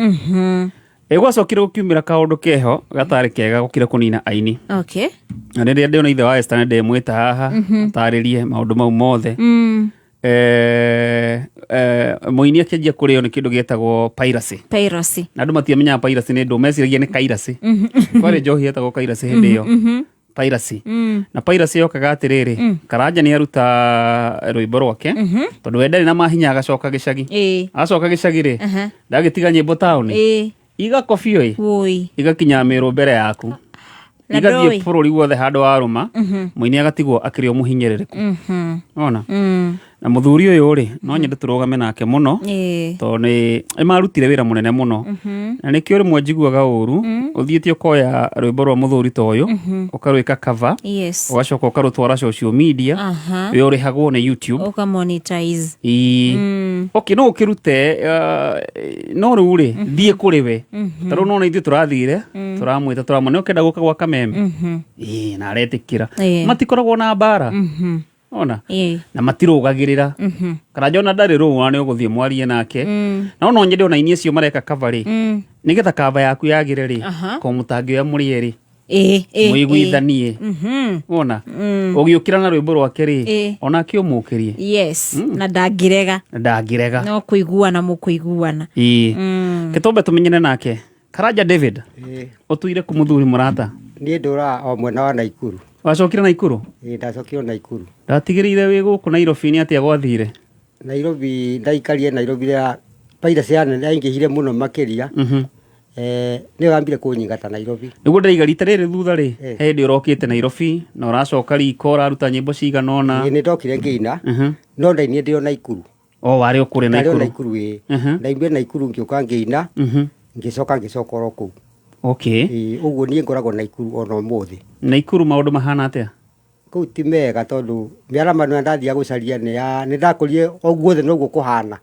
Gwacokire gũkiumĩra kaũndũ keho gatarĩ kega gũkira kũnina aini. Na rĩrĩa ndĩona ithe wa Esther nĩ ndĩmwĩta haha atarĩrie maũndũ mau mothe. Mũini akĩanjia kũrĩo nĩ kĩndũ gĩetagwo piracy. Piracy. Na andũ matiamenyaga piracy nĩ ndũ, meciragia nĩ kairacy. Kwarĩ njohi yetagwo kairacy hĩndĩ ĩyo. Piracy. Na piracy yokaga atĩrĩrĩ, Karanja nĩ aruta rwĩmbo rwake, tondũ we ndarĩ na mahinya, agacoka gĩcagi. Acoka gĩcagi rĩ, ndagĩtiga nyĩmbo taũni, igakobio ĩ, Woi. igakinya mĩrũ mbere yaku, Na igathiĩ ndũĩ. bũrũri guothe handũ warũma. Mũini agatigwo akĩrĩ o mũhinyĩrĩrĩku. Ona na mũthuri ũyũ rĩ, no nyende tũrũgame nake mũno, tondũ nĩ marutire wĩra mũnene mũno. Na nĩkĩo rĩmwe njiguaga ũru ũthiĩte ũkoya rwĩmbo rwa mũthuri ta ũyũ, ũkarwĩka cover, ũgacoka ũkarũtwara social media, we ũrĩhagwo nĩ YouTube. Ũka monetize. Ĩĩ. Okay, no ũkĩrute, no rĩu rĩ, thiĩ kũrĩ we. Ta rĩu nona ithuĩ tũrathire, tũramwĩta, tũramwĩra nĩ ũkenda gũka gwa Kameme. Ĩĩ, na aretĩkĩra. Matikoragwo na mbara. Ona na matirũgagĩrĩra. Karanja ona ndarĩ rũa, nĩ ũgũthiĩ mwarie nake. No no nyende ona inyuĩ acio mareka cover rĩ, nĩgetha cover yaku yagĩre rĩ, ko mũtangĩoya mũrĩ erĩ, mũiguithanie. Wona ũgĩũkĩra na rwĩmbo rwake rĩ, onake ũmũkĩrie. Yes, na ndangĩrega. Ndangĩrega. No kũiguana mũkũiguana. Ĩĩ. Kĩtombe tũmenyane nake Karanja David. Ũtũire kũ, mũthuri mũrata? Niĩ ndũraga o mwena wa Naikuru. Wacokire Naikuru? Ĩĩ, ndacokire Naikuru. Ndatigĩrĩire wĩ gũkũ Nairobi, nĩ atĩa gwathire? Nairobi ndaikarire Nairobi rĩa piracy yaingĩhire mũno makĩria. Nĩyo yambire kũnyingata Nairobi. Nĩguo ndĩraiga rita rĩrĩ thutha rĩ, he hĩndĩ ũrokĩte Nairobi na ũracoka riko ũraruta nyĩmbo cigana ũna. Ĩĩ, nĩ ndokire ngĩina, no ndainire ndĩ o Naikuru. O warĩ o kũrĩa Ndarĩ o Naikuru? Naikuru, ĩĩ. Ndaimire Naikuru ngĩũka ngĩina, ngĩcoka oro kũu. Ĩĩ, ũguo niĩ ngoragwo Naikuru ona ũmũthĩ. Naikuru maũndũ mahana atĩa? Kũu ti mega tondũ mĩaramano ĩrĩa ndathiaga gũcaria nĩ ya nĩ ndakũrire o guothe noguo kũhana.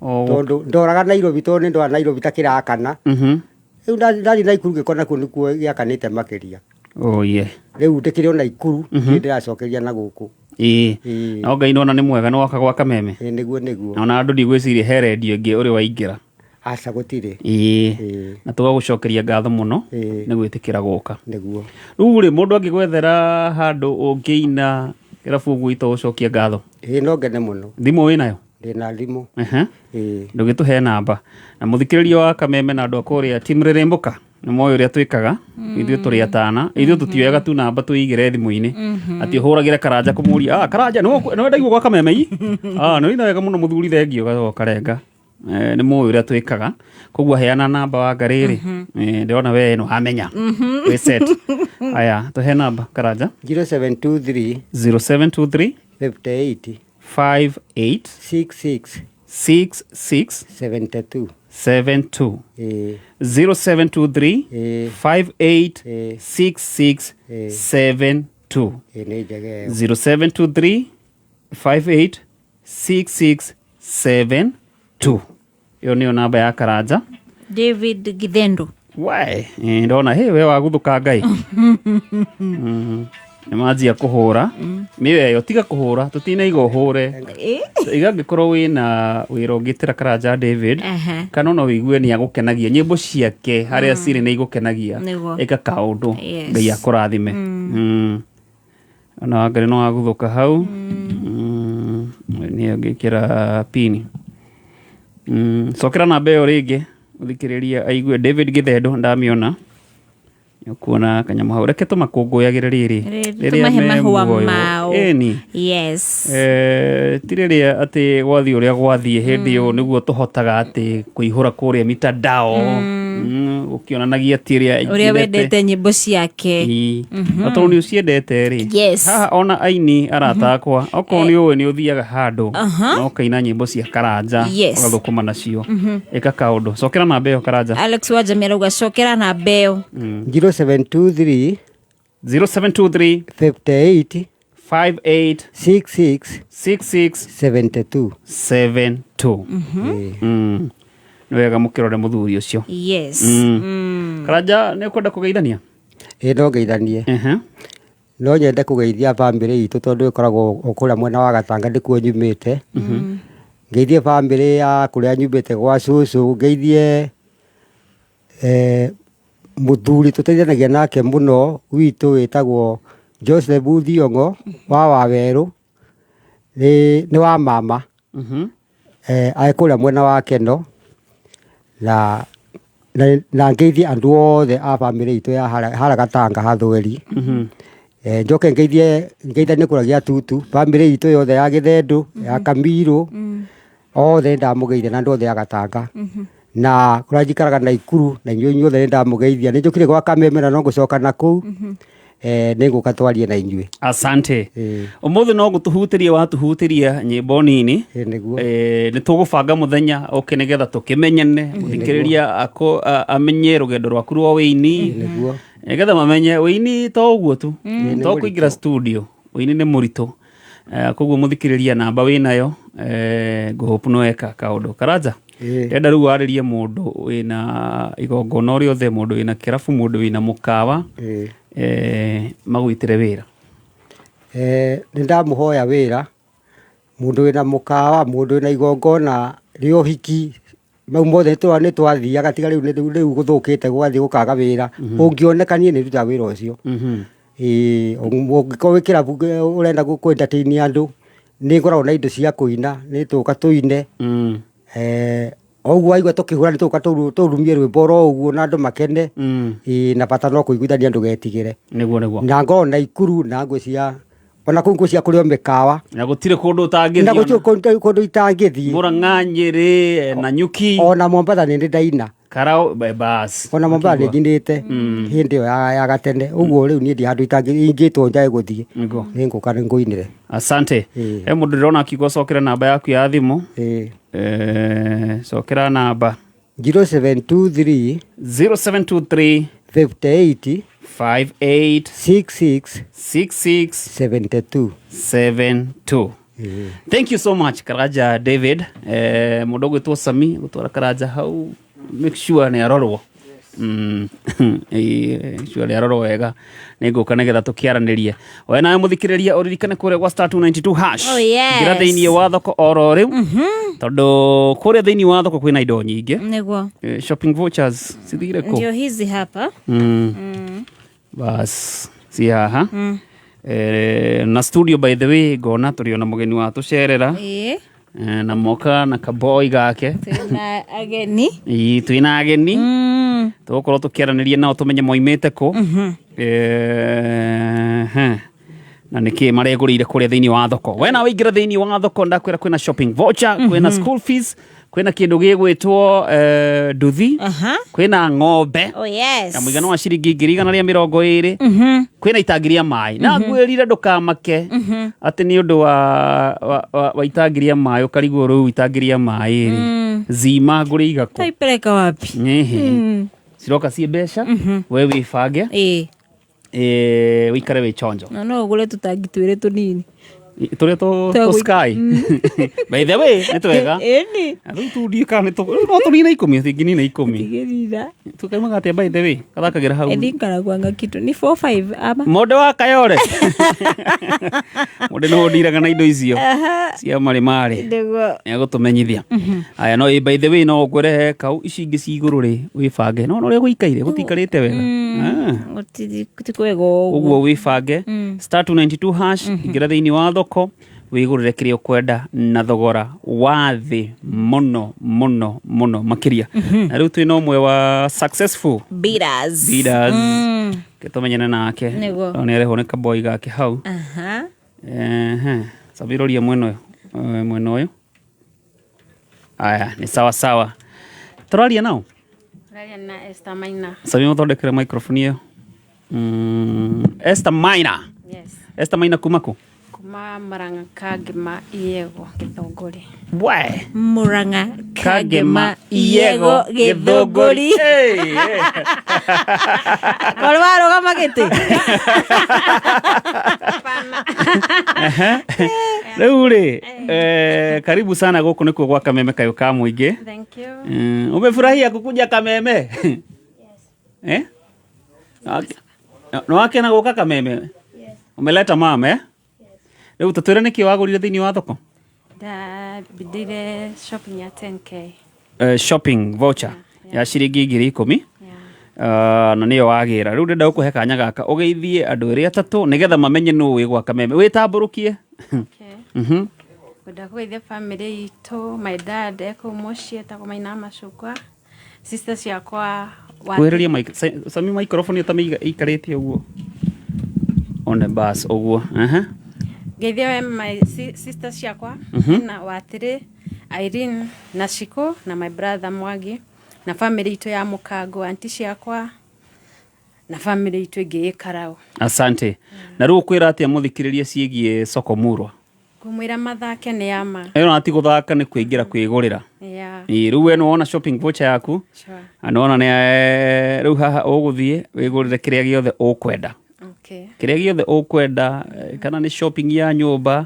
Tondũ ndoraga Nairobi tondũ nĩ ndora Nairobi ta kĩrakana. Rĩu ndathiĩ Naikuru ngĩkora nakuo nĩkuo gĩakanĩte makĩria. Oh yeah. Rĩu ndĩkĩrĩ o Naikuru, nĩ ndĩracokeria na gũkũ. Ĩĩ. No Ngai nona nĩ mwega nĩ woka gwa Kameme. Ĩĩ nĩguo nĩguo. Na ona andũ ndigwĩciria he rendio ĩngĩ ũrĩ waingĩra. Aca gũtirĩ. Ĩĩ. Na tũgagũcokeria ngatho mũno nĩ gwĩtĩkĩra gũka. Nĩguo. Rĩu rĩ mũndũ angĩgwethera handũ ũngĩina kĩrabu ũguo ito gũcokia ngatho. Ĩĩ no ngene mũno. Thimũ wĩnayo? Ndĩna thimũ. Ehe. Ĩĩ. Ndũgĩtũhe namba. Na mũthikĩrĩria wa Kameme na andũ a kũrĩa Team Rĩrĩmbũka nĩ moĩ ũrĩa twĩkaga. Ithuĩ tũrĩ atana. Ithuĩ tũtioyaga tu namba tũigĩre thimũ-inĩ. Atĩ ũhũragĩre Karanja kũmũria, ah Karanja nĩ wendaigua gwa Kameme ii? Ah nĩ ũina wega mũno mũthuri thengiũ ũgacoka ũkarenga. Nĩ mũĩ ũrĩa twĩkaga. Koguo heana namba wa ngarĩrĩ. Ndĩrona we nĩ wamenya. Wĩ set. Aya, tũhe namba Karanja. 0723 0723 58 58 66 66 72. 72. Ĩĩ. 0723 58 66 72. Ĩĩ nĩ njega ĩyo. 0723 58 66 72. Ĩyo nĩyo namba ya Karanja. David Githendo. We, ndona hĩ we waguthuka Ngai. Nĩ manjia kũhũra. Mĩyo ĩyo tiga kũhũra, tũtinaiga ũhũre. Iga angĩkorwo wĩna wĩra ũngĩtĩra Karanja David, kana ona ũigue nĩ agũkenagia nyĩmbo ciake harĩa cirĩ nĩ igũkenagia. Nĩguo. Ĩka kaũndũ Yes. Ngai akũrathime. Ona Wangarĩ no waguthũka hau. Nĩ ngĩkĩra pini. Cokera namba ĩyo rĩngĩ ũthikĩrĩria aigue David Githendo ndamĩona. Nĩũkuona kanyamũ hau reke tũmakũngũyagĩre rĩrĩ Rĩrĩ, tũmahe me mahũa muoyo. mao. Ĩni. Yes. Ti rĩrĩa atĩ gwathiĩ ũrĩa gwathiĩ hĩndĩ ĩyo nĩguo tũhotaga atĩ kũihũra kũrĩa mitandao ũkĩonanagia atĩ ĩrĩa Ũrĩa wendete nyĩmbo ciake. Ĩĩ. Na tondũ nĩ ũciendete rĩ Yes. haha ona aini arata akwa okorwo nĩ ũĩ nĩ ũthiaga handũ na ũkaina nyĩmbo cia Karanja Yes. ũgathũkũma nacio ĩka kaũndũ cokera namba ĩyo Karanja. Alex Wajami arauga cokera namba ĩyo. 0723 0723 58 58 66 66 72. 72. Nĩ wega mũkĩrore mũthuri ũcio. Yes. Karanja nĩ ũkwenda kũgeithania? Ĩĩ no ngeithanie. No nyende kũgeithia bamĩrĩ itũ tondũ ĩkoragwo o kũrĩa mwena wa Gatanga nĩkuo nyumĩte. Ngeithie bamĩrĩ ya kũrĩa nyumĩte gwa cũcũ, ngeithie mũthuri tũteithanagia nake mũno witũ wĩtagwo Joseph Thiong'o wa Wawerũ, nĩ wa mama. Arĩ kũrĩa mwena wa Keno na na ngeithie andũ othe a bamĩrĩ itũ ya harĩa Gatanga Hathweri. Njoke ngeithie ngeithanie kũrĩa Gĩatutu, bamĩrĩ itũ yothe ya Gĩthendũ, ya Kamirũ, othe nĩndamũgeithia na andũ othe a Gatanga. Na kũrĩa njikaraga Naikuru na inyuĩ inyuothe nĩndamũgeithia. Nĩnjũkire gwa Kameme na no ngũcoka na kũu. Nĩngũka twarie na inyuĩ. Asante. Ũmũthĩ no gũtũhutĩria watũhutĩria nyĩmbo nini. Nĩ tũgũbanga mũthenya ũke nĩgetha tũkĩmenyane mũthikĩrĩria amenye rũgendo rwaku rwa wĩini. Nĩgetha mamenye wĩini to ũguo tu. To kũingĩra studio. Wĩini nĩ mũritũ. Koguo mũthikĩrĩria namba wĩnayo ngũhope nĩ weka kaũndũ. Karanja, ndĩrenda rĩu warĩrie mũndũ wĩna igongona o rĩothe, mũndũ wĩna kĩrabu, mũndũ wĩna mũkawa, magwĩtĩre wĩra. Nĩ ndamũhoya wĩra, mũndũ wĩna mũkawa, mũndũ wĩna igongona rĩa ũhiki, mau mothe nĩ twathiaga tiga rĩu rĩu gũthũkĩte gũgathiĩ gũkaga wĩra. Ũngĩoneka niĩ nĩ ndutaga wĩra ũcio. Ũngĩkorwo wĩ kĩrabu ũrenda kũ entertain andũ, nĩ ngoragwo na indo cia kũina, nĩ tũka tũine. O ũguo waigua tũkĩhũra nĩ tũgũka tũrumie rwĩmbo oro ũguo na andũ makene. Na bata no kũiguithania ndũgetigĩre. Nĩguo nĩguo. Na ngorwo Naikuru na ngwĩciria ona kũu ngwĩciria kũrĩ o mĩkawa. Na gũtirĩ kũndũ ũtangĩthiĩ. Na gũtirĩ kũndũ itangĩthiĩ. Mũrang'a, Nyĩrĩ, Nanyuki. Ona Mombatha nĩ ndĩ ndaina. Karau, bas. Ona Mombatha nĩ njinĩte hĩndĩ ĩyo ya gatene. Ũguo rĩu niĩ ndirĩ handũ ingĩtwo njage gũthiĩ. Nĩ ngũka ngũinĩre. Asante. He mũndũ ndĩrona akiuga cokera namba yaku ya thimũ. Cokera namba. 0723 0723 58 58 66 66 72. 72. Thank you so much, Karaja David. Mũndũ ũgwĩtwo Sami gũtwara Karanja hau, make sure nĩ arorwo. Sure nĩ arorwo wega, nĩ ngũka nĩgetha tũkĩaranĩrie. We nawe mũthikĩrĩria, ũririkane kũrĩa gwa star 292 hash. Oh, yes. Ingĩra thĩinĩ wa thoko oro rĩu, tondũ kũrĩa thĩinĩ wa thoko kwĩna indo nyingĩ. Nĩguo. Shopping vouchers cithire kũ? Ndio hizi hapa. Bas, ci haha. Na studio, by the way, ngona tũrĩ ona mũgeni wa tũcerera. Na moka na kaboi gake. Twĩna ageni. Ii, twĩna ageni. Tũgũkorwo tũkĩaranĩria nao tũmenye moimĩte kũ. He. Na nĩkĩ maregũrĩire kũrĩa thĩinĩ wa thoko. We nawe ingĩra thĩinĩ wa thoko, ndakwĩra kwĩna shopping voucher, kwĩna school fees, kwĩna kĩndũ gĩgwĩtwo nduthi, kwĩna ng'ombe Oh yes. ya mũigana wa ciringi 120,000, kwĩna itangi rĩa maĩ, na ngwĩrire ndũkamake atĩ nĩ ũndũ wa itangi rĩa maĩ ũkarigwo rĩu itangi rĩa maĩ rĩ zima ngũrĩiga kũ. Taipeleka wapi? Ĩhĩ. Ciroka ciĩ mbeca, we wĩbange. Wĩikare wĩ chonjo. Na no ũgũre tũtangi twĩrĩ tũnini. Tũrĩa Twa tũ gwĩ- sky, by the way, nĩ twega. Ĩni. Rĩu tu ndiũĩ kana no tũnine 10, tingĩnina 10. Tigĩrĩra. Tukaimaga atĩa, by the way, gathakagĩra hau? I think karakuanga kitu ni 4 5 ama. Mũndũ wa Kayore, mũndũ nĩwe ũndiraga na indo icio cia marĩ marĩ. Nĩguo. Nĩ agũtũmenyithia aya. No by the way, no ngwĩre he kau ici ingĩ ci igũrũ rĩ, wĩbange no ũrĩa gũikaire gũtikarĩte wega. Ti kwega ũguo. Ũguo wĩbange, star 292 hash, ingĩra thĩinĩ wa thoko wĩgũrĩre kĩrĩa ũkwenda na thogora wa thĩ mũno mũno mũno makĩria. Na rĩu twĩna ũmwe wa successful Bidders. bidders, tũmenyane nake. Nĩguo. No nĩ arehwo nĩ kaboi gake hau. Ehe, sabiroria mwena ũyũ. Mwena ũyũ, aya nĩ sawa sawa, tũraria nao. Raria na Esther Maina. Sabi mũthondekere microphone ĩyo. Esther Maina. Yes. Esther Maina kuma kũ? Kuma Murang'a Kangema Iyego Githũngũri. We. Murang'a. Kangema. Kangema Iyego Githũngũri. Hey, hey. Korwo warũgama gĩtĩ. Ehe. Rĩu rĩ, karibu sana, gũkũ nĩkuo gwa Kameme kayũ ka mũingĩ. Thank you. Umefurahia kukuja Kameme? Eh? Nĩ wakena gũka Kameme? Umeleta mama, eh? Rĩu tũtwĩre nĩkĩ wagũrire thĩinĩ wa thoko? Ndabindire shopping ya 10K. Shopping voucher ya ciringi 10,000. Na nĩyo wagĩra. Rĩu ndĩrenda gũkũhe kanya gaka ũgeithie andũ erĩ atatũ nĩgetha mamenye nũ wĩ gwa Kameme. Wĩtambũrũkie. Okay. Ngwenda kũgeithia family itũ, my dad e kũu mũciĩ etagwo Maina Macungwa, sister ciakwa wa Kwĩrĩria mic, Sami, microphone ũtamĩiga ĩikarĩte ũguo. One bas ũguo. Aha. Ngeithia we my sister ciakwa na Watĩrĩ, Irene na Shiko na my brother Mwangi na family itũ ya Mũkango, anti ciakwa na family itũ ĩngĩ ĩ Karau. Asante. Na rĩu ũkwĩra atĩa mũthikĩrĩria ciĩgiĩ soko murwa? Ngũmwĩra mathake nĩ ama. Ĩno na ti gũthaka, nĩ kwĩingĩra kwĩgũrĩra. Yeah. Ĩĩ, rĩu we nĩwona shopping voucher yaku. Sure. Na nĩwona nĩ rĩu haha ũgũthiĩ wĩgũrĩre kĩrĩa gĩothe ũkwenda. Okay. Kĩrĩa gĩothe ũkwenda, kana nĩ shopping ya nyũmba,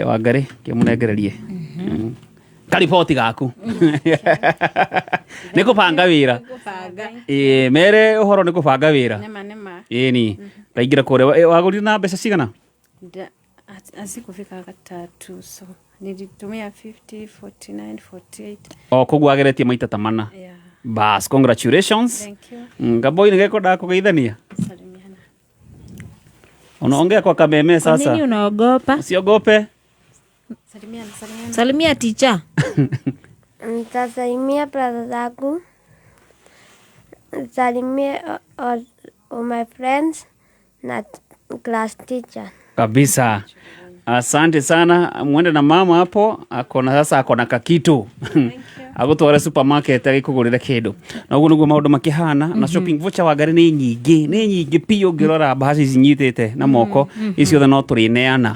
Wangarĩ kĩmũnengererie. Kariboti gaku nĩ kũbanga wĩra. Ĩĩ, mere ũhoro nĩ kũbanga wĩra. Nĩma nĩma. Ĩni taingĩra kũrĩa. Wagũrire na mbeca cigana? Hazikufika gatatu, so nilitumia 50 49 48. O koguo ageretie maita ta mana. Yeah. Bas, congratulations. Thank you. Ngaboi nĩgekwendaga kũgeithania. Unaongea kwa Kameme Kwa nini sasa. unaogopa? Usiogope. Salimiana, salimiana. Salimia teacher. Nitasalimia brother zangu, salimie all my friends na class teacher. Kabisa. Asante sana, mwende na mama hapo, akona sasa akona kakitu agũtware supermarket agĩkũgũrĩre kĩndũ. Na ũguo nĩguo maũndũ makĩhana na shopping voucher Wangari nĩ nyingĩ, nĩ nyingĩ piũ, ũngĩrora mbahaca ici nyitĩte na moko, ici ciothe no tũrĩneana.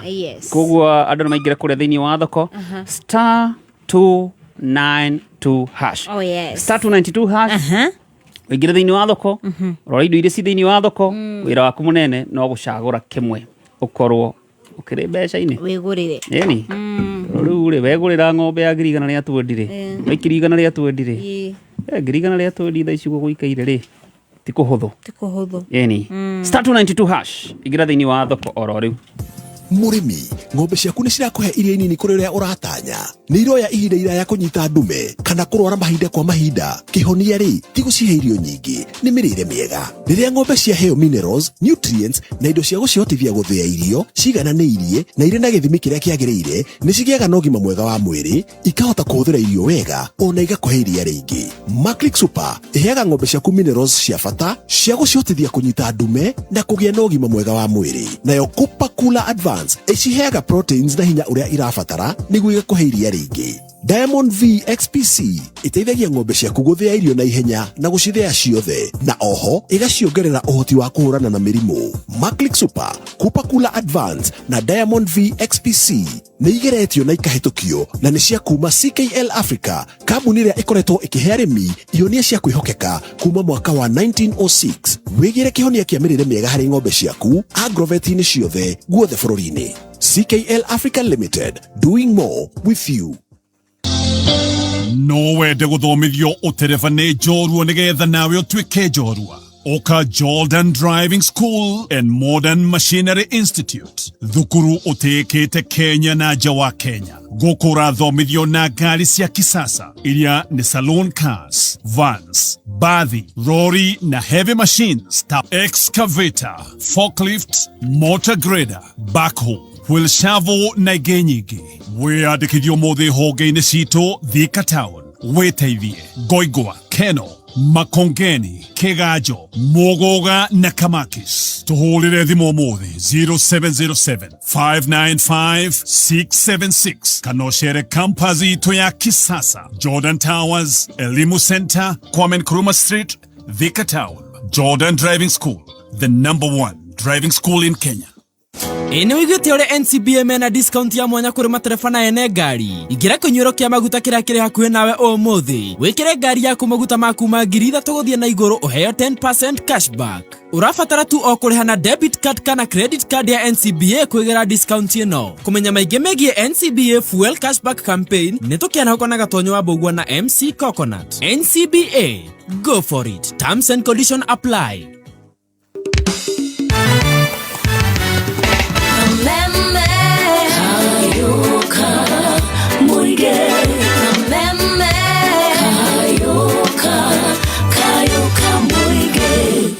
Koguo andũ nĩ maingĩre kũrĩa thĩinĩ wa thoko, star 292 hash. Oh yes. Star 292 hash. Ũingĩre thĩinĩ wa thoko, rora indo iria ci thĩinĩ wa thoko. Wĩra waku mũnene no gũcagũra kĩmwe ũkorwo ũkĩrĩ mbeca-inĩ. Wĩgũrĩre. Ĩni rĩu rĩ, wegũrĩra ng'ombe ya 120,000 rĩ, no 120,000 rĩ, 120,000 thaa ici ũguo gũikaire rĩ, ti kũhũthũ. Ti kũhũthũ. Ĩni *292# ingĩra thĩinĩ wa thoko oro rĩu. Mũrĩmi, ng'ombe ciaku nĩ cirakũhe iria inini kũrĩ ũrĩa ũratanya? Nĩ iroya ihinda iraya kũnyita ndume kana kũrwara mahinda kwa mahinda? Kĩhonia rĩ, ti gũcihe irio nyingĩ, nĩ mĩrĩre mĩega. Rĩrĩa ng'ombe ciaheo minerals, nutrients na indo cia gũcihotithia gũthĩa irio cigananĩirie na irĩ na gĩthimi kĩrĩa kĩagĩrĩire, nĩ cigĩaga na ũgima mwega wa mwĩrĩ, ikahota kũhũthĩra irio wega ona igakũhe iria rĩingĩ. Maclick Super ĩheaga ng'ombe ciaku minerals cia bata cia gũcihotithia kũnyita ndume na kũgĩa na ũgima mwega wa mwĩrĩ. Nayo Cooper Cooler Advance ĩciheaga proteins na hinya ũrĩa irabatara nĩguo igakũhe iria rĩingĩ. Diamond V XPC ĩteithagia ng'ombe ciaku gũthĩa irio na ihenya na gũcithĩa ciothe, na oho ĩgaciongerera ũhoti wa kũhũrana na mĩrimũ. Maclick Super, Cooper Cooler Advance na Diamond V XPC nĩ igeretio na ikahĩtũkio na nĩ cia kuma CKL Africa, kambuni ĩrĩa ĩkoretwo ĩkĩhe arĩmi ihonia cia kwĩhokeka kuma mwaka wa 1906. Wĩgĩre kĩhonia kĩa mĩrĩre mĩega harĩ ng'ombe ciaku agrovet-inĩ ciothe guothe bũrũri-inĩ. CKL Africa Limited, doing more with you. No wende gũthomithio ũtereba nĩ njorua nĩgetha nawe ũtuĩke njorua? Ũka Jordan Driving School and Modern Machinery Institute, thukuru ũtĩĩkĩte Kenya na nja wa Kenya. Gũkũ ũrathomithio na ngari cia kisasa iria nĩ saloon cars, vans, bathi, rori na heavy machines ta excavator, forklift, motor grader, backhoe, wheel shovel na ingĩ nyingĩ. Wĩyandĩkithio ũmũthĩ honge-inĩ citũ Thika Town, Wĩteithie, Ngoingwa, Keno, Makongeni, Kĩganjo, Mũgũga na Kamakis. Tũhũrĩre thimũ ũmũthĩ 0707 595 676 kana ũcere campus itũ ya kisasa, Jordan Towers, Elimu Center, Kwame Nkrumah Street, Thika Town. Jordan Driving School, the number one driving school in Kenya. Ĩ nĩ wĩiguĩte ũrĩa NCBA mena discount ya mwanya kũrĩ matereba na ene ngari? Ingĩra kĩnyuĩro kĩa maguta kĩrĩa kĩrĩ hakuhĩ nawe ũmũthĩ, wĩkĩre ngari yaku maguta ma kuma 3,000 gũthiĩ na igũrũ, ũheo 10% cashback. Ũrabatara tu o kũrĩha na debit card kana credit card ya NCBA kwĩgĩra discount ĩno. Kũmenya maingĩ megiĩ NCBA Fuel Cashback Campaign, nĩ tũkĩanahũka na Gatonyo wa Mbũgua na MC Coconut. NCBA, go for it. Terms and condition apply. Kameme Kayuka Muige. Kameme Kayuka, Kayuka Muige.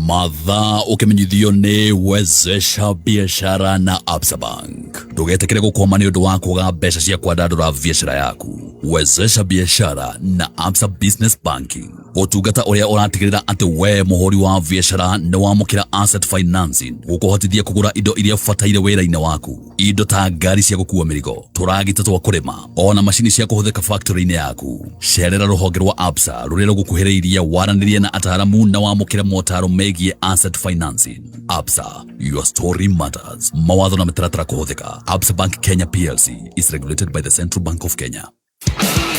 Mathaa ũkĩmenyithio nĩ Wezesha Biashara na Absa Bank. Ndũgetĩkĩre gũkwama nĩ ũndũ wa kwaga mbeca cia kwandandũra biashara yaku. Wezesha Biashara na Absa Business Banking, ũtungata ũrĩa ũratigĩrĩra atĩ we mũhũri wa biashara nĩ wamũkĩra asset financing gũkũhotithia kũgũra indo iria ũbataire wĩra-inĩ waku, indo ta ngari cia gũkua mĩrigo, tũragita twa kũrĩma, ona macini cia kũhũthĩka factory-inĩ yaku. Cerera rũhonge rwa Absa rũrĩa rũgũkuhĩrĩirie, waranĩrie na ataaramu na wamũkĩre motaro megiĩ asset financing. Absa, your story matters. Mawatho na mĩtaratara kũhũthĩka. Absa Bank Kenya PLC is regulated by the Central Bank of Kenya.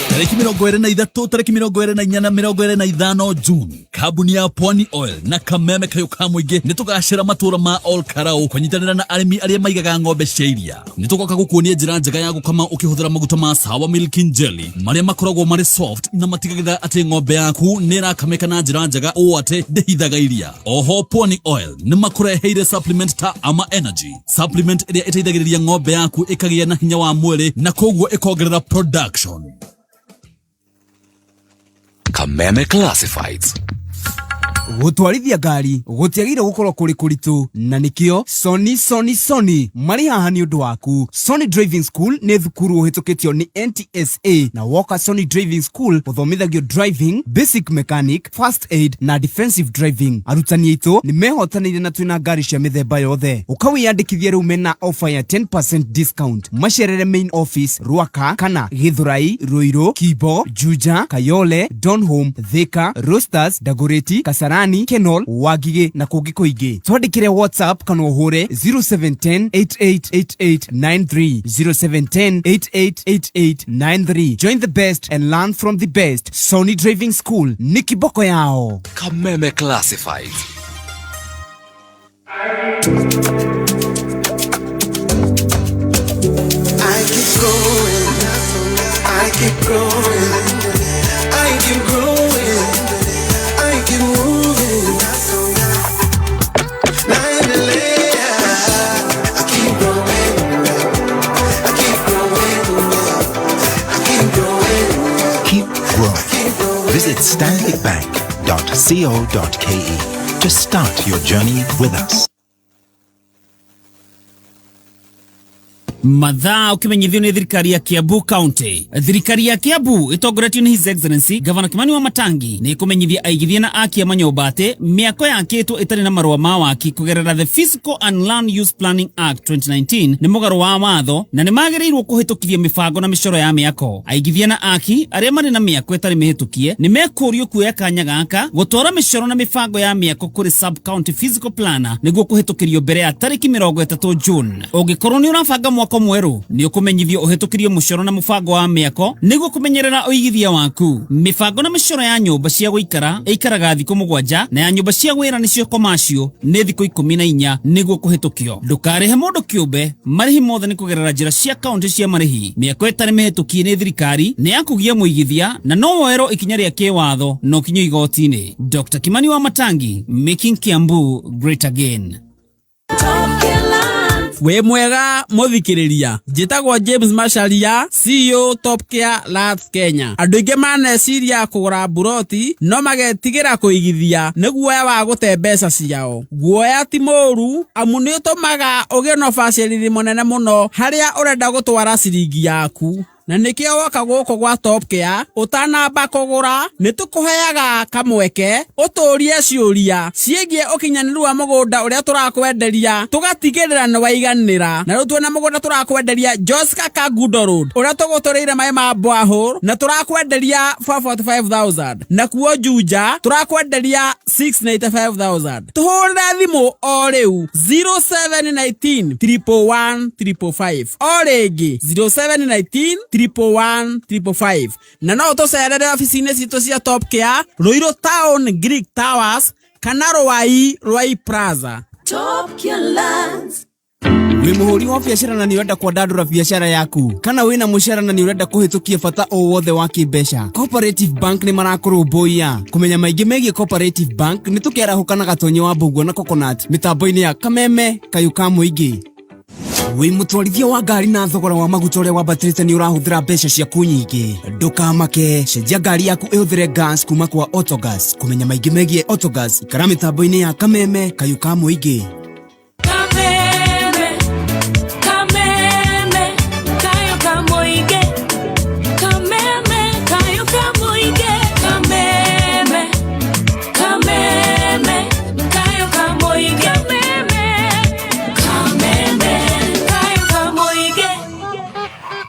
Tarĩki 23, tarĩki 24 na 25 Juni, kambuni ya Pwani Oil na Kameme Kayũ ka Mũingĩ nĩ tũgacĩra matũra ma Ol Karau kũnyitanĩra na arĩmi arĩa maigaga ng'ombe cia iria. Nĩ tũgoka gũkuonia njĩra njega ya gũkama ũkĩhũthĩra maguta ma Sawa Milking Jelly marĩa makoragwo marĩ soft na matigagĩrĩra atĩ ng'ombe yaku nĩ ĩrakamĩka na njĩra njega ũũ atĩ ndĩhithaga iria. Oho Pwani Oil nĩ makũreheire supplement ta Ama Energy supplement ĩrĩa ĩteithagĩrĩria ng'ombe yaku ĩkagĩa na hinya wa mwĩrĩ na koguo ĩkongerera production. Kameme Classifieds. Gũtwarithia ngari gũtiagĩrĩire gũkorwo kũrĩ kũritũ, na nĩkĩo Sony Sony Sony marĩ haha nĩ ũndũ waku. Sony Driving School nĩ thukuru ũhĩtũkĩtio nĩ NTSA, na woka Sony Driving School gũthomithagio driving, basic mechanic, first aid na defensive driving. Arutani aitũ nĩ mehotanĩire na twĩna ngari cia mĩthemba yothe. Ũkawĩyandĩkithia rĩu mena offer ya 10% discount. Macerere main office Rwaka kana Githurai, Ruiru, Kibo, Juja, Kayole, Donholm, Thika, Roasters, Dagoretti, Kasarani. Kasarani, Kenol, Wangigĩ na kũngĩ kũingĩ. Twandĩkĩre WhatsApp kana ũhũre 0710 888893, 0710 888893. Join the best and learn from the best. Sony Driving School nĩ kiboko yao. Kameme Classifieds. I keep growing, I keep growing, I keep growing, I keep moving. Naendelea, I keep growing, I keep growing, I keep growing. Keep growing. Visit stanbicbank.co.ke to start your journey with us. Mathaa ukimenyithio nĩ thirikari ya Kiambu County. Thirikari ya Kiambu ĩtongoretio nĩ His Excellency Gavana Kimani wa Matangi nĩ ĩkũmenyithia aigithia na aki a manyũmba atĩ mĩako yakĩtwo ĩtarĩ na marũa ma waki kũgerera the Physical and Land Use Planning Act 2019 nĩ mũgarũ wa watho na nĩ magĩrĩirwo kũhĩtũkithia mĩbango na mĩcoro ya mĩako. Aigithia na aki arĩa marĩ na mĩako ĩtarĩ mĩhĩtũkie nĩ mekũrio kuoya kanya gaka gũtwara mĩcoro na mĩbango ya mĩako kũrĩ sub county physical planner nĩguo kũhĩtũkĩrio mbere ya tarĩki 30 June. Ũngĩkorwo nĩ ũrabanga mwako mwerũ nĩ ũkũmenyithio ũhĩtũkĩrio mũcoro na mũbango wa mĩako nĩguo kũmenyerera ũigithia waku. Mĩbango na mĩcoro ya nyũmba cia gũikara ĩikaraga thikũ 7 na ya nyũmba cia wĩra nĩcio commercial nĩ thikũ 14 nĩguo kũhĩtũkio. Ndũkarĩhe mũndũ kĩũmbe, marĩhi mothe nĩ kũgerera njĩra cia kaunti cia marĩhi. Mĩako ĩtarĩ mĩhĩtũkie nĩ thirikari nĩ ya kũgia mũigithia na no woerwo ikinya rĩa kĩwatho na ũkinyio igoti-inĩ. Dr. Kimani wa Matangi, making Kiambu great again. Wĩ mwega mũthikĩrĩria, njĩtagwo James Macharia, CEO Top Care Labs Kenya. Andũ aingĩ maneciria kũgũra mburoti no magetigĩra kũigithia nĩ guoya wa gũte mbeca ciao. Guoya ti mũũru amu nĩ ũtũmaga ũgĩe na ũbacĩrĩri mũnene mũno harĩa ũrenda gũtwara ciringi yaku. Na nĩkĩo woka gũkũ gwa Top Care ũtanamba kũgũra nĩ tũkũheaga kamweke ũtũrie ciũria ciĩgiĩ ũkinyanĩru wa mũgũnda ũrĩa tũrakwenderia tũgatigĩrĩra nĩ waiganĩra. Na rĩu twĩna mũgũnda tũrakwenderia Joska Kangundo Road ũrĩa tũgũtũrĩire maĩ ma borehole na tũrakwenderia 445,000, nakuo Juja tũrakwenderia 695,000. Tũhũrĩre thimũ o rĩu 0719 111 555, o rĩngĩ 0719 111 555, na no ũtũcerere obici-inĩ citũ cia Top Care Ruiru Town Greek Towers kana Ruai Ruai Plaza. Top Care Lands. Wĩ mũhũri wa biacara na nĩ ũrenda kwandandũra biacara yaku, kana wĩna mũcara na nĩ ũrenda kũhĩtũkia bata o wothe wa kĩmbeca, Cooperative Bank nĩ marakũrũmbũiya. Kũmenya maingĩ megiĩ Cooperative Bank nĩ tũkĩarahũka na Gatonye wa Mbũguo na Coconut mĩtambo-inĩ ya Kameme Kayũ ka Mũingĩ. Wĩ mũtwarithia wa ngari na thogora wa maguta ũrĩa wambatĩrĩte nĩ ũrahũthĩra mbeca ciaku nyingĩ, ndũkamake, cenjia ngari yaku ĩhũthĩre gas kuma kwa Autogas. Kũmenya maingĩ megiĩ Autogas ikara mĩtambo-inĩ ya Kameme Kayũ ka Mũingĩ. Kameme, Kameme, Kayo Kamoige. Kameme, Kayo Kamoige. Kameme, Kameme, Kayo Kamoige. Kameme, Kameme, Kayo Kamoige.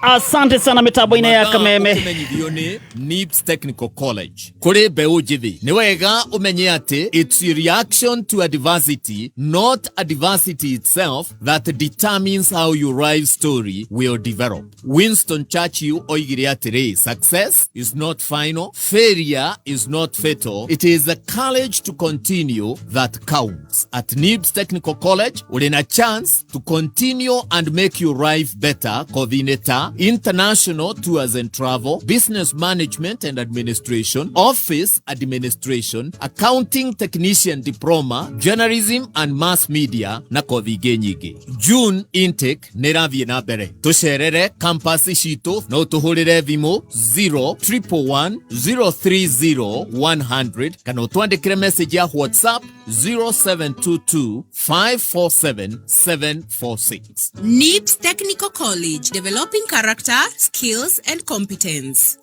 Asante sana mitambo-inĩ ya Kameme. Ũkĩmenyithio nĩ NIBS Technical College kũrĩ mbeũ njĩthĩ nĩ wega ũmenye atĩ it's your reaction to adversity, not adversity itself, that determines how your life story will develop. Winston Churchill oigire atĩrĩ, success is not final, failure is not fatal, it is the courage to continue that counts. At NIBS Technical College ũrĩ na chance to continue and make your life better kothi-inĩ ta international tours and travel, business management and administration, office administration, accounting technician diploma, journalism and mass media na kothi ingĩ nyingĩ. June intake nĩ ĩrathiĩ na mbere. Tũcerere campus citũ no ũtũhũrĩre thimũ 0 111 030 100 kana ũtwandĩkĩre message ya WhatsApp 0722 547 746. NIBS Technical College, developing character, skills, and competence.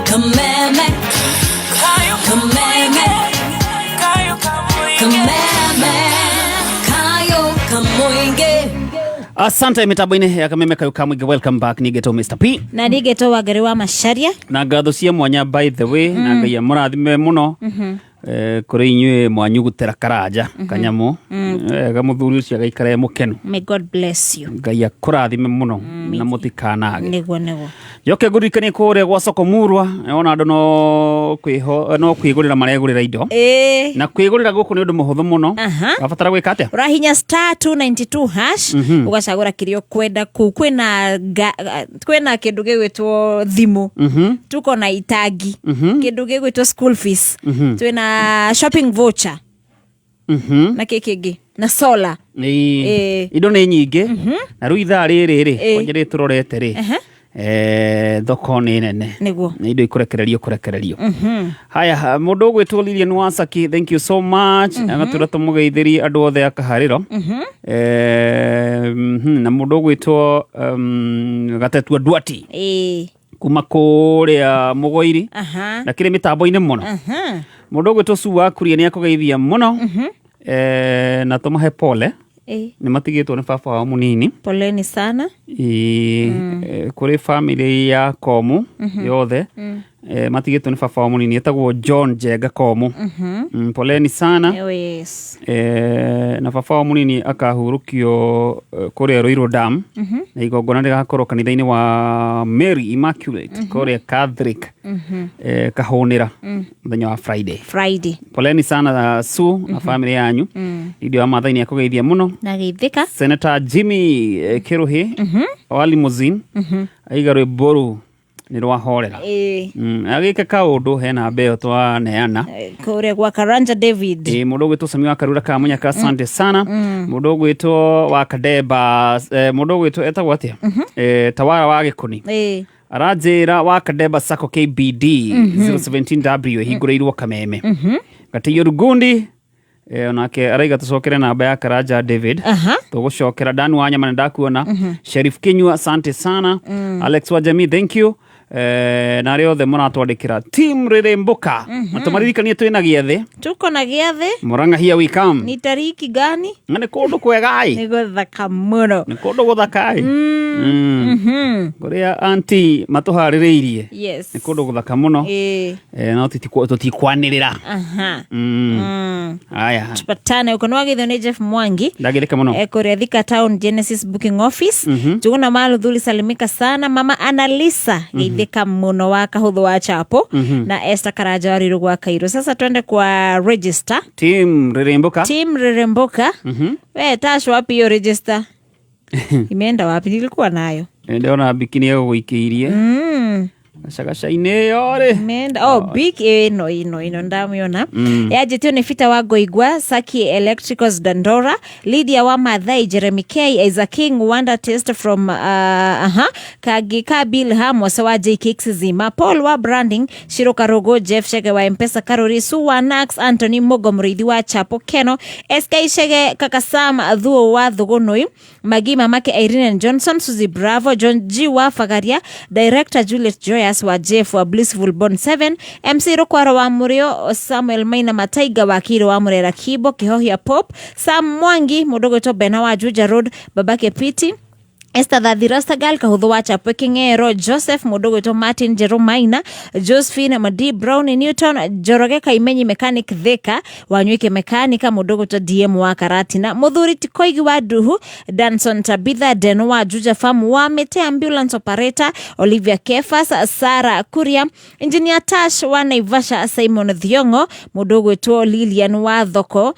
Kameme, Kameme, Kameme, Kayo Kamoige. Asante mitambo-inĩ ya Kameme Kayũ ka Mũingĩ, welcome back. Ningĩ Mr. P. Na ningĩ Wangari wa Macharia. Na ngatho cia mwanya, by the way, na Ngai amũrathime mũno. Kũrĩ inyuĩ mwanyugutĩra Karanja kanyamũ wega, mũthuri ũcio agaikara e mũkenu. May God bless you. Ngai akũrathime mũno na mũtikanage. Nĩguo, nĩguo. Njoke ngũririkanie kũrĩa gwa soko murwa ona andũ no kwĩho no kwĩgũrĩra maregũrĩra indo. Na kwĩgũrĩra gũkũ nĩ ũndũ mũhũthũ mũno. Wabatara gwĩka atĩa? Ũrahinya *292#, ũgacagũra kĩrĩa ũkwenda kũu. Kwĩna kĩndũ gĩgwĩtwo thimũ, tuko na itangi, kĩndũ gĩgwĩtwo school fees, twĩna shopping voucher, na kĩ kĩngĩ, na solar. Indo nĩ nyingĩ na rĩu ithaa rĩrĩ rĩ, kwanja rĩ tũrorete rĩ, thoko nĩ nene. Nĩ indo ikũrekererio kũrekererio. Haya, mũndũ ũgwĩtwo Lilian Wasaki, thank you so much. Agatwĩra tũmũgeithĩrie andũ othe a Kaharĩro. Na mũndũ ũgwĩtwo Gatetua Duati kuma kũrĩa Mũgoiri na kĩrĩ mĩtambo-inĩ mũno. Mũndũ ũgwĩtwo Su wa Kuria nĩ akũgeithia mũno, na tũmahe pole, nĩ matigĩtwo nĩ baba wao mũnini. Poleni sana. Ĩĩ, kũrĩ family ya Komu yothe, matigĩtwo nĩ baba wao mũnini etagwo John Njenga Komu. Poleni sana. Oh, yes. Na baba wao mũnini akahurũkio kũrĩa Ruiru Dam, na igongona rĩgakorwo kanitha-inĩ wa Mary Immaculate, kũrĩa Catholic, Kahũnĩra, mũthenya wa Friday. Friday. Poleni sana Su na family yanyu. Idio wa Maathai nĩ akũgeithia mũno. Na geithĩka. Senator Jimmy Kiruhi wa limousine aiga rwĩmbo rũu nĩ rwahorera. Agĩka kaũndũ hena mbeo twaneana. Kũrĩa gwa Karanja David. Ĩ, mũndũ ũgwĩtwo Sami wa Karura ka Mũnyaka, asante sana. Mũndũ ũgwĩtwo wa Kademba, mũndũ ũgwĩtwo etagwo atĩa, Tawara wa Gĩkũni, aranjĩra wa Kademba Sacco KBD 017W ĩhingũrĩirwo Kameme. Gatĩio Rugundi, onake araiga tũcokere namba ya Karanja David. Tũgũcokera. Dan wa Nyama, nĩ ndakuona. Sherif Kinyua, asante sana. Alex wa Jamii, thank you. Na arĩa othe mũratwandĩkĩra, team Rĩrĩmbũka, na tũmaririkanie twĩna gĩathĩ. Tuko na gĩathĩ. Mũrang'a, here we come. Ni tariki gani? Na nĩ kũndũ kwega ĩ. Nĩ gũthaka mũno. Nĩ kũndũ gũthaka ĩ. Kũrĩa anti matũharĩrĩirie nĩ kũndũ gũthaka mũno. No tũtikwanĩrĩra. Aya. Tupatane huko. Nĩwagĩthio nĩ Jeff Mwangi. Ndagĩrĩka mũno. Kũrĩa Thika Town Genesis Booking Office. Tuguna Maluthuli, salimika sana. Mama Analisa, geithĩka mũno, wa Kahũthũ wa Chapo, na Esther Karanja wa Riru gwa Kairo. Sasa twende kwa register. Team Rĩrĩmbũka. Team Rĩrĩmbũka. We Tash, wapi hiyo register? Imeenda wapi? Nilikuwa nayo. Ndĩrona bikini ĩgũgũikĩirie gacagaca-inĩ ĩyo rĩ. Imeenda. Oh, big ĩno ĩno ĩno ndamĩona. Yanjĩtio nĩ Peter wa Ngoigwa, Saki Electricals Dandora, Lydia wa Mathai, Jeremy K, Isaac King, Wonder Taste from aha, Kagi Kabil Hamose wa J Cakes Zima, Paul wa Branding, Shiro Karogo, Jeff Shege wa Mpesa Karori, Su wa Nax, Anthony Mogo Muriithi wa Chapo Keno, SK Shege, Kaka Sam Thuo wa Thugunui, Magi mamake Irene and Johnson, Suzy Bravo, John G wa Fagaria, Director Juliet Joyas wa Jeff wa Blissful Bond 7, MC Rukwaro wa Murio, Samuel Maina Mataiga wa Kiro wa Murera Kibo, Kihohia Pop, Sam Mwangi, mũndũ gwĩtwo Bena wa Juja Road, Babake Piti, Esther Thathi Rastagal Kahuthu wa Chapwe King'ero, Joseph, mũndũ gwĩtwo Martin Jerumaina, Josephine Madi Brown, Newton Njoroge Kaimenyi Mechanic Thika Wanywike Mekanika, mũndũ gwĩtwo DM wa Karatina, Mũthuri Tikoigi wa Duhu, Danson Tabitha Den wa Juja Farm wa Mete Ambulance Operator, Olivia Kefas, Sarah Kuria, Engineer Tash wa Naivasha, Simon Thiong'o, mũndũ gwĩtwo Lilian wa Thoko,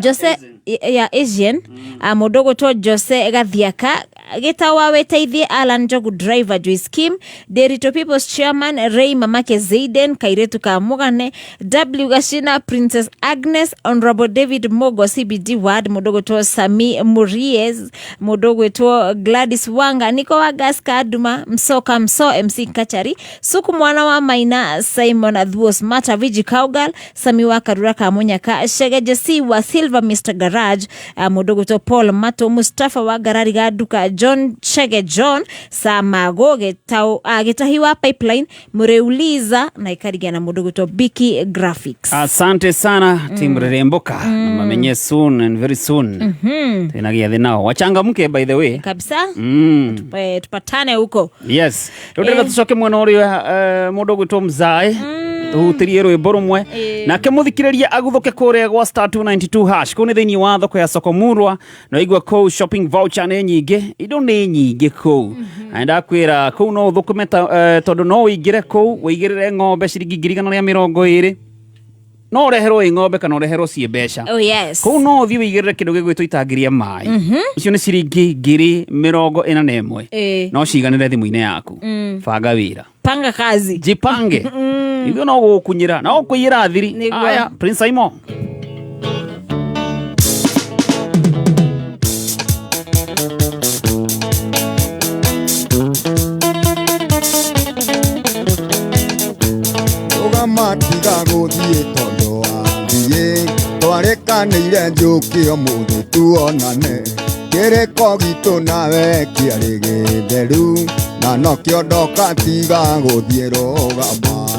Jose ya Asian, mũndũ ũgwĩtwo Jose Gathiaka Gĩtawa Wĩteithie, Alan Njogu Driver, Joyce Kim Derito People's Chairman, Ray Mamake Zaiden Kairetu ka Mugane W Gashina, Princess Agnes, Honorable David Mogo CBD Ward, mũndũ ũgwĩtwo Sami Muries, mũndũ ũgwĩtwo Gladys Wanga, Niko wa Gas Kaduma Msoka Mso, MC Kachari Suku mwana wa Maina, Simon Adhuo Smart, Viji Kaugal, Sami wa Karura Kamunyaka, Shege Jesse wa Silver Mr Garage, mũndũ ũgwĩtwo Paul Mato, Mustafa wa Garari Ganduka. John Chege John Samago Gitahi wa Pipeline Mureuliza na ikarigia na mundu gwitwo Biki Graphics. Asante sana mm. Team Reremboka na mamenye soon and very soon. Twina gĩathĩ nao wachangamke by the way. Kabisa. Tupatane huko. Yes, rĩu ndĩrenda tũcoke mwena ũrĩa mũndũ ũgwĩtwo Mzae tũhutĩrie rwĩmbo rũmwe nake mũthikĩrĩria aguthuke kũrĩa gwa star 292 hash kũu nĩ thĩinĩ wa thoko ya Soko Murwa na igua kũu shopping voucher nĩ nyingĩ, indo nĩ nyingĩ kũu na ndakwĩra kũu no ũthũkũme tondũ no ũingĩre kũu ũigĩrĩre ng'ombe ciringi 120,000 no ũreherwo ĩ ng'ombe kana ũreherwo ciĩ mbeca. Oh yes. Kũu no ũthiĩ ũigĩrĩre kĩndũ gĩgwĩtwo itangi rĩa maĩ icio nĩ ciringi 41,000 no ciganĩre thimũ-inĩ yaku. Banga wĩra. Panga kazi. Jipange. Ithuĩ no gũgũkunyĩra no gũkũiyĩra thiri. Nĩguo. Aya Prince Aimo. Rũgama tiga gũthiĩ tondũ wathiĩ twarĩkanĩire njũkĩ ũmũthĩ tuonane kĩrĩko gitũ nawe kĩarĩ gĩtheru na nokĩo ndoka tiga gũthiĩ rũgama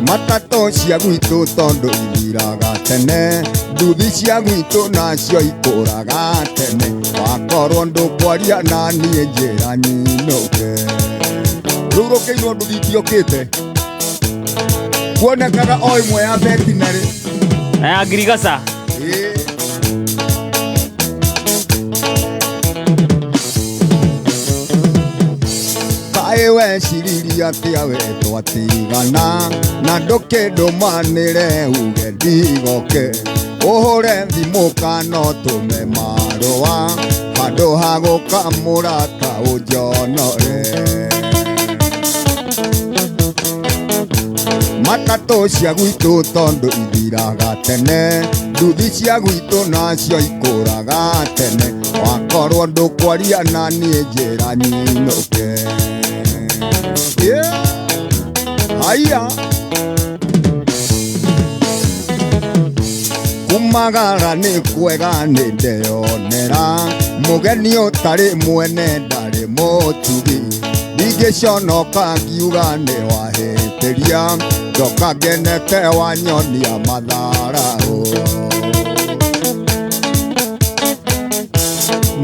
matatũ cia gwitũ tondũ ithiraga tene nduthi cia gwitũ nacio ikũraga tene wakorwo ndũkwaria na niĩ njĩra nyinũke rĩu rũkĩinwo nduthi itiokĩte kuonekaga o ĩmwe ya veterinary na ya ngirigaca. Kaĩ weciririe atĩa we twatigana na ndũkĩndũmanĩre uge ndigoke ũhũre thimũ kana ũtũme marũa handũ ha gũkamũra ta ũnjonore matatũ cia gwitũ tondũ ithiraga tene nduthi cia gwitũ nacio ikũraga tene wakorwo ndũkwaria na niĩ njĩra nyinũke. Yeah. Haya kumagara nĩ kwega nĩ ndeyonera mũgeni ũtarĩ mwene ndarĩ mũtugi ndingĩconoka ngiuga nĩ wahĩtĩria ndoka ngenete wanyonia matharaũ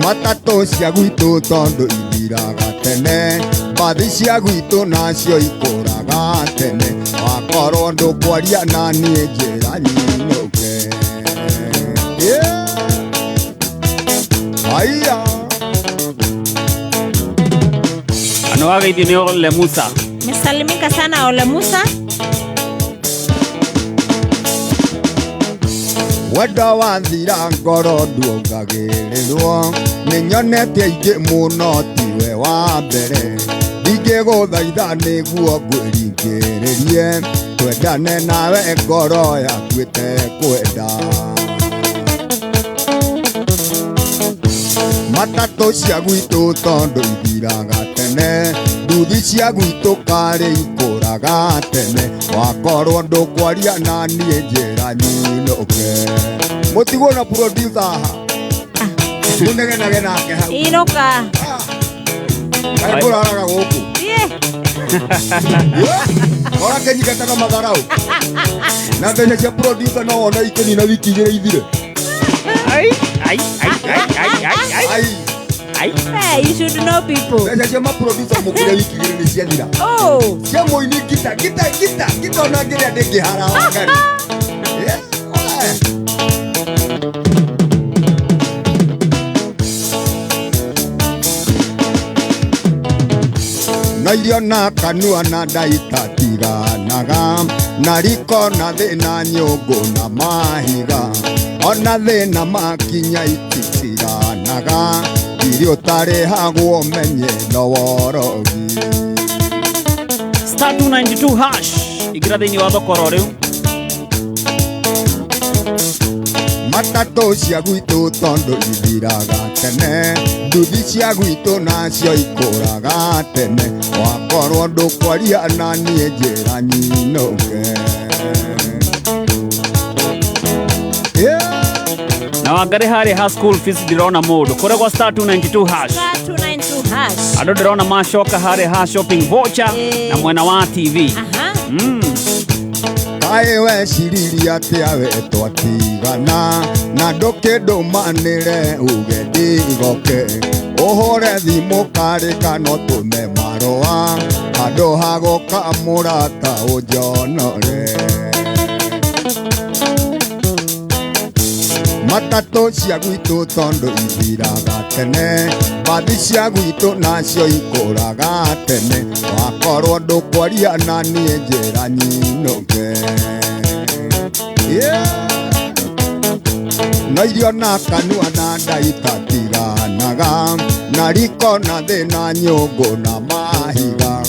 matatũ cia gwitũ tondũ ithiraga tene mbathi cia gwitũ nacio ikũraga tene wakorwo ndũkwaria na niĩ njĩra nyinũke. Yeah. Haya Ano wageithio nĩ Ole Musa. Mesalimika sana Ole Musa. Wendo wathira ngoro nduongagĩrĩrwo nĩ nyonete aingĩ mũno tiwe wa mbere ndingĩgũthaitha nĩguo ngwĩringĩrĩrie twendane nawe ngoro yaku ĩtekwenda matatũ cia gwitũ tondũ ithiraga tene nduthi cia gwitũ karĩ ikũraga tene wakorwo ndũkwaria na niĩ njĩra nyinũke mũtigwo na producer haha mũnegenage nake hau Inũka. Kaĩ mũraraga gũkũ Yeah. ora kĩnyingataga matharau na mbeca cia producer no wone ikĩnina wiki igĩrĩ ithire. Ai ai ai ai ai ai ai ai. Hey, you should know people. Mbeca cia maproducer mũkĩre wiki igĩrĩ nĩ ciathira. Oh. Cia mũini ngita ngita ngita ngita ona ngĩrĩa ndĩngĩhara Wangari. Yeah. Na irio na kanua na ndaitatiganaga na riko na thĩna nyũngũ na mahiga ona thĩna makinya ititiganaga irio ũtarĩhagwo menye no worogi. Star 292 hash ingĩra thĩinĩ wa thoko oro rĩu. Matatũ cia gwitũ tondũ ithiraga tene nduthi cia gwitũ nacio ikũraga tene wakorwo ndũkwaria na niĩ njĩra nyinũke. Yeah. Na wangarĩ harĩa ha school fees ndĩrona mũndũ kũrĩa gwa star 292 hash. Star 292 hash. Andũ ndĩrona macoka harĩa ha shopping voucher na mwena wa TV. Kaĩ weciririe atĩa we twatigana na ndũkĩndũmanĩre uge ndigoke ũhũre thimũ karĩ kana ũtũme marũa handũ ha gũka mũrata ũnjonore. Matatũ cia gwitũ tondũ ithiraga tene, mbathi cia gwitũ nacio ikũraga tene, wakorwo ndũkwaria na niĩ njĩra nyinũke. Yeah. No irio na kanua na nda itatiganaga, na riko na thĩna nyũngũ na mahiga,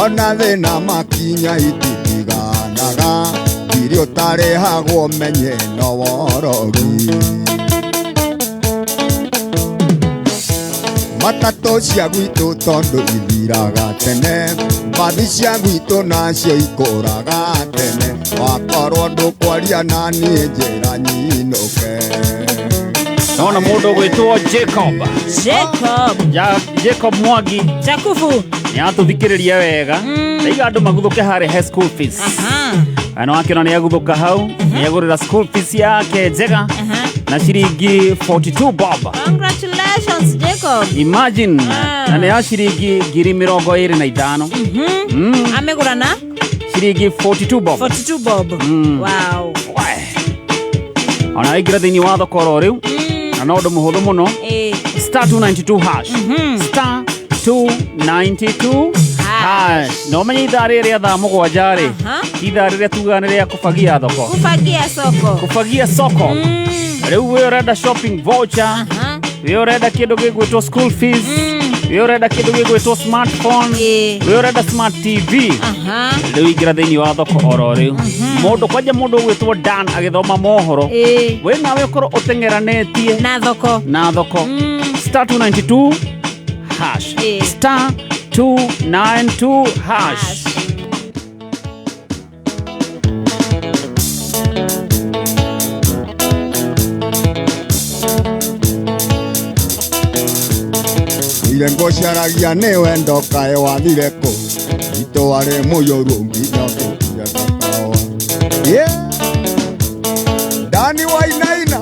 ona thĩna makinya ititiganaga, irio ũtarĩhagwo menye no worogi. Matatũ cia gwitũ tondũ ithiraga tene, mbathi cia gwitũ nacio ikũraga tene, wakorwo ndũkwaria na niĩ njĩra nyinũke. Naona mũndũ ũgwĩtwo Jacob. Jacob. Jacob Mwangi. Jakubu. Nĩ atũthikĩrĩria wega. Ndaiga andũ maguthũke harĩa he school fees. Na wakĩona nĩ aguthũka hau, nĩ agũrĩra school fees yake njega na ciringi 42 bob. Congratulations, Jacob. Imagine, na nĩ ya ciringi 25,000. Amegũra na ciringi 42 bob. 42 bob. Wow. Ona waingĩra thĩinĩ wa thoko oro rĩu, na no ũndũ mũhũthũ mũno. Star 292 hash. Star 292 hash. Na ũmenye ithaa rĩrĩ rĩa thaa mũgwanja rĩ, ti ithaa rĩrĩa tugaga nĩ rĩa kũbagia thoko. Kufagia soko. Kufagia soko. Rĩu wĩ ũrenda shopping voucher, wĩ ũrenda kĩndũ gĩgwĩtwo school fees, wĩ ũrenda kĩndũ gĩgwĩtwo smartphone, wĩ ũrenda smart TV. Rĩu ingĩra thĩinĩ wa thoko oro rĩu. Mũndũ kwanja mũndũ ũgwĩtwo Dan agĩthoma mohoro. Wĩ nawe ũkorwo ũteng'eranĩtie na thoko. Na thoko. Star 292 hash. Star 292 hash. Ire ngũcaragia nĩ wendo kaĩ wathire kũ, witũ warĩ mũiyũru nginya ũgĩkinya kakawa. Yeah. Dani Wainaina.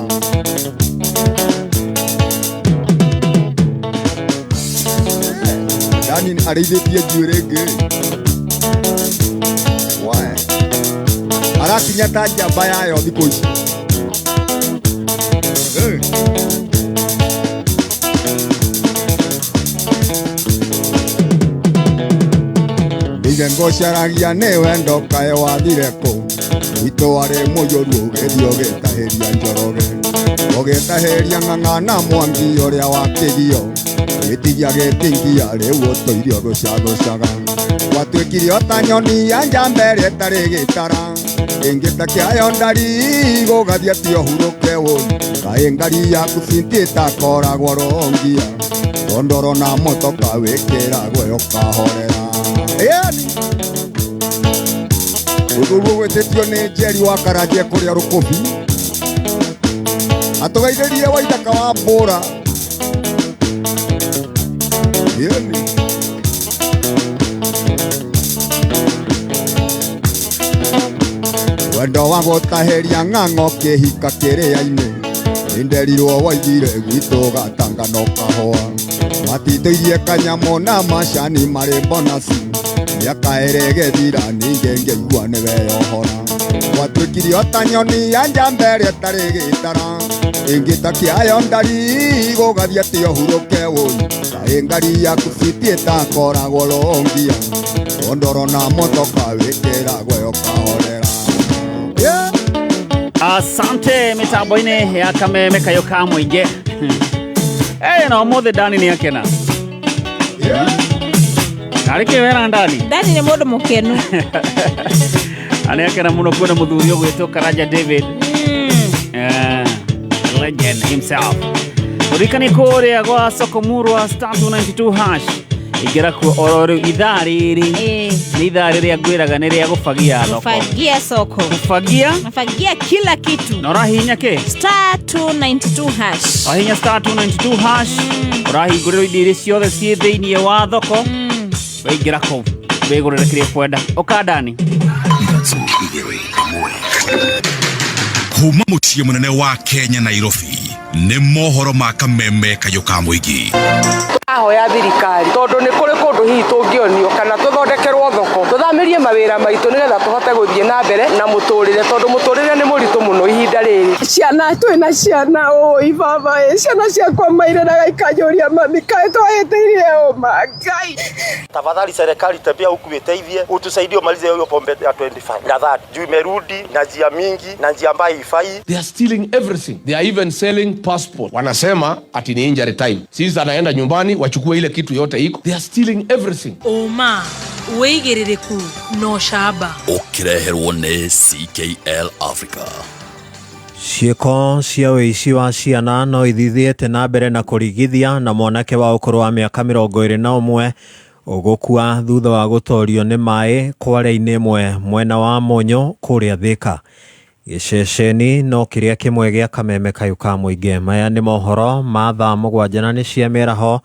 Dani arĩithĩtie njuĩrĩ ĩngĩ. Wae. Arakinya ta njamba yayo thikũ ici. Hey. Ndige ngũcaragia nĩ wendo kaĩ wathire kũ, witũ warĩ mũiyũru ũgĩthiĩ ũgĩtahĩria Njoroge, ũgĩtahĩria Ng'ang'a na Mwangi ũrĩa wa kĩgio, gĩtigia gĩtingia rĩu ũtũire ũgũcagũcaga. Gwatuĩkire o ta nyoni ya njamba ĩrĩa ĩtarĩ gĩtara, ĩngĩ ta kĩayo ndari gũgathiĩ atĩ ũhurũke wũi, kaĩ ngari yaku binti ĩtakoragwo rũngia, tondũ na motoka wĩkĩragwo ũkahorera. Yani ũthuri ũgwĩtĩtio nĩ Njeri wa Karanja kũrĩa Rũkũbi, atũgeithĩrie Waithaka wa Mbũra. Yani wendo wa gũtahĩria ng'ang'o kĩhika kĩrĩa-inĩ, nĩnderirwo waigire gwitũ gatanga no kahũa, matitũirie kanyamũ na macani marĩ bonasi, mĩaka ĩrĩ ĩgĩthira ningĩ ngĩigua nĩ weyohora. Gwatuĩkire o ta nyoni ya njamba ĩrĩa ĩtarĩ gĩtara, ĩngĩ ta kĩayo ndari gũgathiĩ atĩ ũhurũke wũi, kaĩ ngari yaku biti ĩtakoragwo rũngia, tondũ na motoka wĩkĩragwo ũkahorera. Yeah. Asante mitambo-inĩ ya Kameme Kayo ka mũingĩ. Na ũmũthĩ Dani nĩ akena. Karĩ kĩ wera Dani? Dani nĩ mũndũ mũkenu. Nĩ akena mũno kuona mũthuri ũgwĩtwo Karanja David. Legend himself. Ũririkanie kũrĩa gwa Soko Murwa star 292 hash. Ingĩra kuo oro rĩu ithaa rĩrĩ. Nĩ ithaa rĩrĩa ngwĩraga nĩ rĩa gũbagia thoko. Kufagia soko. Kufagia? Nafagia kila kitu. Na ũrahihinya kĩ? Star 292 hash. Wahihinya star 292 hash. Ũrahingũrĩrwo indo iria ciothe ciĩ thĩinĩ wa thoko. Waingĩra kũu wĩgũrĩre kĩrĩa ũkwenda. Ũkandani. Kuma mũciĩ mũnene wa Kenya Nairobi nĩ mohoro ma kameme kayũ ka mũingĩ. Ahoya thirikari tondũ nĩ kũrĩ kũndũ hihi tũngĩonio kana tũthondekerwo thoko tũthamĩrie mawĩra maitũ nĩgetha tũhote gũthiĩ na mbere na mũtũrĩre tondũ mũtũrĩre nĩ mũritũ mũno ihinda rĩrĩ. Ciana twĩna ciana ũi baba ĩ ciana ciakwa mairĩraga ikanjũria mami kaĩ twahĩtĩirie ũma Ngai. Tafadhali serikali tembea huku iteithie, utusaidie umalize hiyo pombe ya 25 na 30 juu imerudi na njia mingi na njia ambayo haifai. They are stealing everything. They are even selling passport. Wanasema ati ni injury time. Sisi anaenda nyumbani wachukue ile kitu yote iko. They are stealing everything. Ũma, wĩigĩrĩrĩku na ũcamba. Ũkĩreherwo nĩ CKL Africa. Ciĩko cia ũici wa ciana no ithithiĩte na mbere na kũrigithia na mwanake wa ũkũrũ wa mĩaka 21 ũgũkua thutha wa gũtorio nĩ maĩ kware-inĩ ĩmwe mwena wa Mũnyũ kũrĩa Thĩka. Gĩceceni no kĩrĩa kĩmwe gĩa kameme kayũ ka mũingĩ. Maya nĩ mohoro ma thaa 7 na nĩ cia mĩaraho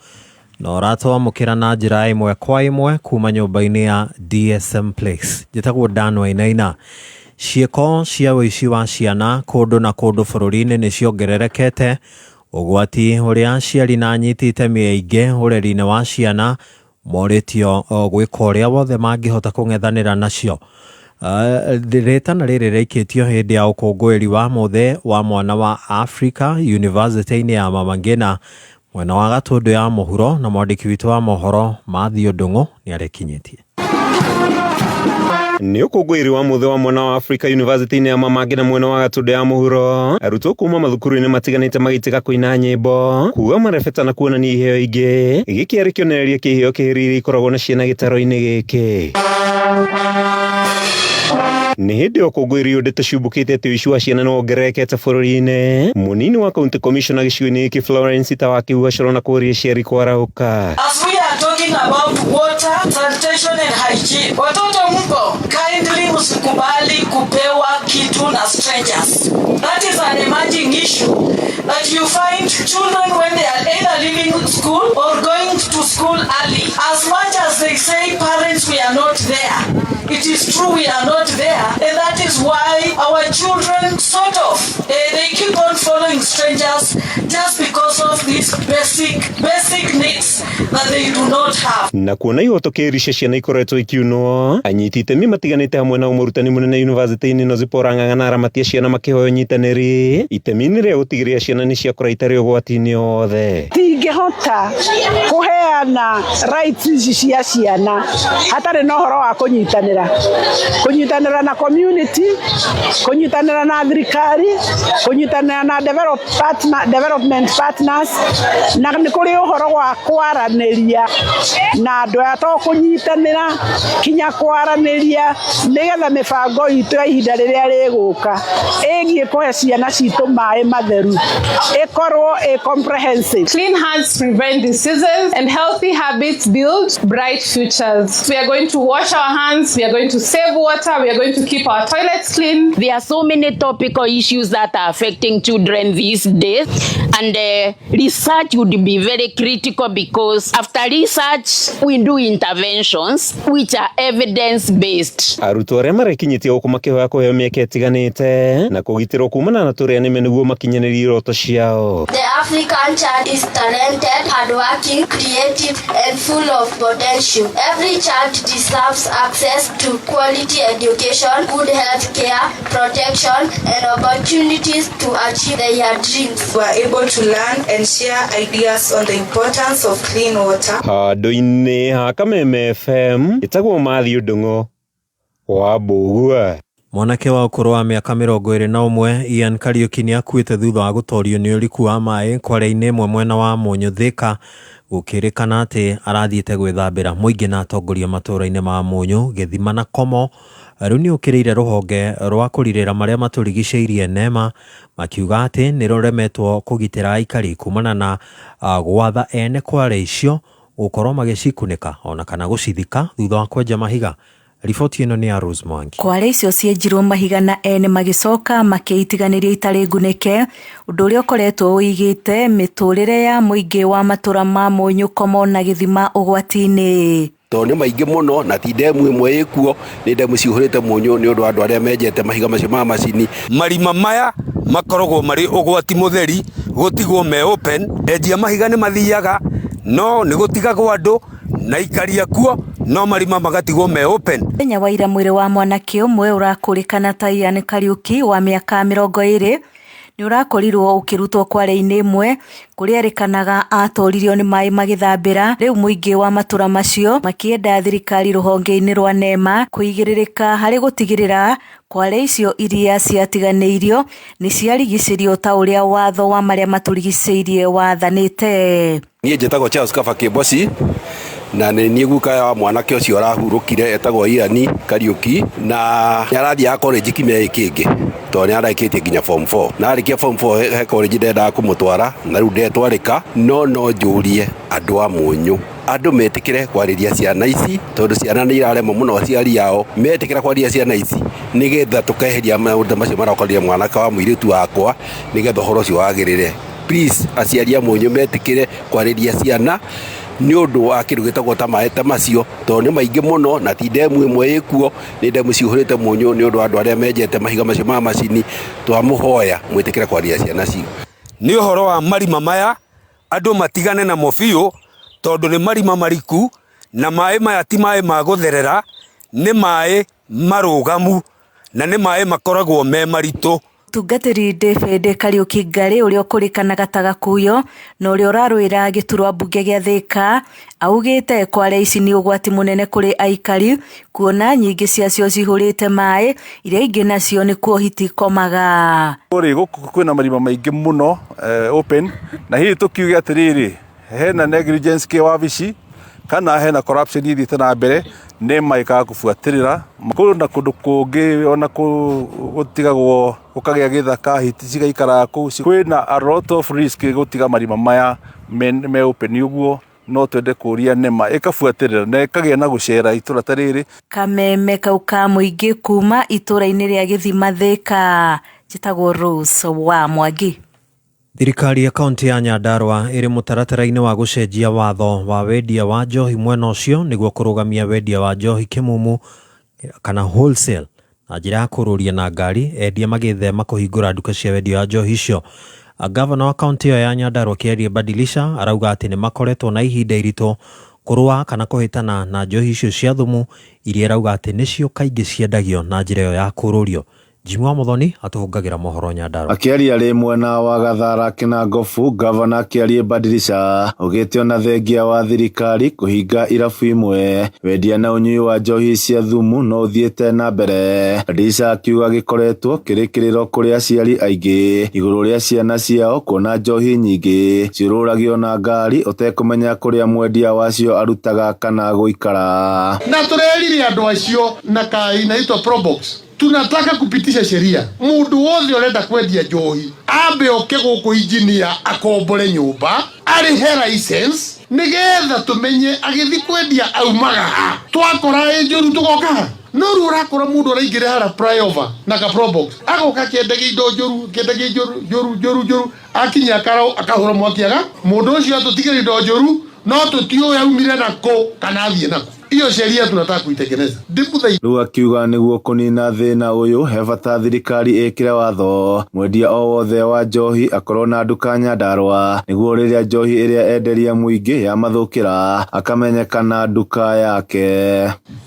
na ũratwamũkĩra na njĩra ĩmwe kwa ĩmwe kuma nyũmba-inĩ ya DSM Place. Njĩtagwo Dan Wainaina. Ciĩko cia ũici wa ciana kũndũ na kũndũ bũrũri-inĩ nĩ ciongererekete, ũgwati ũrĩa aciari na anyiti itemi aingĩ ũreri-inĩ wa ciana morĩtio gwĩka ũrĩa wothe mangĩhota kũng'ethanĩra nacio. Rĩtana rĩrĩ rĩaikĩtio hĩndĩ ya ũkũngũĩri wa mũthĩ wa mwana wa Africa University-inĩ ya Mama Ngina mwena wa Gatũndũ ya mũhuro, na mwandĩki witũ wa mohoro Matthew Ndung'u nĩarekinyĩtie. Nĩ ũkũngũĩri wa mũthĩ wa mwana wa Africa University-inĩ ya Mama Ngina mwena wa Gatũndũ ya mũhuro, arutwo kuma mathukuru-inĩ matiganĩte magĩtĩka kũina nyĩmbo, kuga marebeta na kuonania iheo ingĩ. Gĩkĩ arĩ kĩonereria kĩa iheo kĩhĩri iria ikoragwo na ciana gĩtaro-inĩ gĩkĩ. Nĩ hĩndĩ ya ũkũngũĩri ũyũ ndeto ciumbũkĩte atĩ ũici wa ciana nĩ wongererekete bũrũri-inĩ. Mũnini wa county commissioner gĩcigo-inĩ gĩkĩ Florence Tawakĩuga coro na kũũria aciari kwarahũka. As we are talking about water, sanitation and hygiene, watoto mko, kindly msikubali kupewa kitu na strangers. That is an emerging issue that you find children when they are either leaving school or going to school early. As much as they say parents we are not there, it is true we are not there, and that is why our children sort of they keep on following strangers just because of these basic needs that they do not have. Na kuona ihoto kĩri cia ciana ikoretwo ikiunwo, anyiti itemi matiganĩte hamwe na mũrutani mũnene university-inĩ no Zipporah Ng'ang'a na aramati a ciana makĩhoya ũnyitanĩri itemi-inĩ rĩa gũtigĩrĩra ciana nĩ ciakũra itarĩ ũgwati-inĩ wothe. Tingĩhota kũheana rights ici cia ciana hatarĩ na ũhoro wa kũnyitanĩra, kũnyitanĩra na community, kũnyitanĩra na thirikari, kũnyitanĩra na development partners, na nĩ kũrĩ ũhoro wa kwaranĩria na andũ aya, to kũnyitanĩra kinya kwaranĩria nĩgetha mĩbango itũ ya ihinda rĩrĩa rĩgũka ĩgiĩ kũhe ciana citũ maĩ matheru ĩkorwo ĩ comprehensive. Clean hands prevent diseases and healthy habits build bright futures. We are going to wash our hands, we are going to save water, we are going to keep our toilets clean. There are so many topical issues that are affecting children these days, and research would be very critical because after research we do interventions which are evidence-based. Arutwo arĩa marekinyĩtie gũkũ makĩhoya kũheo mĩeke ĩtiganĩte na kũgitĩrwo kumana na tũrĩa nĩme nĩguo makinyanĩrie iroto ciao. The African child is talented, hardworking, creative and full of potential. Every child deserves access to quality education, good health care, protection and opportunities to achieve their dreams. We are able to learn and share ideas on the importance of clean water. Handũ-inĩ ha Kameme FM ĩtagwo Matthew Ndung'u wa Mbũgua. Mwanake wa ũkũrũ wa mĩaka 21 Ian Kariuki nĩ akuĩte thutha wa gũtorio nĩ ũriku wa maĩ kware-inĩ ĩmwe mwena wa Mũnyũ Thĩka, gũkĩrĩkana atĩ arathiĩte gwĩthambĩra. Mũingĩ na atongoria matũũra-inĩ ma Mũnyũ, Gĩthima na Komo rĩu nĩ ũkĩrĩire rũhonge rwa kũrirĩra marĩa matũrigicĩirie NEMA, makiuga atĩ nĩ rũremetwo kũgitĩra aikari kumana na gwatha ene kware icio Gũkorwo magĩcikunĩka ona kana gũcithika thutha wa kwenja mahiga. Riboti ĩno nĩ ya Rose Mwangi. Kware icio cienjirwo mahiga na ene magĩcoka makĩitiganĩria itarĩ ngunĩke, ũndũ ũrĩa ũkoretwo ũigĩte mĩtũrĩre ya mũingĩ wa matũra ma Mũnyũ, Komo na Gĩthima ũgwati-inĩ. Tondũ nĩ maingĩ mũno na ti ndemu ĩmwe ĩkuo, nĩ ndemu cihũrĩte mũnyũ nĩ ũndũ wa andũ arĩa menjete mahiga macio ma macini. Marima maya makoragwo marĩ ũgwati mũtheri gũtigwo me open. Enjia mahiga nĩ mathiaga no nĩ gũtigagwo andũ na ikaria kuo no marima magatigwo me open. Mũthenya wa ira mwĩrĩ wa mwanake ũmwe ũrakũrĩkana ta Ian Kariuki wa mĩaka 20 nĩ ũrakorirwo ũkĩrutwo kware-inĩ ĩmwe kũrĩa erĩkanaga atoririo nĩ maĩ magĩthambĩra. Rĩu mũingĩ wa matũra macio makĩenda thirikari rũhonge-inĩ rwa NEMA kũigĩrĩrĩka harĩ gũtigĩrĩra kware icio iria ciatiganĩirio nĩ ciarigicĩrio ta ũrĩa watho wa marĩa matũrigicĩirie wathanĩte. Niĩ njĩtagwo Charles Kaba Kĩmboci na nĩ niĩ guka wa mwanake ũcio ũrahurũkire etagwo Ian Kariuki, na nĩ arathiaga college kiumia gĩkĩ kĩngĩ tondũ nĩ ararĩkĩtie nginya form 4, na arĩkia form 4 he college ndendaga kũmũtwara na rĩu ndetwarĩka. No no njũrie andũ a Mũnyũ, andũ metĩkĩre kwarĩria ciana ici tondũ ciana nĩ iraremwo mũno aciari ao metĩkĩra kwarĩria ciana ici nĩgetha tũkeheria maũndũ macio marakorire mwanake wa mũirĩtu wakwa nĩgetha ũhoro ũcio wagĩrĩre. Please, aciari a Mũnyũ metĩkĩre kwarĩria ciana nĩ ũndũ wa kĩndũ gĩtagwo ta maĩ ta macio tondũ nĩ maingĩ mũno na ti ndemu ĩmwe ĩkuo, nĩ ndemu cihũrĩte mũnyũ nĩ ũndũ wa andũ arĩa menjete mahiga macio ma macini. Twamũhoya mwĩtĩkĩre kwarĩria ciana cio. Nĩ ũhoro wa marima maya andũ matigane namo biũ tondũ nĩ marima mariku na maĩ maya ti maĩ ma gũtherera, nĩ maĩ marũgamu na nĩ maĩ makoragwo me maritũ. Mũtungatĩri David Kariuki Ngarĩ ũrĩa ũkũrĩkanaga ta Gakuyo na ũrĩa ũrarũĩra gĩturwa mbunge gĩa Thĩka augĩte kware ici nĩ ũgwati mũnene kũrĩ aikari kuona nyingĩ ciacio cihũrĩte maĩ, iria ingĩ nacio nĩkuo hiti ikomaga. Rĩ gũkũ kwĩna marima maingĩ mũno open, na hihi tũkiuge atĩrĩrĩ, hena negligence kĩ wabici kana hena corruption ithiĩte na mbere, NEMA ĩkaga kũbuatĩrĩra. Kũndũ na kũndũ kũngĩ ona gũtigagwo gũkagĩa gĩthaka, hiti cigaikaraga kũu. Kwĩna a lot of risk gũtiga marima maya me open ũguo. No twende kũria NEMA ĩkabuatĩrĩra na ĩkagĩa na gũcera itũra ta rĩrĩ. Kameme kau ka mũingĩ kuma itũra-inĩ rĩa Gĩthima Thĩka. Njĩtagwo Rose wa Mwangi. Thirikari ya kaunti ya Nyandarua ĩrĩ mũtaratara-inĩ wa gũcenjia watho wa wendia wa njohi mwena ũcio nĩguo kũrũgamia wendia wa njohi kĩmumu kana wholesale na njĩra ya kũrũria na ngari, endia magĩthema kũhingũra nduka cia wendia wa njohi icio. Gavana wa kaunti ĩyo ya Nyandarua Kĩarie Badilisha arauga atĩ nĩ makoretwo na ihinda iritũ kũrũa kana kũhĩtana na njohi icio cia thumu iria arauga atĩ nĩcio kaingĩ ciendagio na njĩra ĩyo ya kũrũrio. Jimmy wa Muthoni atũhũngagĩra mohoro Nyandarua. Akĩaria rĩ mwena wa Gathara Kĩnangobu, gavana Kĩarie Badilisha augĩte ona thengia wa thirikari kũhinga irabu imwe, wendia na ũnyui wa njohi cia thumu no ũthiĩte na mbere. Badilisha akiuga gĩkoretwo kĩrĩ kĩrĩro kũrĩ aciari aingĩ igũrũ rĩa ciana ciao kuona njohi nyingĩ ciũrũragio na ngari ũtekũmenya kũrĩa mwendia wacio arutaga kana gũikara. Na tũrerire andũ acio na ka inaitwa Probox, tunataka kupitisha sheria, mundu wothe urenda kwendia njohi ambe oke guku engineer akombore nyumba arihe license nigetha tumenye agithi kwendia aumaga ha, twakora ĩ njũru tugoka ha. No rĩu ũrakora mũndũ araingĩra hara flyover na ka Probox agoka akĩendagia indo njũru, akĩendagia njũru njũru njũru njũru, akinya akahũra mwaki aga mũndũ ũcio atũtigĩra indo njũru no tũtiũĩ aumire nako kana athiĩ nako. Hiyo sheria tunataka kuitengeneza. Rĩu akiuga nĩguo kũnina thĩna ũyũ he bata thirikari ĩkĩre watho mwendia o wothe wa njohi akorwo na nduka Nyandarua nĩguo rĩrĩa njohi ĩrĩa enderia mũingĩ yamathũkĩra akamenyekana nduka yake.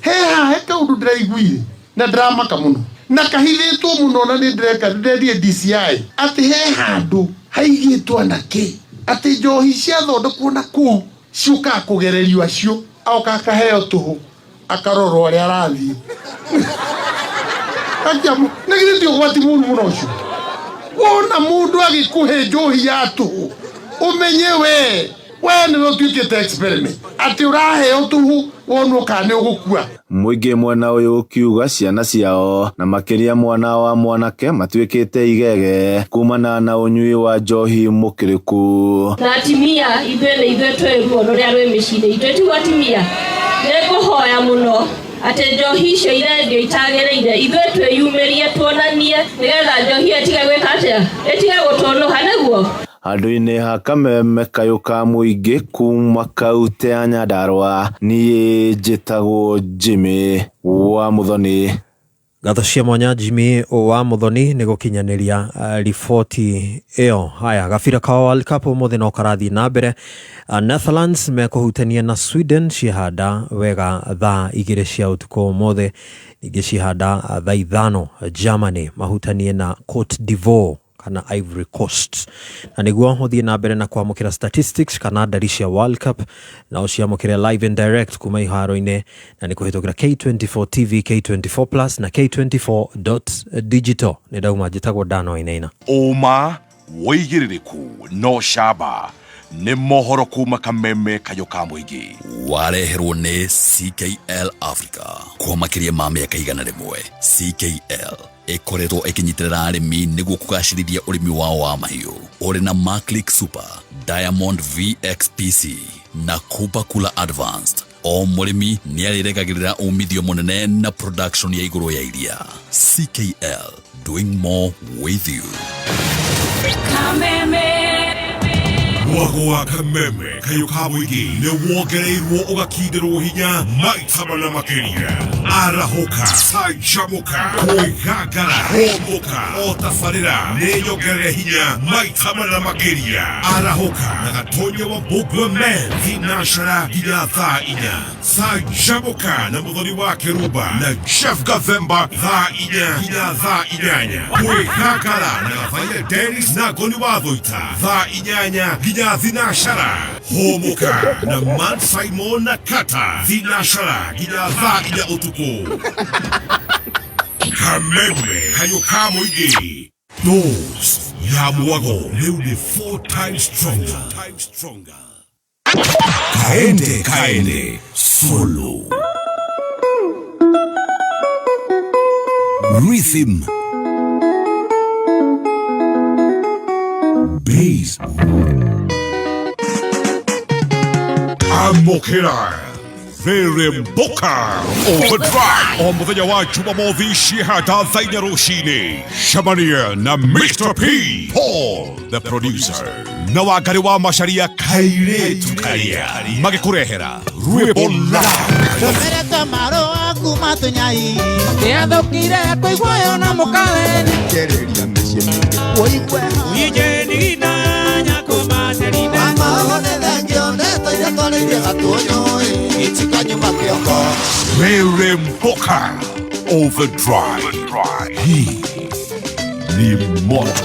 He haha he kaũndũ ndĩraiguire na ndĩramaka mũno na kahithĩtwo mũno na nĩ ndĩreka ndĩrerie DCI atĩ he handũ haigĩtwo anake atĩ njohi ciathondekwo na kũu ciũkaga kũgererio acio aoka akaheo tũhũ akarorwo ũrĩa arathiĩ. Akiamu, nĩ githĩ ti ũgwati mũru mũno ũcio? Wona mũndũ agĩkũhe njohi ya tũhũ ũmenye we We nĩwe ũtuĩkĩte experiment atĩ ũraheo tũhu wonwo kana nĩ ũgũkua. Mũingĩ mwena ũyũ ũkiuga ciana ciao na makĩria mwana wa mwanake matuĩkĩte igege kumana na ũnyui wa njohi mũkĩrĩku. Na atimia ithuĩ nĩ ithuĩ twĩ ruo rũrĩa rwĩ mĩciĩ-inĩ itũ tiguo atimia? Nĩ ngũhoya mũno atĩ njohi icio irendio itagĩrĩire ithuĩ twĩyumĩrie tuonanie nĩgetha njohi ĩyo ĩtige gwĩka atĩa? Ĩtige gũtũnũha nĩguo? Handũ-inĩ ha kameme kayũ ka mũingĩ kuma kautĩ ya Nyandarua, niĩ njĩtagwo Jimmy wa Muthoni. Ngatho cia mwanya Jimmy wa Muthoni nĩ gũkinyanĩria riboti ĩyo. Haya, gabira ka World Cup ũmũthĩ no karathiĩ na mbere. Netherlands mekũhutania na Sweden ciehanda wega thaa 2 cia ũtukũ ũmũthĩ. Ningĩ ciehanda thaa 5 Germany mahutanie na Cote d'Ivoire kana Ivory Coast. Na nĩguo ũthiĩ na mbere na kwamũkĩra statistics kana ndari cia World Cup na ũciamũkĩre live and direct kuma iharo-inĩ na nĩ kũhĩtũkĩra K24 TV, K24 Plus na K24.digital. Nĩ ndauma njĩtagwo Dan Wainaina. Ũma, wũigĩrĩrĩku na ũcamba nĩ mohoro kuma kameme kayũ ka mũingĩ. Wareherwo nĩ CKL Africa kwa makĩria ma mĩaka 100. CKL ĩkoretwo ĩkĩnyitĩrĩra arĩmi nĩguo kũgacĩrithia ũrĩmi wao wa mahiũ. Ũrĩ na Maclick Super, Diamond VXPC na Cooper Cooler Advanced. O mũrĩmi nĩ arĩregagĩrĩra umithio mũnene na production ya igũrũ ya iria. CKL, doing more with you. Kameme. Mwago wa kameme kayũ ka mũingĩ nĩ wongereirwo ũgakindĩrwo hinya maita mana makĩria. Arahũka, canjamũka, kwĩgangara, hũmũka, o tabarĩra nĩ nyongerere hinya maita mana makĩria. Arahũka na gatonya wa Mbũngua Men thinacara nginya thaa 4. Canjamũka na mũthoni wa Kĩrumba na Jeff Gathemba thaa 4 nginya thaa 8. Kwĩgangara na Gathaia Dennis na Ngoni wa Thũita thaa 8 nginya thinacara. Hũmũka na Man Simon na Kata thinacara nginya thaa 4 ũtukũ. Kameme kayũ ka mũingĩ. Dose ya mwago rĩu nĩ 4 times stronger. Kaende kaende solo. Rhythm. Bass. Amokera. Rere Mboka Overdrive o muthenya wa Jumamothi ciehanda thaa 4 rũcinĩ. Cemania na Mr P Paul the producer na Wangari wa Macharia kairĩtu karia magĩkũrehera rwĩmbo live. Tũmerete marũa kuma tũnyai. Nĩathũkire kũiguoyo na mũkaweni. Kĩrĩria mĩciĩ mĩingĩ ũigue Rere Mboka Overdrive. Hii ni moto.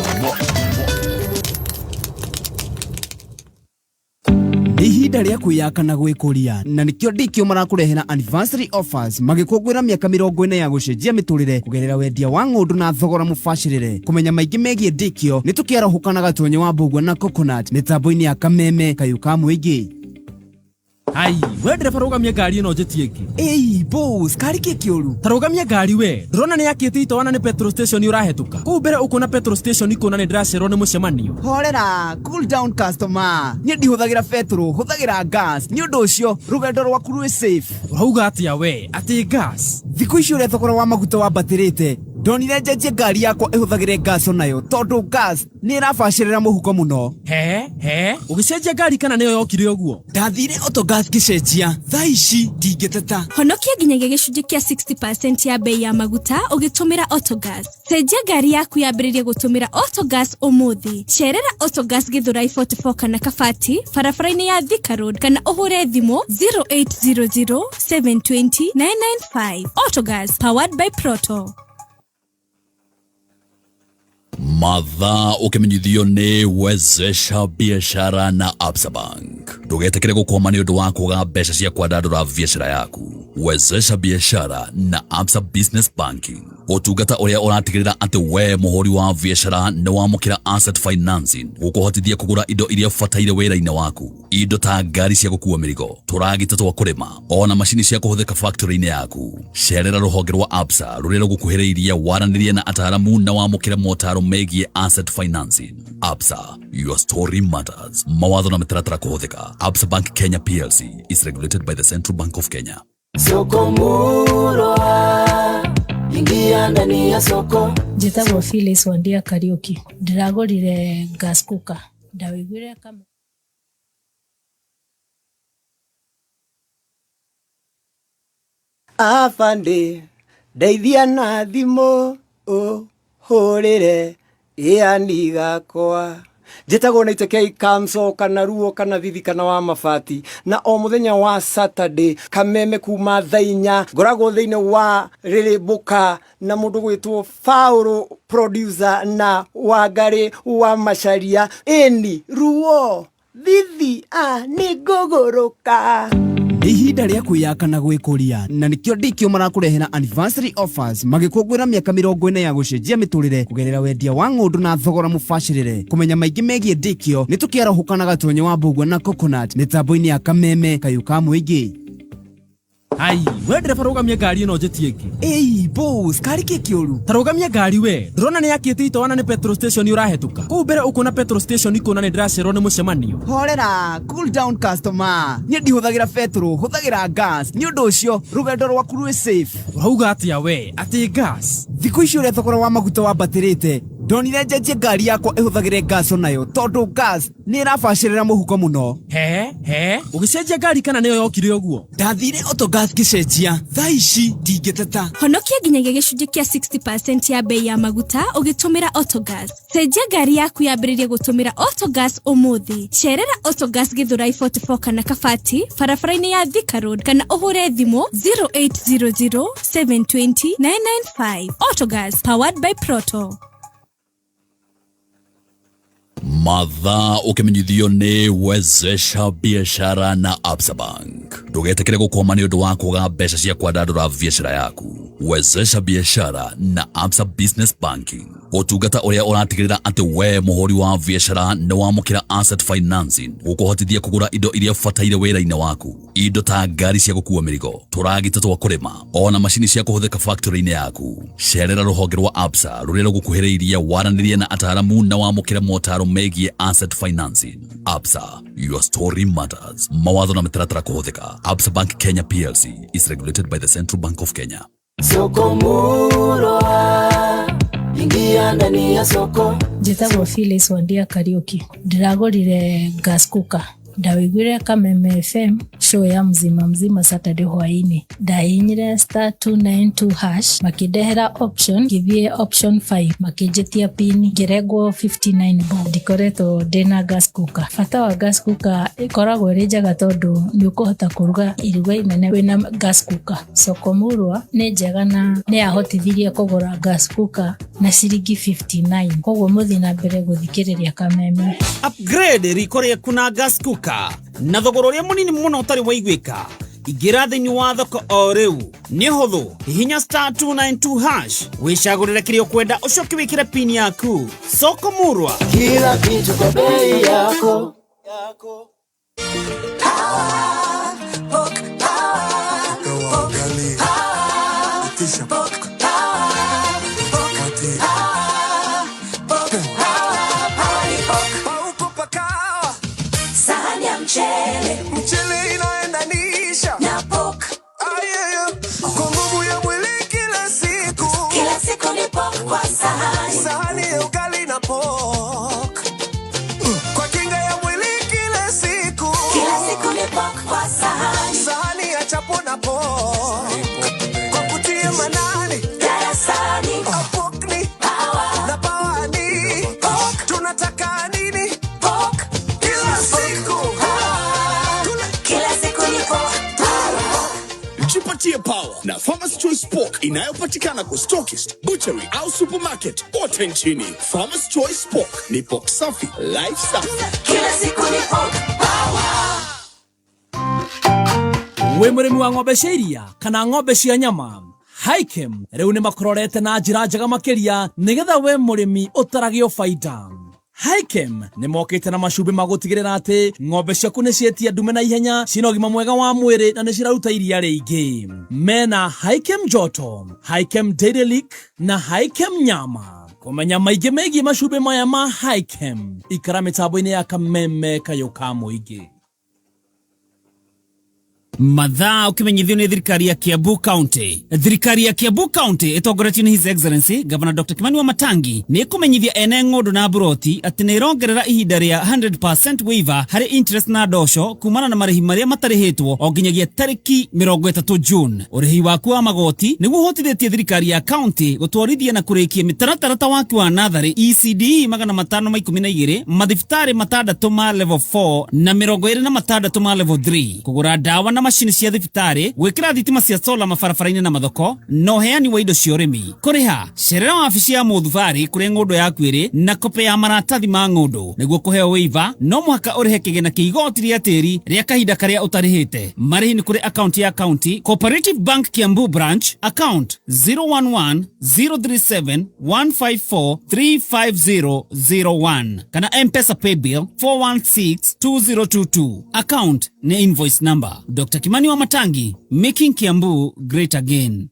Nĩ ihinda rĩa kwĩyaka na gwĩkũria na nĩkĩo ndikĩo marakũrehera anniversary offers magĩkũngũĩra mĩaka 40 ya gũcenjia mĩtũrĩre kũgerera wendia wa ng'ũndũ na thogora mũbacĩrĩre. Kũmenya maingĩ megiĩ ndikĩo nĩ tũkĩarahũka na gatonye wa mbũgua na coconut mĩtambo-inĩ ya kameme kayũ ka mũingĩ. Ai, we ndereba rũgamia ngari ĩno njĩtie ĩngĩ. Ĩi, boss, kari kĩ kĩũru? Ta rũgamia ngari we. Ndũrona nĩ yakĩte itoa na nĩ petrol station ũrahetũka. Kũu mbere ũkuona petrol station kuona nĩ ndĩracererwo nĩ mũcemanio. Horera, cool down customer. Niĩ ndihũthagĩra petrol, hũthagĩra gas. Nĩ ũndũ ũcio, rũgendo rwaku rwĩ safe. Ũrauga atĩa we? Atĩ gas? Thikũ ici ũrĩa thogora wa maguta wambatĩrĩte, ndonire njenjie ngari yakwa ĩhũthagĩre gas onayo tondũ gas nĩ ĩrabacĩrĩra mũhuko mũno. He, he, ũgĩcenjia ngari kana nĩyo yokire ũguo? Ndathire Autogas ngĩcenjia, thaa ici ndingĩteta. Honokia nginyagia gĩcunjĩ kĩa 60% ya bei ya maguta ũgĩtũmĩra Autogas. Cenjia ngari yaku yambĩrĩrie gũtũmĩra Autogas ũmũthĩ. Cerera Autogas Githurai 44 kana Kabati, barabara-inĩ ya Thika Road kana ũhũre thimũ 0800 720 995. Autogas, powered by Proto. Mathaa ũkĩmenyithio nĩ Wezesha Biashara na Absa Bank. Ndũgetĩkĩre gũkwama nĩ ũndũ wa kwaga mbeca cia kwandandũra biacara yaku. Wezesha biashara na Absa Business Banking, ũtungata ũrĩa ũratigĩrĩra atĩ we mũhũri wa biacara nĩ wamũkĩra asset financing gũkũhotithia kũgũra indo iria bataire wĩra-inĩ waku, indo ta ngari cia gũkua mĩrigo, tũragita twa kũrĩma, ona macini cia kũhũthĩka factory-inĩ yaku. Cerera rũhonge rwa Absa rũrĩa rũgũkuhĩrĩirie, waranĩrie na ataaramu na wamũkĩre motaro megiĩ asset financing. Absa, your story matters. Mawatho na mĩtaratara kũhũthĩka. Absa Bank Kenya PLC is regulated by the Central Bank of Kenya. Soko Murwa, ingia ndani ya soko. Njĩtagwo Phyllis Wandia Kariũki. Ndĩragũrire gas cooker, ndawĩiguire kama Afande, ndeithia na thimũ ũhũrĩre ĩani gakwa. Njĩtagwo na itekei kamso kana ruo kana thithi kana wa mabati, na o mũthenya wa Saturday kameme kuma thaa 4 ngoragwo thĩinĩ wa rĩrĩmbũka na mũndũ gwĩtwo Paul producer na Wangarĩ wa Macharia. Ĩni ruo thithi a nĩ ngũgũrũka. Nĩ ihinda rĩa kwĩyaka na gwĩkũria, na nĩkĩo DQ marakũrehera anniversary offers magĩkũngũĩra mĩaka 40 ya gũcenjia mĩtũrĩre kũgerera wendia wa ng'ũndũ na thogora mũbacĩrĩre. Kũmenya maingĩ megiĩ DQ nĩ tũkĩarahũka na Gatonye wa Mbũgua na Coconut mĩtambo-inĩ ya Kameme kayũ ka mũingĩ. Ai, we ndereba, rũgamia ngari ĩno njĩtie ĩngĩ. Ĩi boss, kari kĩ kĩũru? Ta rũgamia ngari we. Ndũrona nĩ yakĩte itoana nĩ petrol station ũrahetũka. Kũu mbere ũkuona petrol station, kuona nĩ ndĩracererwo nĩ mũcemanio. Horera, cool down customer. Niĩ ndihũthagĩra betũrũ, hũthagĩra gas. Nĩ ũndũ ũcio rũgendo rwaku rwĩ safe. Ũrauga atĩa we? Atĩ gas? Thikũ ici ũrĩa thogora wa maguta wambatĩrĩte, ndonire njenjie ngari yakwa ĩhũthagĩre gas onayo, tondũ gas nĩ ĩrabacĩrĩra mũhuko mũno. He he, ũgĩcenjia ngari kana nĩyo yokire ũguo? Ndathire Autogas ngĩcenjia, thaa ici ndingĩteta. Honokia nginyagia gĩcunjĩ kĩa 60% ya bei ya maguta ũgĩtũmĩra Autogas. Cenjia ngari yaku yambĩrĩrie gũtũmĩra Autogas ũmũthĩ. Cerera Autogas Githurai 44 kana Kabati, barabara-inĩ ya Thika Road, kana ũhũre thimũ 0800 720 995. Autogas, powered by Proto. Mathaa ũkĩmenyithio nĩ Wezesha biashara na Absa Bank. Ndũgetĩkĩre gũkwama nĩ ũndũ wa kwaga mbeca cia kwandandũra biacara yaku. Wezesha biashara na Absa Business Banking, ũtungata ũrĩa ũratigĩrĩra atĩ we mũhũri wa biacara nĩ wamũkĩra asset financing gũkũhotithia kũgũra indo iria bataire wĩra-inĩ waku, indo ta ngari cia gũkua mĩrigo, tũragita twa kũrĩma, ona macini cia kũhũthĩka factory-inĩ yaku. Cerera rũhonge rwa Absa rũrĩa rũgũkuhĩrĩirie, waranĩrie na ataaramu na wamũkĩre motaro megiĩ asset financing. Absa, your story matters. Mawatho na mĩtaratara kũhũthĩka. Absa Bank Kenya PLC is regulated by the Central Bank of Kenya. Soko Murwa, ingia ndani ya soko. Njĩtagwo Phyllis Wandia Kariũki. Ndĩragũrire gas cooker, ndawĩiguire Kameme FM show ya Mzima Mzima Saturday hwainĩ. Ndahihinyire *292# makĩndehera option, ngĩthiĩ option 5, makĩnjĩtia pin, ngĩrengwo 59 bob. Ndikoretwo ndĩna gas cooker. Bata wa gas cooker, ĩkoragwo ĩrĩ njega tondũ nĩ ũkũhota kũruga iruga inene wĩna gas cooker. Soko Murwa nĩ njega na nĩ yahotithirie kũgũra gas cooker na ciringi 59. Koguo mũthiĩ na mbere gũthikĩrĩria Kameme. Upgrade riko rĩaku na gas cooker na thogora ũrĩa mũnini mũno ũtarĩ waiguĩka. Ingĩra thĩinĩ wa thoko o rĩu, nĩ ũhũthũ. Hihinya *292# wĩcagũrĩre kĩrĩa ũkwenda, ũcoke wĩkĩre pin yaku. Soko Murwa, kila kitu kwa bei yako. Sahani ya mchele, mchele inaendanisha na pork. Kwa nguvu ya mwili kila siku. Kila siku ni pork kwa sahani. Sahani ya ugali na pork kwa kinga ya mwili kila siku. Kila siku ni pork kwa sahani. Sahani ya chapo na pork kwa kutia manani darasani. Pork ni power na power ni pork. Tunataka nini? Pork. Kila siku. Kila siku ni pork. Jipatie power na Farmer's Choice Pork inayopatikana kwa stockist, butchery au supermarket kote nchini. Farmer's Choice Pork ni pork safi, life safi. Kila siku ni pork power. Wĩ mũrĩmi wa ng'ombe cia iria kana ng'ombe cia nyama, Hikem rĩu nĩ makũrorete na njĩra njega makĩria nĩgetha we mũrĩmi ũtaragio baida. Hikem nĩ mokĩte na macumbĩ ma gũtigĩrĩra atĩ ng'ombe ciaku nĩ ciĩtia ndume na ihenya, ciĩna ũgima mwega wa mwĩrĩ na nĩ ciraruta iria rĩingĩ. Mena Hikem Joto, Hikem Dairy Lick na Hikem Nyama. Kũmenya maingĩ megiĩ macumbĩ maya ma Hikem, ikara mĩtambo-inĩ ya Kameme kayũ ka mũingĩ. Mathaa ukimenyithio nĩ thirikari ya Kiambu County. Thirikari ya Kiambu County ĩtongoretio nĩ His Excellency Governor Dr. Kimani Wamatangi nĩ ĩkũmenyithia ene ng'ũndũ na mburoti atĩ nĩ ĩrongerera ihinda rĩa 100% waiver harĩ interest na ndosho kumana na marĩhi marĩa matarĩhĩtwo o nginyagia tarĩki 30 June. Ũrĩhi waku wa magoti nĩguo ũhotithĩtie thirikari ya county gũtwarithia na kũrĩkia mĩtaratara ta waki wa natharĩ ECDE 512, mathibitarĩ 6 ma level 4 na 26 ma level 3, kũgũra ndawa na macini cia thibitarĩ, gwĩkĩra thitima cia sola mabarabara-inĩ na mathoko, na ũheani wa indo cia ũrĩmi. Kũrĩha, cerera wabici ya mũthubarĩ kũrĩa ng'ũndũ yaku ĩrĩ na kope ya maratathi ma ng'ũndũ. Nĩguo kũheo waiver, no mũhaka ũrĩhe kĩgĩna kĩa igoti rĩa tĩri rĩa kahinda karĩa ũtarĩhĩte. Marĩhi nĩ kũrĩ akaunti ya county Cooperative Bank Kiambu branch, account 011 037 154 35001 kana M-Pesa paybill 416 2022. Account ni invoice number. Dr. Kimani Wamatangi, making Kiambu great again.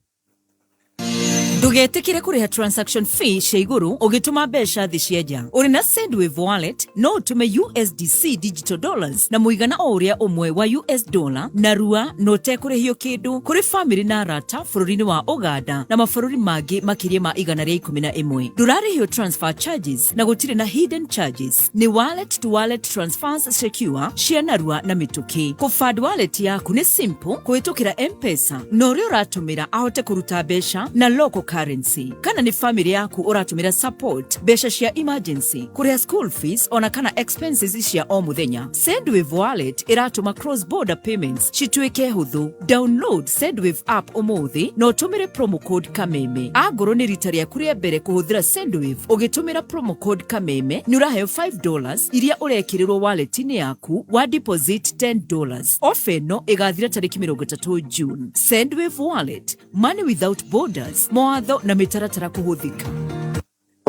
Ndũgetĩkĩre kũrĩha transaction fee cia igũrũ ũgĩtũma mbeca thĩ cia nja. Ũrĩ na Sendwave wallet no ũtũme USDC digital dollars na mũigana o ũrĩa ũmwe wa US dollar na rua na ũtekũrĩhio kĩndũ kũrĩ famĩlĩ na arata bũrũri-inĩ wa Ũganda na mabũrũri mangĩ makĩria ma 111. Ndũrarĩhio transfer charges na gũtirĩ na hidden charges. Nĩ wallet to wallet transfers secure cia narua na mĩtũkĩ. Kũfund wallet yaku nĩ simple kũhĩtũkĩra M-Pesa na ũrĩa ũratũmĩra ahote kũruta mbeca na local currency. Kana nĩ famĩlĩ yaku ũratũmĩra support, mbeca cia emergency, kũrĩha school fees ona kana expenses cia o mũthenya. Sendwave wallet ĩratũma cross border payments cituĩke hũthũ. Download Sendwave app ũmũthĩ na ũtũmĩre promo code Kameme. Angorwo nĩ rita rĩaku rĩa mbere kũhũthĩra Sendwave, ũgĩtũmĩra promo code Kameme nĩ ũraheo $5 iria ũrekĩrĩrwo wallet-inĩ yaku wa deposit $10. Ofa ĩno ĩgathira tarĩki 30 June. Sendwave wallet, money without borders. Mawatho na mĩtaratara kũhũthĩka.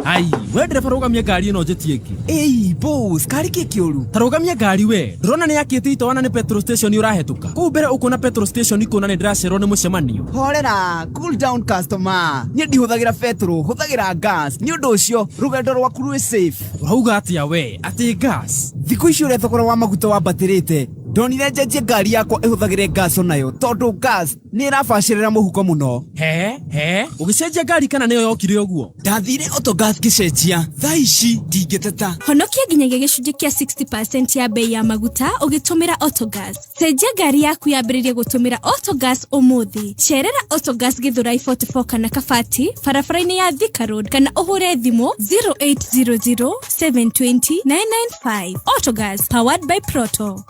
Ai, we ndereba, rũgamia ngari ĩno njĩtie ĩngĩ. Ĩi boss, kari kĩ kĩũru? Ta rũgamia ngari we. Ndũrona nĩ yakĩte itoana nĩ petrol station ũrahetũka. Kũu mbere ũkuona petrol station kuona nĩ ndĩracererwo nĩ mũcemanio. Horera, cool down customer. Niĩ ndihũthagĩra petrol, hũthagĩra gas. Nĩ ũndũ ũcio rũgendo rwaku rwĩ safe. Ũrauga atĩa we? Atĩ gas? Thikũ ici ũrĩa thogora wa maguta wambatĩrĩte, ndonire njenjie ngari yakwa ĩhũthagĩre gas onayo tondũ gas nĩ ĩrabacĩrĩra mũhuko mũno. He he, ũgĩcenjia ngari kana nĩyo yokire ũguo? Ndathire Autogas ngĩcenjia. Thaa ici ndingĩteta. Honokia nginyagia gĩcunjĩ kĩa 60% ya bei ya maguta ũgĩtũmĩra Autogas. Cenjia ngari yaku yambĩrĩrie gũtũmĩra Autogas ũmũthĩ. Cerera Autogas Githurai 44 kana Kabati barabara-inĩ ya Thika Road kana ũhũre thimũ 0800 720 995. Autogas, powered by Proto.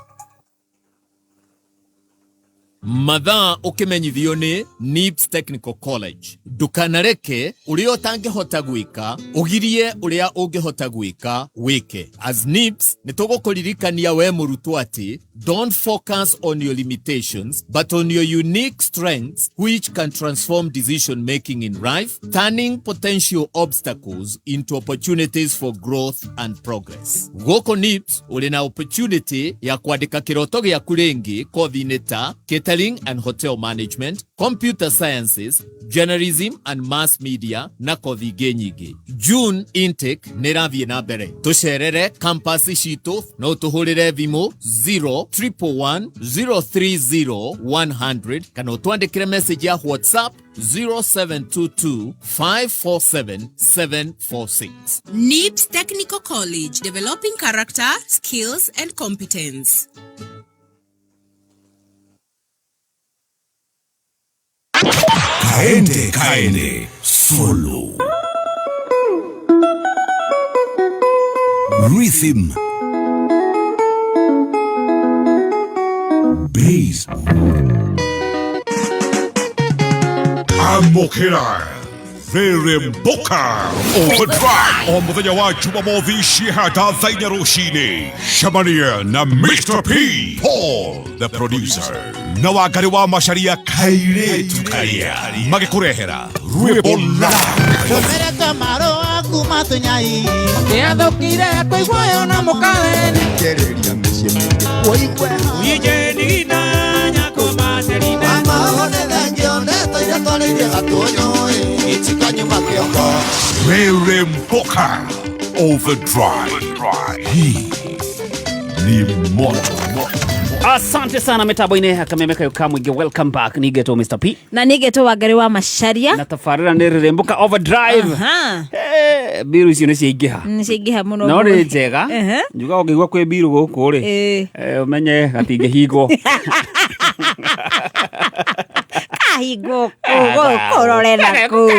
Mathaa ũkĩmenyithio nĩ NIBS Technical College. Ndũkanareke ũrĩa ũtangĩhota gwĩka ũgirie ũrĩa ũngĩhota gwĩka wĩke. As NIBS nĩ tũgũkũririkania we mũrutwo atĩ don't focus on your limitations but on your unique strengths, which can transform decision making in life, turning potential obstacles into opportunities for growth and progress. Gũkũ NIBS ũrĩ na opportunity ya kwandĩka kĩroto gĩaku rĩngĩ kothi-inĩ ta catering and hotel management, computer sciences, journalism and mass media na kothi ingĩ nyingĩ. June intake nĩ ĩrathiĩ na mbere. Tũcerere campus citũ, no tũhũrĩre thimũ 0 111 030 100 kana ũtwandĩkĩre message ya WhatsApp 0722 547 746. NIBS Technical College, developing character, skills, and competence. Kaende kaende solo. Rhythm. Bass. Amokera. Rĩrĩmbũka Overdrive o mũthenya wa Jumamothi ciĩhata thaa inya rũcinĩ. Cemania na Mr. P Paul the producer na Wangari wa Macharia kairĩtu karia magĩkũrehera rwĩmbo live. Tũmerete marũa kuma tũnyai Nĩathũkire kũiguoyo na mũkaweni Kĩrĩria mĩciĩ mĩingĩ Ũigue Amahone thengio ndeto iria twarĩirie gatũnyũĩ Itikanyuma kĩoko Rĩrĩmbũka Overdrive. Hii ni moto. Asante sana mitambo-inĩ kameme kayo ka mũingĩ. Welcome back. Nigetwo Mr. P. Na nigetwo Wangari wa Macharia. Na tabarĩra nĩ Rĩrĩmbũka Overdrive. Aha. Eh, mbiru icio nĩ ciaingĩha. Nĩ ciaingĩha mũno. No nĩ njega. Ehe. Njuga ũngĩigua kwĩ mbiru gũkũ rĩ, ũmenye gatingĩhingwo. Kahingwo kũ gũkũ rore na kũ.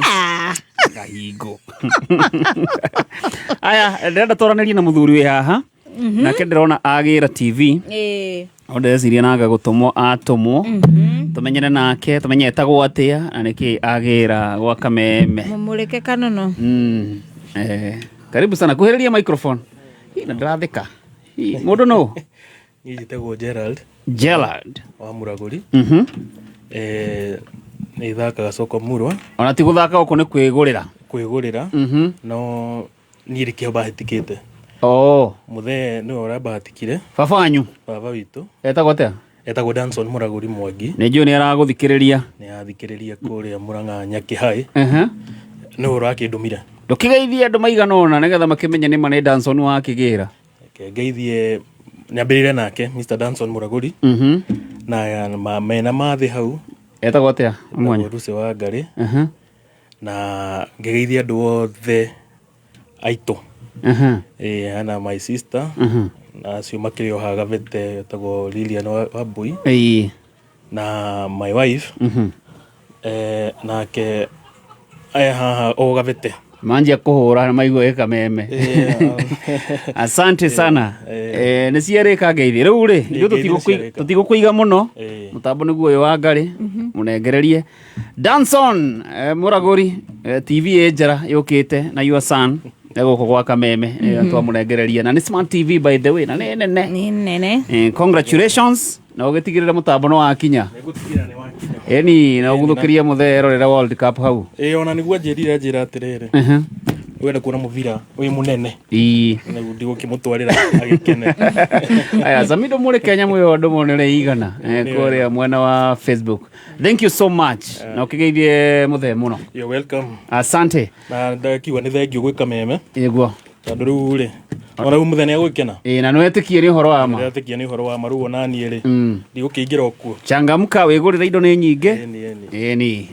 Ah. Kahingwo. Aya, ndĩrenda twaranĩrie na mũthuri wĩ haha. Nake ndĩrona agĩra TV. O ndĩreciria nanga gũtũmwo atũmwo. Tũmenyere nake, tũmenye etagwo atĩa na nĩkĩ agĩra gwa Kameme. Mũmũrĩke kanono. Karibu sana, kuhĩrĩria microphone. Hii, na ndĩratheka. Hii, mũndũ nũ? Niĩ njĩtagwo Gerald. Gerald. Wa Mũragũri. Nĩ thakaga soko murwa. Ona ti gũthaka gũkũ nĩ kwĩgũrĩra. Kwĩgũrĩra. No niĩ nĩkĩo bahatikĩte. Oh. Mũthee nĩwe ũrabahatikire. Baba wanyu? Baba witũ. Etagwo atĩa? Etagwo Danson Mũragũri Mwangi. Nĩ njũĩ nĩ aragũthikĩrĩria. Nĩ athikĩrĩria kũrĩa Mũrang'a Nyakĩhai. Nĩwe ũrakĩndũmire. Ndũkĩgeithie andũ maigana ũna nĩgetha makĩmenye nĩ ma nĩ Danson wakĩgĩra. Reke ngeithie nyambĩrĩre nake Mr. Danson Mũragũri. Na mena mathĩ hau. Etagwo atĩa? Etagwo Lucy wa Ngarĩ. Na ngĩgeithia andũ othe aitũ. Hena my sister. Na acio makĩrĩ o haha Gavete etagwo Lilian Wambui. Na my wife. Nake aya haha o Gavete. Manjia kũhũra maigua ĩ Kameme. Asante sana. Nĩ ciarĩka ngeithi rĩu rĩ, ithuĩ Ngeithi nĩ ciarĩka. tũtigũkũiga mũno. Mũtambo nĩguo ũyũ wa Ngarĩ mũnengererie Danson Mũragũri. TV ĩ njara yũkĩte na your son gũkũ gwa Kameme. Twamũnengereria na nĩ smart TV by the way, na nĩ nene. Nĩ nene. Congratulations na ũgĩtigĩrĩra mũtambo nĩ wakinya. Ĩni na ũguthũkĩrie mũthee rorera World Cup hau. Ĩĩ, ona nĩguo anjĩrire anjĩra atĩrĩrĩ, wenda kuona mũbira wĩ mũnene. Nĩguo ndigũkĩmũtwarĩra agĩkene. Aya, Samido mũrĩ Kenya mwĩ andũ monere igana kũrĩa mwena wa Facebook. Thank you so much na ũkĩgeithie mũthee mũno. You're welcome. Asante. Na ndakiuga nĩ thengio gwĩ Kameme. Nĩguo. Tondũ rĩu rĩ, ona rĩu mũthee nĩ agũgĩkena. Ĩĩ, na nĩwetĩkie nĩ ũhoro wa ma. Nĩndetĩkia nĩ ũhoro wa ma rĩu ona niĩ rĩ, ndigũkĩingĩra o kuo. Changamka wĩgũrĩre indo nĩ nyingĩ. Ĩni.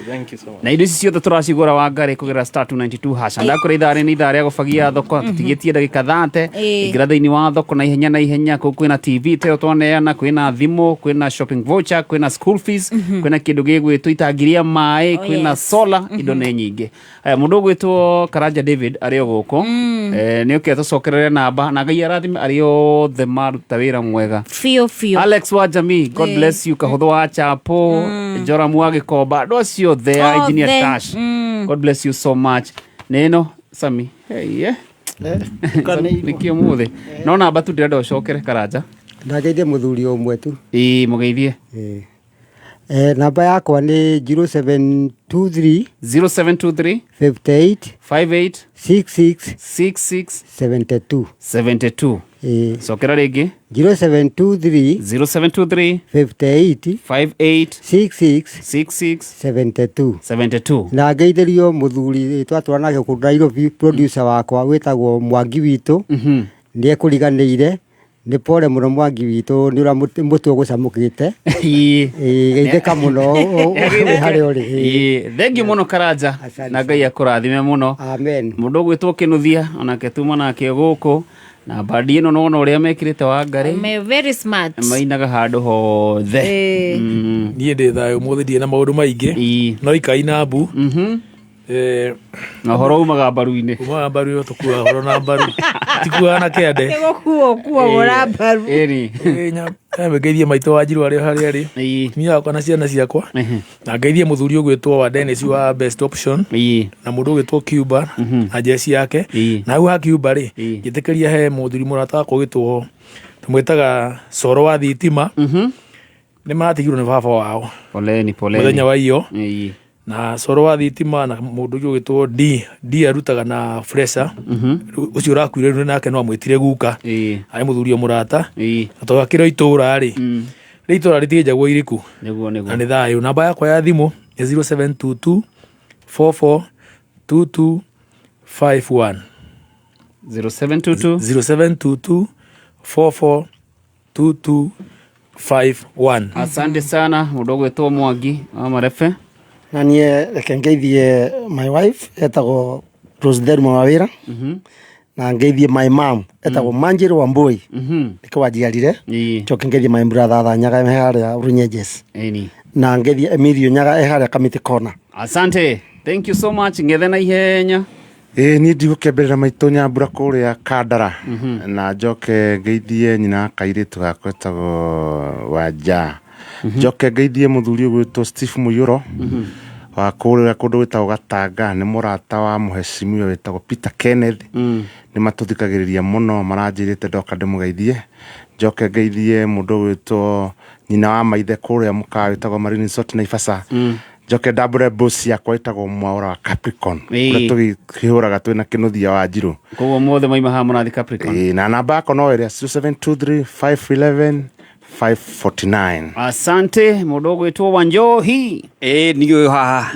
Thank you so much. Na indo ici ciothe tũracigũra wa Ngarĩ kũgerera star 292 hash. Ndakũrĩ ithaa rĩ nĩ ithaa rĩa gũbagia thoko, tũtigĩtie ndagĩka 30. Ingĩra thĩinĩ wa thoko na ihenya na ihenya, kũu kwĩna TV ta ĩyo twaneana, kwĩna thimũ, kwĩna shopping voucher, kwĩna school fees, kwĩna kĩndũ gĩgwĩtwo itangi rĩa maĩ, kwĩna solar, indo nĩ nyingĩ. Aya, mũndũ ũgwĩtwo Karanja David arĩ o gũkũ. Nĩ oke atũcokerere namba na Ngai arathime arĩa othe maruta wĩra mwega. Biũ biũ. Alex wa Jamii, God bless you. Kahũthũ wa Chapo, Joramu wa Gĩkomba, andũ acio othe a Engineer Tash. God bless you so much. Nĩ ĩno Sami. Hey, yeah. Nĩkĩ ũmũthĩ? No namba tu ndĩrenda ũcokere Karanja. Ndageithie mũthuri ũmwe tu. Ĩĩ, mũgeithie. Namba yakwa nĩ 0723 0723 58 58 66 66 72 72. Cokera rĩngĩ. 0723 0723 58 58 66 66 72 72. Na ngeithĩrio mũthuri twatwara nake kũndũ Nairobi, producer wakwa wĩtagwo Mwangi witũ. Nĩ ekũriganĩire. Nĩ pole mũno Mwangi witũ nĩ ũrĩa mũtwe ũgũcamũkĩte. Geithĩka mũno wĩ harĩa ũrĩ. Thengiũ mũno Karanja na Ngai akũrathime mũno. Amen. Mũndũ ũgwĩtwo Kĩnuthia onake tuma nake gũkũ na bandi ĩno nona ũrĩa mekĩrĩte wa Ngarĩ. Me very smart. Mainaga handũ hothe. Niĩ ndĩ thayũ ũmũthĩ, ndirĩ na maũndũ maingĩ no ikai na mbu. Na ũhoro umaga mbaru-inĩ. Umaga mbaru tũkuaga ũhoro na mbaru. Tikuaga na kĩande. Nĩ gũkuo ũkuagwo na mbaru. Ĩni. Ngeithie maitũ wa Njirũ arĩ o harĩa arĩ. Mũtumia wakwa na ciana ciakwa. Na ngeithie mũthuri ũgwĩtwo wa Dennis wa Best Option. Na mũndũ ũgwĩtwo Cuba na jeci yake. Na hau ha Cuba rĩ, njĩtĩkĩria he mũthuri mũrata wakwa ũgwĩtwo tũmwĩtaga Coro wa thitima. Nĩ maratigirwo nĩ baba wao. Poleni, poleni. Mũthenya wa iyo. Ĩĩ. Na Coro wa thitima na mũndũ ũngĩ ũgwĩtwo D D arutaga na fresha. Ũcio ũrakuire rĩu nake no amwĩtire guka. Arĩ mũthuri o mũrata. Na tondũ akĩrĩ o itũra rĩ, rĩ itũra rĩtienjagwo iriku. Nĩguo, nĩguo. Na nĩ thayũ. Namba yakwa ya thimũ nĩ 0722 44 22 51. 0722 0722 44 22 51. Asante sana mũndũ ũgwĩtwo Mwangi wa Marebe. Na niĩ reke ngeithie my wife etagwo Rose Thelma Wawĩra na ngeithie my mom etagwo Manjiri Wambui nĩkĩo wanjiarire. Njoke ngeithie my brother Thanyaga e harĩa Runyenjes. Ĩni. Na ngeithie Emilio Nyaga e harĩa Kamiti Corner. Asante. Thank you so much. Ngethe na ihenya. Ĩĩ niĩ ndigũkĩambĩrĩra maitũ Nyambura kũrĩa Kandara na njoke ngeithie nyina wa kairĩtu gakwa etagwo Wanja. Njoke ngeithie mũthuri ũgwĩtwo Steve Mũiyũro wa kũrĩa kũndũ gwĩtagwo Gatanga, nĩ mũrata wa mũhecimiwa wĩtagwo Peter Kenneth. Nĩ matũthikagĩrĩria mũno, maranjĩrĩte ndoka ndĩmũgeithie. Njoke ngeithie mũndũ ũgwĩtwo nyina wa maithe kũrĩa mũkawa wĩtagwo Marine Resort Naivasha. Njoke ndambũre boss yakwa ĩtagwo Mwaũra wa Capricorn. Ĩĩ. Kũrĩa tũkĩhũraga twĩna kĩnũthia wa Njirũ. Koguo mothe maima haha mũrathi Capricorn. Ĩĩ, na namba yakwa no ĩrĩa 0723 511 549. Asante mũndũ ũgwĩtwo Wanjohi. Ĩĩ niĩ ũyũ haha.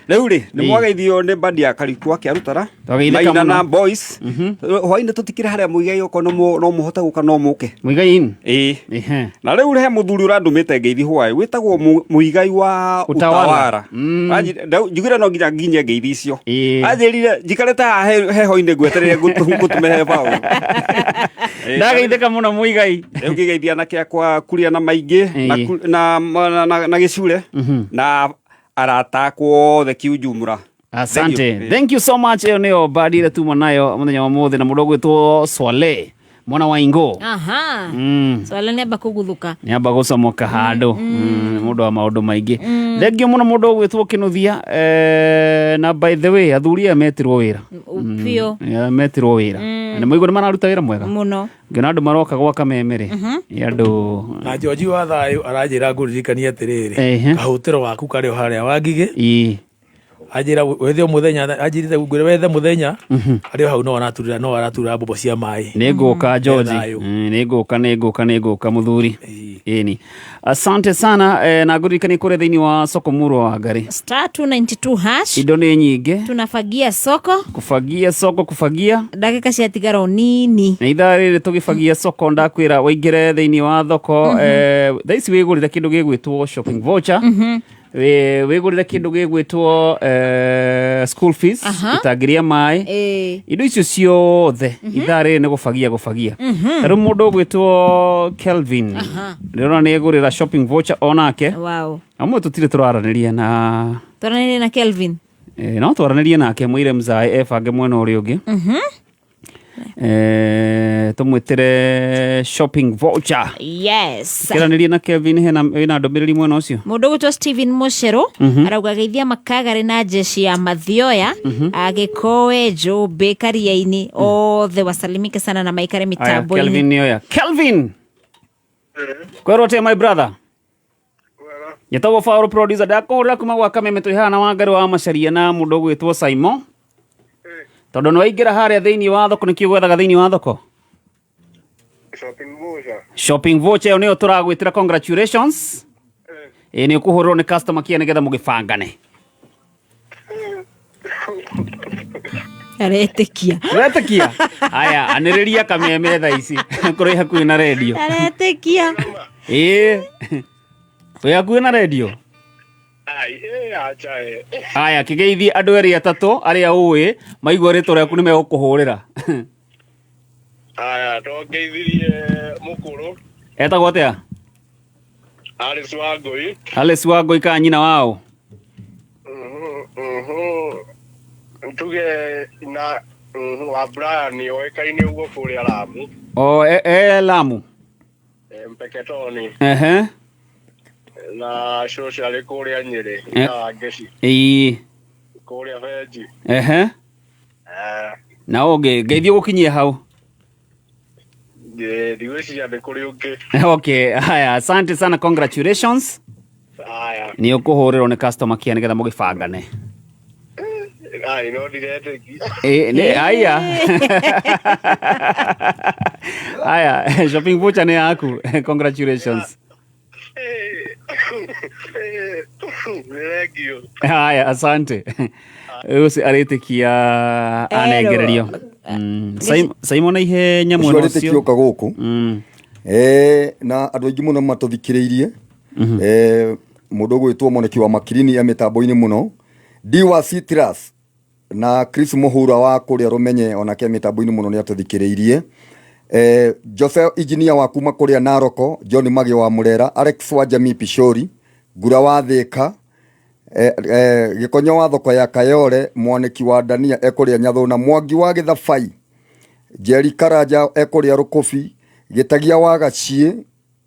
Rĩu rĩ nĩ mwageithio nĩ bandi ya Kariuki Kĩarutara Twageithĩka Maina mũno. na boys. Hwainĩ tũtikĩrĩ harĩa Muigai okorwo no mũhote gũka no mũke. Muigai in. Ĩĩ. Na rĩu he mũthuri ũrandũmĩte ngeithi hwaĩ wĩtagwo Muigai wa Utawala. Utawara. Njugire no nginya nginye ngeithi icio. Anjĩrire njikarĩte haha heho-inĩ ngwetereire ngũtũme he baũ. Ndageithĩka mũno Muigai. Rĩu ngĩgeithia anake akwa Kuria na Maingĩ na Gĩcure na arata akwa othe kiujumra. Asante. Thank you so much. Ĩyo nĩyo bandi ĩrĩa tuma nayo mũthenya wa mũthĩ na mũndũ ũgwĩtwo Swale mwana wa Ingo. Aha. Swale nĩ amba kũguthũka. Nĩ amba gũcomoka handũ. Mũndũ wa maũndũ maingĩ. Thengiũ mũno mũndũ ũgwĩtwo Kĩnũthia. Na by the way athuri aya metirwo wĩra. Biũ. Metirwo wĩra. Na mũigua nĩ mararuta wĩra mwega. Mũno. Ngĩona andũ maroka gwa Kameme rĩ. Nĩ andũ Na George wa thayũ aranjĩra ngũririkanie atĩrĩrĩ, kahũtĩro gaku karĩ o harĩa Wangigĩ. Anjĩra wethe o mũthenya, anjĩrĩte ngwĩre wethe mũthenya, arĩ o hau no araturĩra no araturĩra mbombo cia maĩ. Nĩ ngũka George. Thayũ. Nĩ ngũka nĩ ngũka nĩ ngũka mũthuri. Ĩni. Asante sana na ngũririkanie kũrĩa thĩinĩ wa soko murwa wa Ngarĩ. Star 292 hash. Indo nĩ nyingĩ. Tunafagia soko. Kufagia soko kufagia. Ndagĩka ciatigara o nini. Na ithaa rĩrĩ tũgĩbagia soko ndakwĩra waingĩre thĩinĩ wa thoko thaa ici wĩgũrĩre kĩndũ gĩgwĩtwo shopping voucher. Wĩgũrĩre kĩndũ gĩgwĩtwo school fees ĩtangĩria maĩ. Indo icio ciothe ithaa rĩrĩ nĩ gũbagia gũbagia. Ta rĩu mũndũ ũgwĩtwo Kelvin ndĩrona nĩ egũrĩra shopping voucher onake. Wow. Amwe tũtirĩ tũraranĩria na Twaranĩrie na Kelvin. No twaranĩrie nake mwĩre mzae ebange mwena ũrĩa ũngĩ. Tũmwĩtĩre shopping voucher. Yes. Kĩranĩrie na Kelvin hena wĩna ndũmĩrĩri mwena ũcio. Mũndũ ũgwĩtwo Steven Mũcerũ arauga geithia Makagari na jeshi ya Mathioya Agĩkoe Njũmbĩ Karia-inĩ othe wasalimike sana na maikare Aya, mitambo-inĩ. Kelvin nĩoya. Kelvin. Kwerwo atĩa my brother? Njĩtagwo Paul producer ndakũhũrĩra kuma gwa Kameme twĩ haha na Wangari wa Macharia na mũndũ ũgwĩtwo Simon. Tondũ nĩ waingĩra harĩa thĩinĩ wa thoko nĩkĩo gwethaga thĩinĩ wa thoko? Shopping voucher. Shopping voucher ĩyo nĩyo tũragwĩtĩra congratulations. Ĩĩ nĩ ũkũhũrĩrwo nĩ customer care nĩgetha mũgĩbangane. Aretĩkia. Ũretĩkia? Aya, anĩrĩria Kameme thaa ici kũrĩ hakuhĩ na redio. Aretĩkia. Ĩĩ. Wĩ hakuhĩ na redio? Aya, kĩgeithie andũ erĩ atatũ arĩa ũĩ maigua rĩtwa rĩaku nĩ megũkũhũrĩra. Aya, nongeithirie mũkũrũ Etagwo atĩa? Alice Wangũi. Alice Wangũi kana nyina wao? Tuge na wa Brian oĩkaine ũguo kũrĩa Lamu. O e Lamu. Mpeketoni. Ehe. Na cũcũ arĩ kũrĩa Nyĩrĩ na Ngeci. Ĩĩ. Kũrĩa Benji. Ehe. Na ũngĩ ngeithio gũkinyia hau. Ndigwĩciria nĩ kũrĩ ũngĩ. Okay, haya, asante sana, congratulations. Haya. Nĩ ũkũhũrĩrwo nĩ customer care nĩgetha mũgĩbangane. Ai, no ndiretĩkia. Ĩ, nĩ aya. Haya, shopping voucher nĩ yaku. Congratulations. Nĩ thengio. Haya, asante. Ũcio arĩtĩkia anengererio. Simon ihenya Ũcio mwena arĩtĩkia ũcio. ũka gũkũ. Na andũ aingĩ mũno matũthikĩrĩirie. Mũndũ ũgwĩtwo Moneki wa Makirini e mĩtambo-inĩ mũno. D wa Citrus na Chris Mũhura wa kũrĩa Rũmenye onake mĩtambo-inĩ mũno nĩ atũthikĩrĩirie. Jose engineer wa kuma kũrĩa Naroko, John Magĩ wa Mũrera, Alex wa Jamii Pishori, Ngura wa Thĩka, Gĩkonyo wa thoko ya Kayole, Mwanĩki wa Dania ekũrĩa Nyathũna, Mwangi wa Gĩthabai, Njeri Karanja ekũrĩa Rũkũbi, Gĩtagia wa Gaciĩ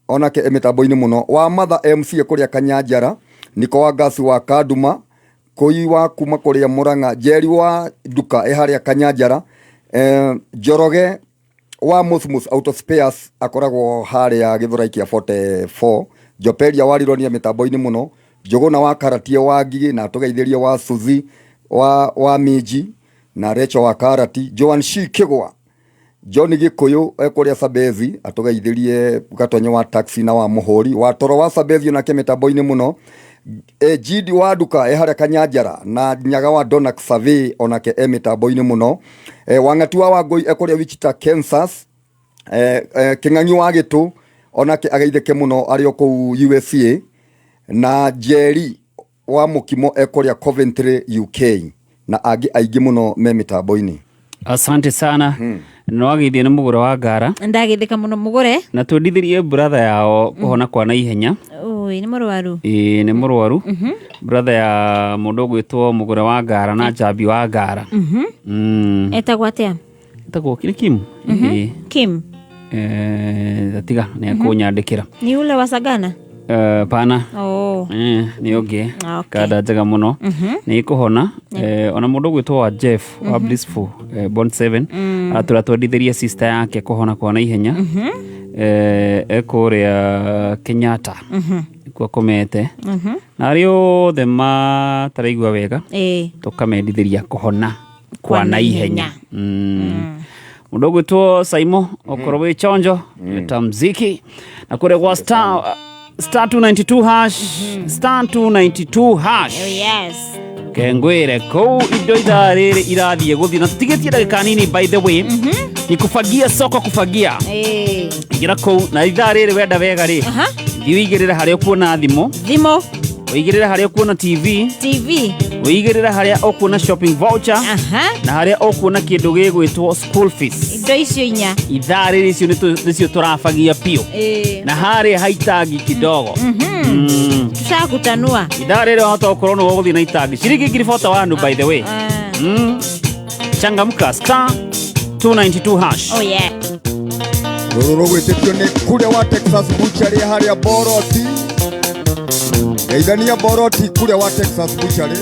onake e mĩtambo-inĩ mũno, wa Matha MC ekũrĩa Kanyanjara, Niko wa Ngasi wa Kanduma, Kũi wa kuma kũrĩa Mũrang'a, Njeri wa Nduka e harĩa Kanyanjara, Njoroge wa Mosmos Auto Spares akoragwo harĩa Gĩthũrai kĩa 44, Joperia wa Rironia mĩtambo-inĩ mũno, Njũgũna wa Karatie wa Ngigĩ na tũgeithĩrie wa Suzi wa Minji na Recho wa Karati, Joan Shi Kĩgwa, John Gĩkũyũ ekũrĩa Sabezi atũgeithĩrie Gatonyo wa taxi na wa Mũhũri wa Toro wa Sabezi onake mĩtambo-inĩ mũno, Gidi wa Nduka e harĩa Kanyanjara na Nyaga wa Donak Survey onake e mĩtambo-inĩ mũno, Wang'ati wa Wangũi ekũrĩa Wichita Kansas, Kĩng'ang'i wa Gĩtũ onake ageithĩke mũno arĩ o kũu USA, na Njeri wa Mũkimo ekũrĩa Coventry UK na angĩ aingĩ mũno me mĩtambo-inĩ. Asante sana. No agĩithio nĩ mũgũre wa ngara. Ndagĩthĩka mũno mũgũre. Na twendithĩrie brother yao kũhona kwa naihenya. Ui, nĩ mũrwaru. Ĩĩ nĩ mũrwaru. Brother ya mũndũ ũgwĩtwo mũgũre wa ngara na njambi wa ngara. Etagwo atĩa? Etagwo nĩ Kim. Ĩĩ. Kim. Tiga nĩ akũnyandĩkĩra. Ni ule wa Sagana? Pana. Oh. Nĩ ũngĩ. Okay. Kanda njega mũno. Nĩ ĩkũhona. Ona mũndũ ũgwĩtwo wa Jeff wa Blissful Bond 7 atũra twendithĩrie sister yake kũhona kwa naihenya. Ekũrĩa Kenyatta. Nĩkuo akomete. Na arĩa othe mataraigua wega tũkamendithĩria kũhona kwa naihenya. Mũndũ ũgwĩtwo Saimo okorwo wĩ chonjo ta mziki na kũrĩa gwa star 292 hash star 292 hash. Oh, yes. Kengwire kũu indo ithaa rĩrĩ irathiĩ gũthiĩ na tũtigĩtie ndagĩka nini, by the way ni kufagia soko kufagia. Ingĩra kũu na ithaa rĩrĩ wenda wega rĩ, thiĩ ũigĩrĩre harĩa ũkuona thimũ, thimũ ũigĩrĩre harĩa ũkuona TV, TV, ũigĩrĩre harĩa ũkuona shopping voucher na harĩa ũkuona kĩndũ gĩgwĩtwo school fees. Indo icio inya. Ithaa rĩrĩ icio nĩcio tũrabagia biũ na harĩa haitangi kidogo. Tushakutanua. Ithaa rĩrĩ wahota gũkorwo nĩ ũgũthiĩ na itangi ciringi 41,000, by the way. Changamka, star 292 hash. Oh yeah. Rũrũ rũgwĩtĩtio nĩ kũrĩa wa Texas Butchery harĩa Boroti. Geithania Boroti kũrĩa wa Texas Butchery.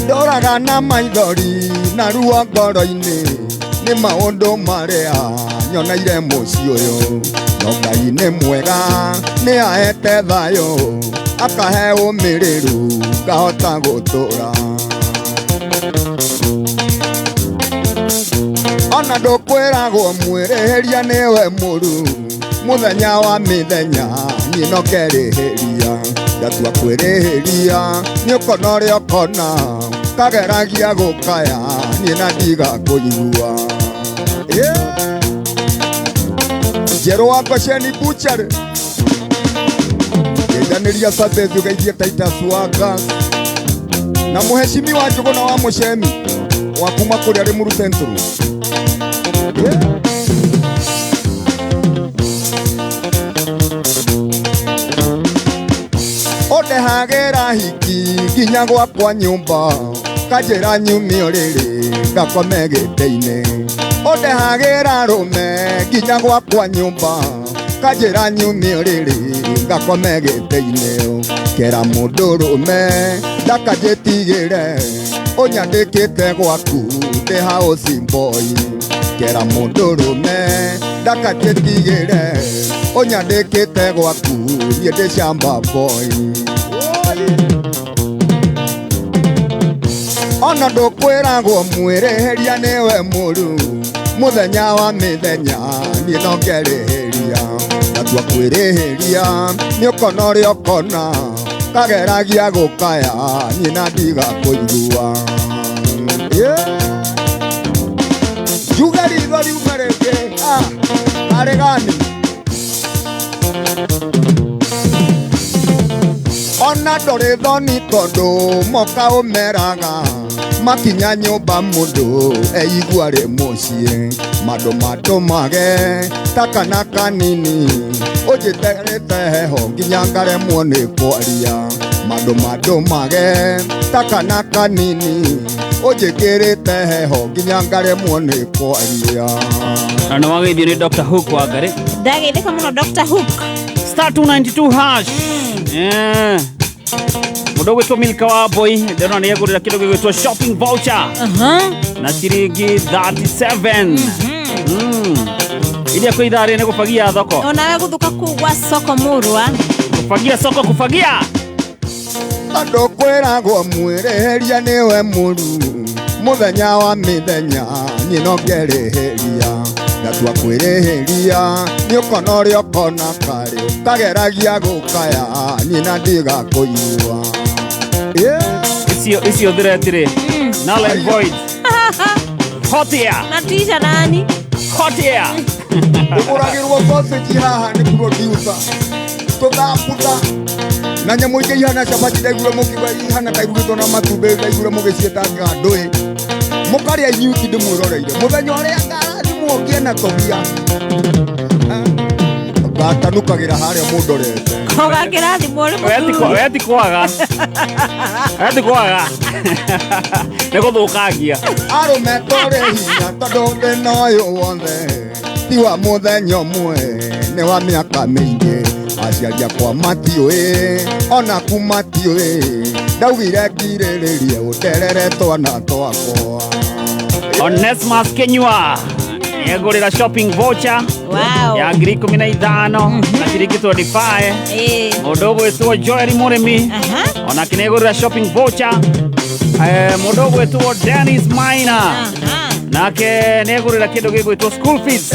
Ndoraga na maithori na ruo ngoro-inĩ nĩ maũndũ marĩa nyoneire mũciĩ ũyũ. No Ngai nĩ mwega nĩ ahete thayũ akahe ũmĩrĩru ngahota gũtũra. Ona ndũkwĩragwo mwĩrĩhĩria nĩwe mũru mũthenya wa mĩthenya niĩ no ngerĩhĩria ndatua kwĩrĩhĩria nĩ ũkona ũrĩa ũkona kageragia gũkaya niĩ na ndiga kũigua. Njerũ wa Ngosheni Butchery geithanĩria Sabezi ũgeithie Titus wa Gas na mũheshimiwa Njũgũna wa Mũcemi wa kuma kũrĩa Rĩmuru Central. Ũndehagĩra hiki nginya gwakwa nyũmba kanjĩra nyume ũrĩrĩ ngakome gĩtĩ-inĩ ũndehagĩra rũme nginya gwakwa nyũmba kanjĩra nyume ũrĩrĩ ngakome gĩtĩ-inĩ kera mũndũrũme ndakanjĩtigĩre ũnyandĩkĩte gwaku ndĩ house boy kera mũndũrũme ndakanjĩtigĩre ũnyandĩkĩte gwaku niĩ ndĩ shamba boy ona ndũkwĩragwo mwĩrĩhĩria nĩwe mũru mũthenya wa mĩthenya niĩ no ngerĩhĩria ndatua kwĩrĩhĩria nĩ ũkona ũrĩa ũkona kageragia gũkaya niĩ na ndiga kũigua njuge ritho riume rĩngĩ arĩ gani ona ndũrĩ thoni tondũ moka ũmeraga makinya nyũmba mũndũ eigua rĩ mũciĩ mandũ matũmage ta kana kanini ũnjĩterĩte heho nginya ngaremwo nĩ kwaria mandũ matũmage ta kana kanini ũnjĩkĩrĩte heho nginya ngaremwo nĩ kwaria na nĩ wageithio nĩ Dr. Hook wa Ngarĩ ndageithĩka mũno Dr. Hook star 292 hash mũndũ ũgwĩtwo Milka wa Boy ndĩrona nĩ egũrĩra kĩndũ gĩgwĩtwo shopping voucher na ciringi 37 iria kwĩ ithaa rĩrĩ nĩ gũbagia thoko onawe gũthũka kũu gwa soko mũrwa kũbagia soko kũbagia tondũ kwĩragwo mwĩrĩhĩria nĩwe mũru mũthenya wa mĩthenya niĩ no ngerĩhĩria ndatua kwĩrĩhĩria nĩ ũkona ũrĩa ũkona karĩ kageragia gũkaya niĩ na ndiga kũigua icio thiretirĩ null and void hot air natisha nani hot air ũgũragĩrwo sausage haha nĩ producer tũthambutha na nyamũ ingĩ ihana cabaci ndaiguire mũkiuga ihana ta irugĩtwo na matumbĩ ndaiguire mũgĩciĩtanga ndũĩ mũkarĩa inyuki ndĩmwĩroreire mũthenya ũrĩa ngarathimwo ngĩe na tũhia ngatanukagĩra harĩa mũndorete ũgakĩrathimwo ũrĩ mũthuri we ti kwaga we ti kwaga nĩ gũthũkangia arũme tũrĩ hinya tondũ thĩna ũyũ wothe ti wa mũthenya ũmwe nĩ wa mĩaka mĩingĩ aciari akwa matiũĩ onaku matiũĩ ndaugire ngirĩrĩrie ũnderere twana twakwa Onesmus Kinyua nĩegũrĩra shopping voucher wow. ya 15,000 na ciringi 25 mũndũ ũgwĩtwo Joel Mũrĩmi onake nĩegũrĩra shopping voucher mũndũ ũgwĩtwo Dennis Maina nake nĩegũrĩra kĩndũ gĩgwĩtwo school fees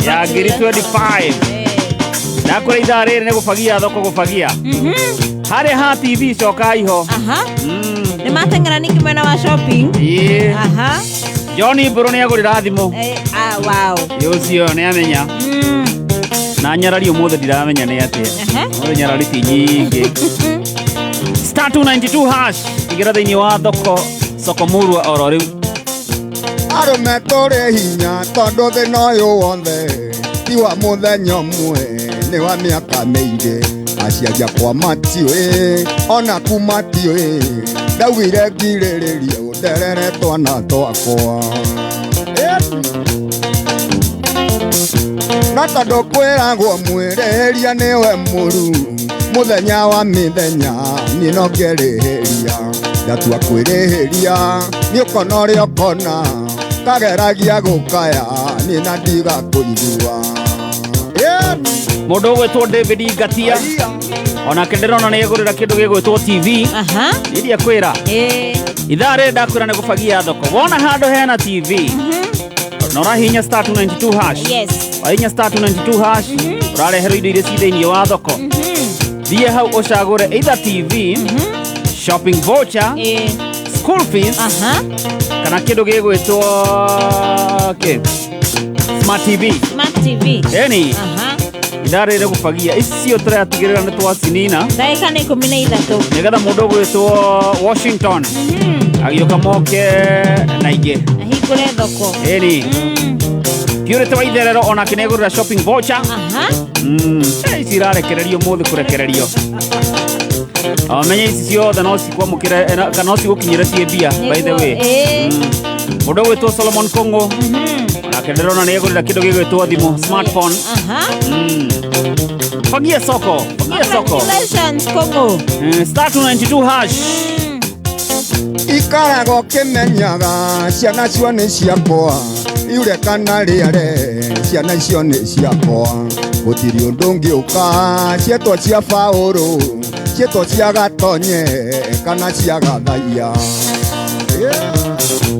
ya 25,000 ndakwĩra ithaa rĩrĩ nĩ gũbagia thoko gũbagia harĩa ha TV cokai ho nĩ mateng'era ningĩ mwena wa shopping aha Johnny Mbũrũ nĩ agũrĩra thimũ wow ũcio nĩ amenya na nyarari ũmũthĩ ndiramenya nĩ atĩa ũmũthĩ nyarari ti nyingĩ star 292 hash igĩra thĩinĩ wa thoko soko murwa oro rĩu arũme tũrĩ hinya tondũ thĩna ũyũ wothe ti wa mũthenya ũmwe nĩ wa mĩaka mĩingĩ aciari akwa matiũĩ onaku matiũĩ ndaugire ngirĩrĩrie ũnderere twana twakwa na tondũ kwĩragwo mwĩrĩhĩria nĩwe mũru mũthenya wa mĩthenya niĩ no ngerĩhĩria ndatua kwĩrĩhĩria nĩ ũkona ũrĩa ũkona kageragia gũkaya niĩ na ndiga kũigua mũndũ ũgwĩtwo David Ngatia onake ndĩrona nĩ egũrĩra kĩndũ gĩgwĩtwo TV iria kwĩra ithaa rĩrĩ ndakwĩra nĩ gũbagia thoko wona handũ hena TV na ũrahihinya star 292 hash wahihinya star 292 hash ũrareherwo indo iria ci thĩinĩ wa thoko thiĩ hau ũcagũre either TV shopping voucher school fees kana kĩndũ gĩgwĩtwo kĩ smart TV Smart TV ĩni ithaa rĩrĩ gũbagia icio tũratigĩrĩra nĩ twacinina ndagĩka nĩ 13 nĩgetha mũndũ ũgwĩtwo Washington agĩũka moke na ingĩ ahingũre thoko ĩni Purity wa Itherero onake nĩegũrĩra shopping voucher ici irarekererio ũmũthĩ kũrekererio Amenye ici ciothe no cikwamũkĩre kana no cigũkinyĩre ciĩ mbia, by the way. Mũndũ ũgwĩtwo Solomon Kong'o onake ndĩrona nĩ egũrĩra kĩndũ gĩgwĩtwo thimũ, smartphone. Fagia soko, fagia soko. Congratulations, Kongo. Star 292 hash. Ikaraga ũkĩmenyaga ciana cio nĩ ciakwa, iure kana rĩare, ciana icio nĩ ciakwa, gũtirĩ ũndũ ũngĩũka, cietwo cia Baũrũ, cietwo cia Gatonye kana cia Gathaiya.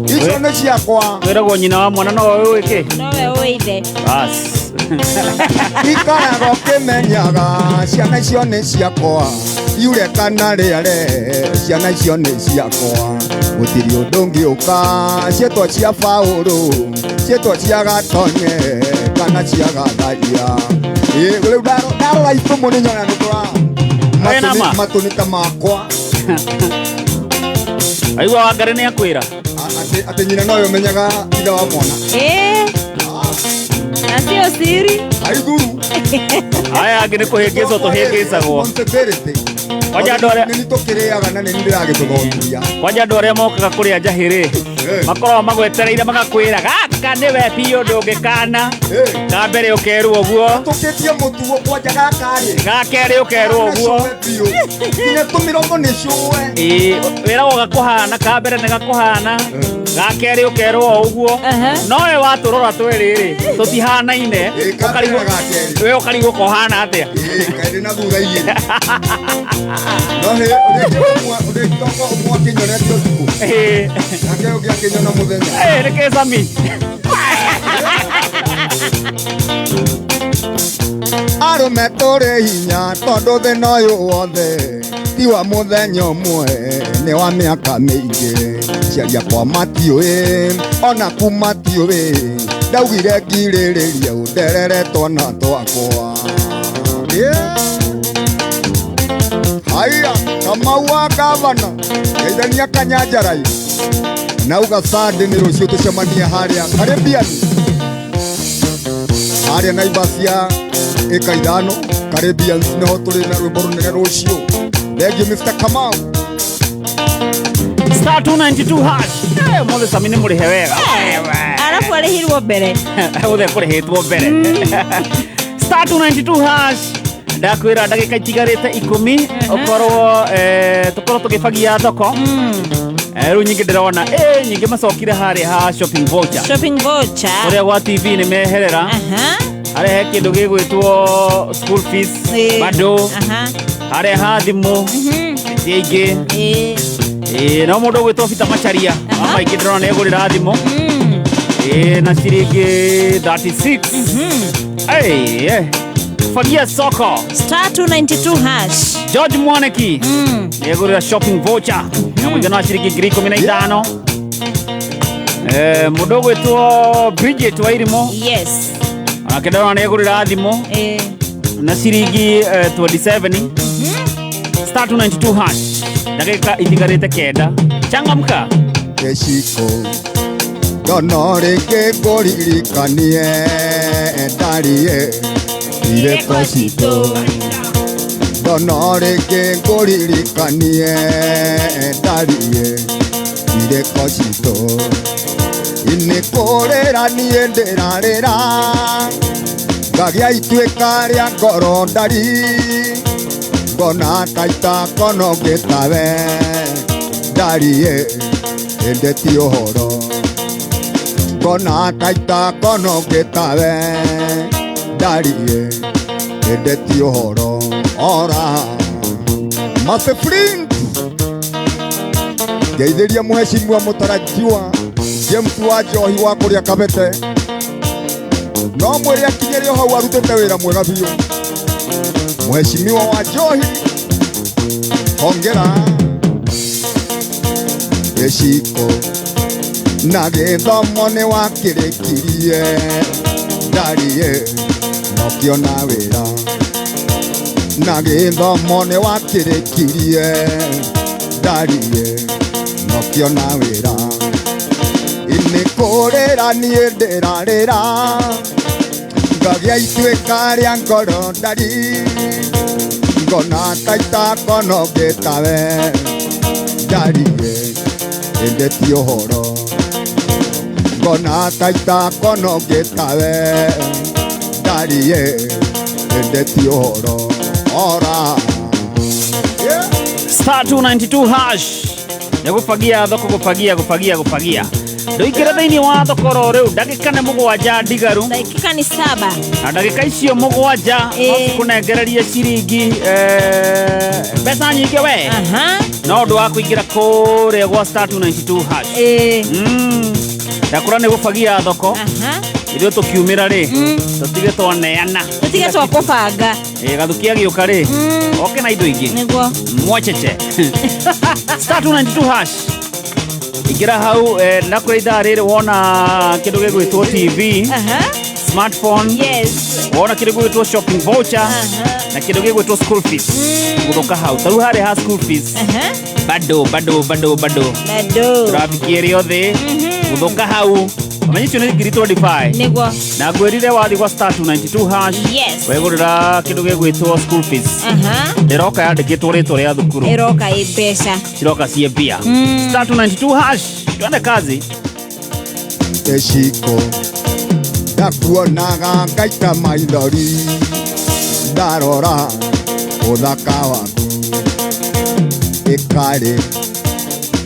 Icio nĩ ciakwa. Wĩragwo nyina wa mwana nowe ũĩ kĩ. Nowe ũĩ ithe. Bas. Ikaraga ũkĩmenyaga ciana icio nĩ ciakwa, iure kana rĩare, ciana icio nĩ ciakwa, gũtirĩ ũndũ ũngĩũka, cietwo cia Baũrũ, cietwo cia Gatonye kana cia Gathaiya. Rĩu ndarora itũmũ nĩ nyona nĩ tũra Wĩna ma? Matũ nĩ ta makwa. Aigua Wangari nĩ akwĩra atĩ nyina nowe ũmenyaga ithe wa mwana. Na sio siri. Aithuru. Aya angĩ nĩ kũhĩngĩcwo tũhĩngĩcagwo. Responsibility. Kwanja andũ arĩa Nĩ tũkĩrĩaga na nĩ niĩ ndĩragĩtũthomithia. Kwanja andũ arĩa mokaga kũrĩa njahĩ rĩ, makoragwo magwetereire magakwĩra gaka nĩwe biũ ndũngĩkana. Ka mbere ũkerwo ũguo. Tũkĩtie mũtugo kwanja gaka rĩ. Ga kerĩ ũkerwo ũguo. Nginya tũmĩromo nĩ cũe. Ĩĩ, wĩragwo gakũhana, ka mbere nĩ gakũhana, ga kerĩ ũkerwo o ũguo. No we watũrora twĩrĩ rĩ, tũtihanaine. We ũkarigwo kohana atĩa. Kaĩrĩ na thutha igĩrĩ. No hĩ, ũrĩa toka ũmwe akĩnyonete ũtukũ. Nake ũngĩ akĩnyona mũthenya. Nĩ kĩ Sami? Arũme tũrĩ hinya tondũ thĩna ũyũ wothe ti wa mũthenya ũmwe, nĩ wa mĩaka mĩingĩ. Aciari akwa matiũĩ, ona ku matiũĩ, ndaugire ngirĩrĩrie ũnderere twana twakwa. Haya, Kamau wa gavana, geithania Kanyanjarai. Nauga Sunday nĩ rũciũ tũcemanie harĩa Caribbean. Harĩa Naivas ya ĩka ithano, Caribbean nĩho tũrĩ na rwĩmbo rũnene rũciũ. Thank you, Mr. Kamau. Star 292 hash. Mothe Sami nĩ mũrĩhe wega. Arabu arĩhirwo mbere. Ũthe kũrĩhĩtwo mbere. Star 292 hash. Ndakwĩra ndagĩka itigarĩte 10 ũkorwo tũkorwo tũgĩbagia thoko. Rĩu nyingĩ ndĩrona nyingĩ macokire harĩa ha shopping voucher. Shopping voucher. Kũrĩa gwa TV nĩ meherera. Harĩa he kĩndũ gĩgwĩtwo school fees bado. Harĩa ha thimũ cia ingĩ. No mũndũ ũgwĩtwo Peter Macharia wa maingĩ ndĩrona nĩ egũrĩra thimũ. Na ciringi 36. Fagia soko. Star 292 hash. George Mwaneki nĩ egũrĩra shopping voucher na mũigana wa ciringi 15,000. Mũndũ ũgwĩtwo Bridget Wairimu. Yes. Onake ndĩrona nĩ egũrĩra thimũ na ciringi 27. Star 292 hash. Ndagĩka itigarĩte 9. Changamka. Gĩciko ndono rĩngĩ ngũririkanie ndarie irĩko citũ, ndono rĩngĩ ngũririkanie ndarie irĩko citũ, nĩ kũrĩra niĩ ndĩrarĩra ngagĩa ituĩka rĩa ngoro ndari, ngona ta itakono ngĩtawe ndarie ĩndĩ ti ũhoro, ngona ta itakono ngĩtawe ndarie ĩndĩ ti ũhoro. Ora Mase Flint ngeithĩria mũheshimiwa mũtarajiwa James wa Njohi wa kũrĩa Kabete, no mwĩre akinyĩre o hau arutĩte wĩra mwega biũ. Mheshimiwa wa Njohi, hongera. Gĩciko na gĩthomo nĩ wakĩrĩkirie ndarie nokĩona wĩra, na gĩthomo nĩ wakĩrĩkirie ndarie nokĩona wĩra, nĩ kũrĩra niĩ ndĩrarĩra ngagĩa ituĩka rĩa ngoro ndari, Ngona taita kono getawe Ndariye ende ti ũhoro Ngona taita kono getawe Ndariye ende ti ũhoro Ora Star 292 hash nä gå bagia thoko gå bagia gå bagia gå bagia ndåingä thä inä wa thoko ro rä u ndagä nä må gwanja ndigaru Dakika ni 7. Na ndagä icio må gwanja no kå ciringi mbeca nyingä we no å ndå wa kå ingä ra kå rä a gwa star 292 hash ndakå nä gå bagia thoko ithuä tå kiumä ra rä tå tige twaneana Tũtige twa kũbanga. Gathukia gä å ka rä oke na indo ingä Nĩguo. Mwacheche star 292 hash ingĩra hau ndakũrĩa ithaa rĩrĩ wona kĩndũ gĩgwĩtwo TV smartphone yes wona kĩndũ gĩgwĩtwo shopping voucher na kĩndũ gĩgwĩtwo school fees gũthũka hau tarĩu harĩa ha school fees bado bado bado bado Bado. tũrabikie rĩothe gũthũka hau amenye icio nĩ ngiri 25 Nĩguo. Na ngwĩrire wathiĩ gwa star 292 hash Yes. wegũrĩra kĩndũ gĩgwĩtwo school fees ndĩroka yandĩkĩtwo rĩtwa rĩa thukuru Ĩroka ĩ mbeca. Ciroka ciĩ mbia star 292 hash twende kazi Eciko ndakuonaga ngaita maithori ndarora ũthaka waku ĩkarĩ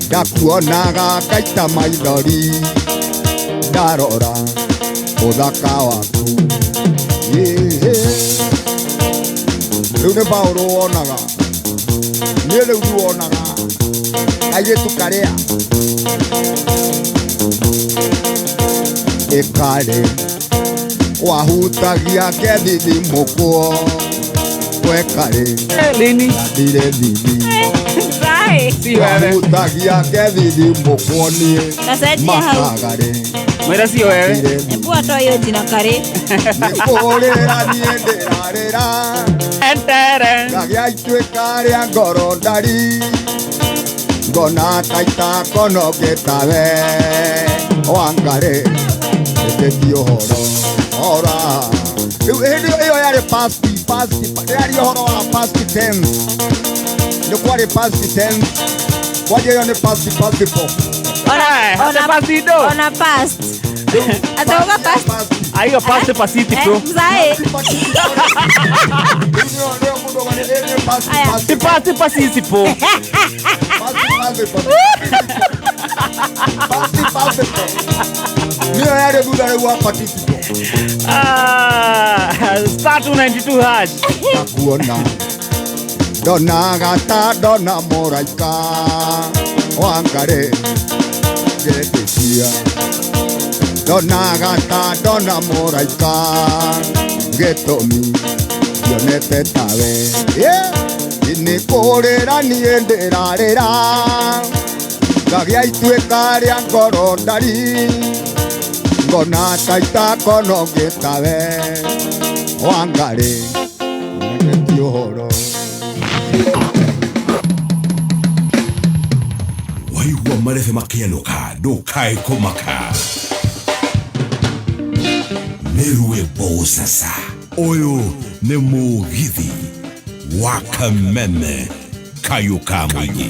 ndakuonaga ngaita maithori ndarora ũthaka waku Ĩhĩ. Rĩu nĩ Paũlũ wonaga niĩ rĩu ndiwonaga kairĩtu karĩa ĩkarĩ wahutagia ngethithimũkwo wekarĩ ndirĩ thithi wahutagia ngethithimũkwo niĩ Gacenjia hau. makagarĩ mwĩra cio wewe Ebu atoe hiyo jina karĩ. Nĩkũrĩra niĩ ndĩrarĩra ngagĩa ituĩka rĩa ngoro ndari ngona taita kono getawe wangarĩ ĩtĩti ũhoro ora rĩu hĩndĩ ĩyo yarĩ past past ndĩraria ũhoro wa past tense nĩ kwarĩ past tense kwanja ĩyo nĩ past participle Ona past. Atauga past. Aiga past participle. Mzae. Ti past participle. Nĩyo yarĩ thutha rĩu wa participle. Star 292 hash. Ndakuona ndonaga ta ndona mũraika wangarĩ ngetĩkia ndonaga ta ndona mũraika gĩtũmi ndionete tawe nĩ kũrĩra niĩ ndĩrarĩra ngagĩa ituĩka rĩa ngoro ndari ngona ta itakono ngĩtawe wangarĩ nĩgetie ũhoro Waigua marebe makĩenũka ndũkae kũmaka nĩ rwĩmbo sasa ũyũ nĩ mũgithi wa kameme kayũ ka mũingĩ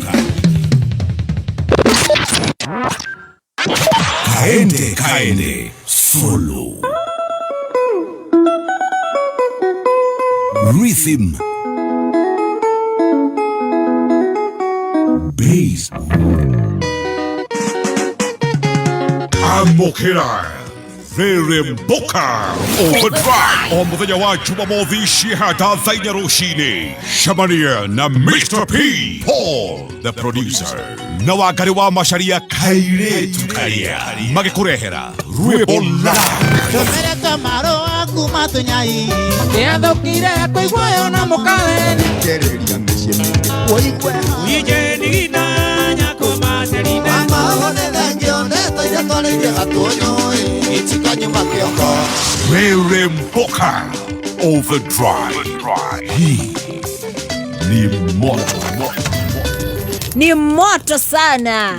kaende kaende solo rhythm bass amũkĩra rĩrĩ mboka overdrive o mũthenya wa jumamothi cihata thaa inya rũcinĩ cemania na Mr. P Paul the producer na Wangari wa Macharia kairĩtu karia magĩkũrehera rwĩmbo Tũmerete marũa kuma tũnyai Nĩathũkire kũiguayo na mũkaweni Kĩrĩria mĩciĩ mĩingĩ ũigue Rere Mboka Overdrive. Hii ni moto. Ni moto sana.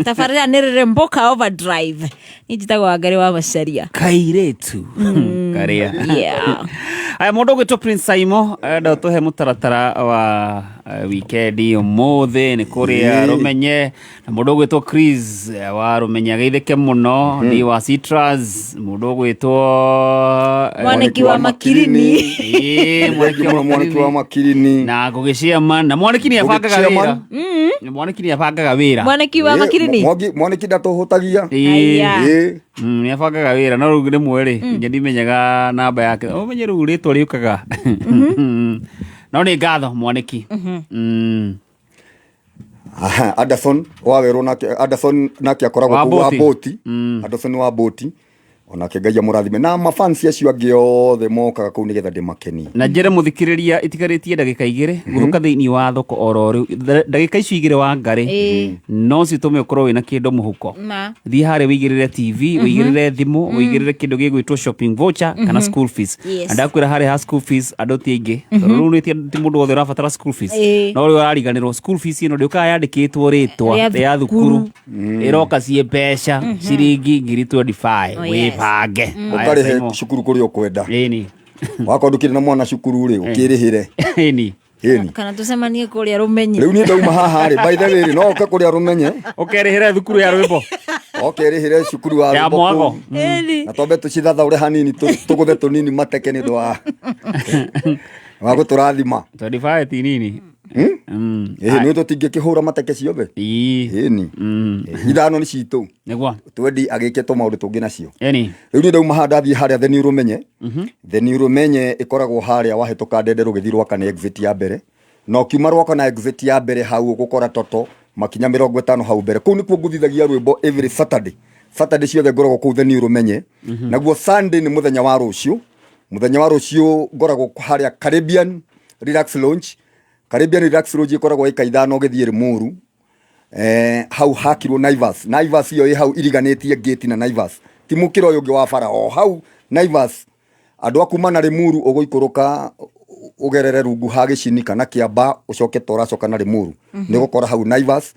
Tabarĩra nĩ Rĩrĩmbũka Overdrive. Niĩ njĩtagwo Wangari wa Macharia. Kairetu karia. Yeah. Aya, mũndũ ũgwĩtwo Prince Saimo enda ũtũhe mũtaratara wa wikendi ũmũthĩ nĩ kũrĩa Rũmenye, na mũndũ ũgwĩtwo Chris wa Rũmenye ageithĩke mũno nĩ wa Citrus, mũndũ ũgwĩtwo Mwaniki wa Makirini. Ĩĩ, Mwaniki Mwaniki wa Mwaniki wa Makirini na Ngũgĩ Chairman, na Mwaniki nĩ abangaga Ngũgĩ wĩra. Chairman. Mwaniki nĩ abangaga wĩra. Mwaniki wa Makirini. Mwaniki ndatũhũtagia. Ĩĩ. Ĩĩ. Nĩ abangaga wĩra, no rĩu rĩmwe rĩ nginya ndimenyaga namba yake, ũmenye rĩu rĩtwa rĩũkaga, no nĩ ngatho Mwaniki. Aha, Anderson wawerwo nake, Anderson nake akoragwo Wa kũu wa Boti. Boti. Anderson wa Boti onake Ngai amũrathime na mafansi acio angĩ othe mokaga kũu nĩgetha ndĩmakenie. Na njĩre mũthikĩrĩria itigarĩtie ndagĩka 2 gũthũka thĩinĩ wa thoko oro rĩu. Ndagĩka icio 2 wa ngarĩ no citũme ũkorwo wĩna kĩndũ mũhuko. Ma. Thiĩ harĩa wĩigĩrĩre TV, wĩigĩrĩre thimũ, wĩigĩrĩre kĩndũ gĩgwĩtwo shopping voucher kana school fees. Na ndakwĩra harĩa ha school fees andũ ti aingĩ, tondũ rĩu nĩ ti mũndũ wothe ũrabatara school fees. No rĩu ũrariganĩrwo school fees ĩno ndĩũkaga yandĩkĩtwo rĩtwa Rĩa rĩa thukuru, ĩroka ciĩ mbeca ciringi ngiri 25. Oh, yes. Wĩbange. Aya, Ũkarĩhe Simon. cukuru kũrĩa ũkwenda. Ĩni. Wakorwo ndũkĩrĩ na mwana cukuru rĩ, ũkĩrĩhĩre. Ĩni. Ĩni. Kana tũcemanie kũrĩa Rũmenye. Rĩu niĩ ndauma haha rĩ, by the way rĩ, no ũke kũrĩa Rũmenye. Ũkerĩhĩre thukuru ya rwĩmbo. Ũkerĩhĩre cukuru wa Ya rwĩmbo mwago. kũu. Na twambe tũcithathaũre hanini, tũgũthe tũnini mateke nĩ ũndũ wa gũtũrathima. 25 ti nini. Ĩĩ, nĩ tũtingĩkĩhũra mateke ciothe. Ĩni. 5 nĩ citũ. Nĩguo. Twendi agĩke tũmaũndũ tũngĩ nacio. Ĩni. Rĩu niĩ ndauma haha ndathiĩ harĩa The New Rũmenye. The New Rũmenye ĩkoragwo harĩa wahĩtũka Ndende rũgĩthiĩ Rwaka nĩ exit ya mbere, na ũkiuma Rwaka na exit ya mbere hau ũgũkora toto makinya 50 hau mbere. Kũu nĩkuo ngũthithagia rwĩmbo every Saturday. Saturday ciothe ngoragwo kũu The New Rũmenye. Naguo Sunday nĩ mũthenya wa rũciũ. Mũthenya wa rũciũ ngoragwo harĩa Caribbean Relax Lounge. Caribbean Relax Lounge ĩkoragwo ĩka 5 ũgĩthiĩ Limuru. Hau hakirwo Naivas. Naivas iyo ĩ hau iriganĩtie gate na Naivas, ti mũkĩra ũyũ ũngĩ wa bara, o hau Naivas. Andũ a kuma na Limuru ũgũikũrũka ũgerere rungu ha Gĩcini kana Kĩamba, ũcoke ta ũracoka na Limuru, nĩ ũgũkora hau Naivas.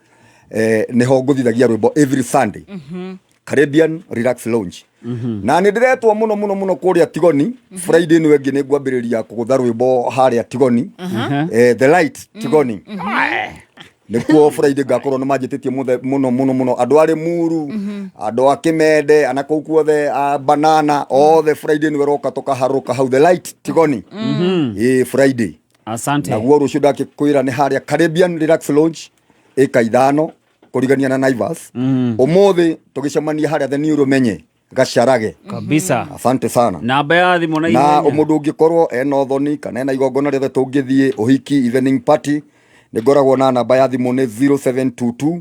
Nĩho ngũthithagia rwĩmbo every Sunday, Caribbean Relax Lounge. Na nĩ ndĩretwo mũno mũno mũno kũrĩa Tigoni. Friday nĩ ĩngĩ nĩ ngwambĩrĩria kũgũtha rwĩmbo harĩa Tigoni, The Light Tigoni nĩkuo Friday ngakorwo nĩ manjĩtĩtie mũno mũno mũno, andũ a Limuru, andũ a Kĩmende, ana kũu kuothe a Banana othe. Friday nĩ weroka tũkaharũka hau The Light Tigoni. Ĩĩ, Friday. Asante. Naguo rũciũ ndakĩkwĩra nĩ harĩa Caribbean Relax Lounge ĩka 5 kũrigania na Naivas. Ũmũthĩ tũgĩcemania harĩa The New Rũmenye Gacarage. Kabisa. Asante sana. Namba ya thimũ na Na ihenya. mũndũ ũngĩkorwo ena ũthoni kana ena igongona rĩothe tũngĩthiĩ, ũhiki, evening party, nĩ ngoragwo na namba ya thimũ nĩ 0722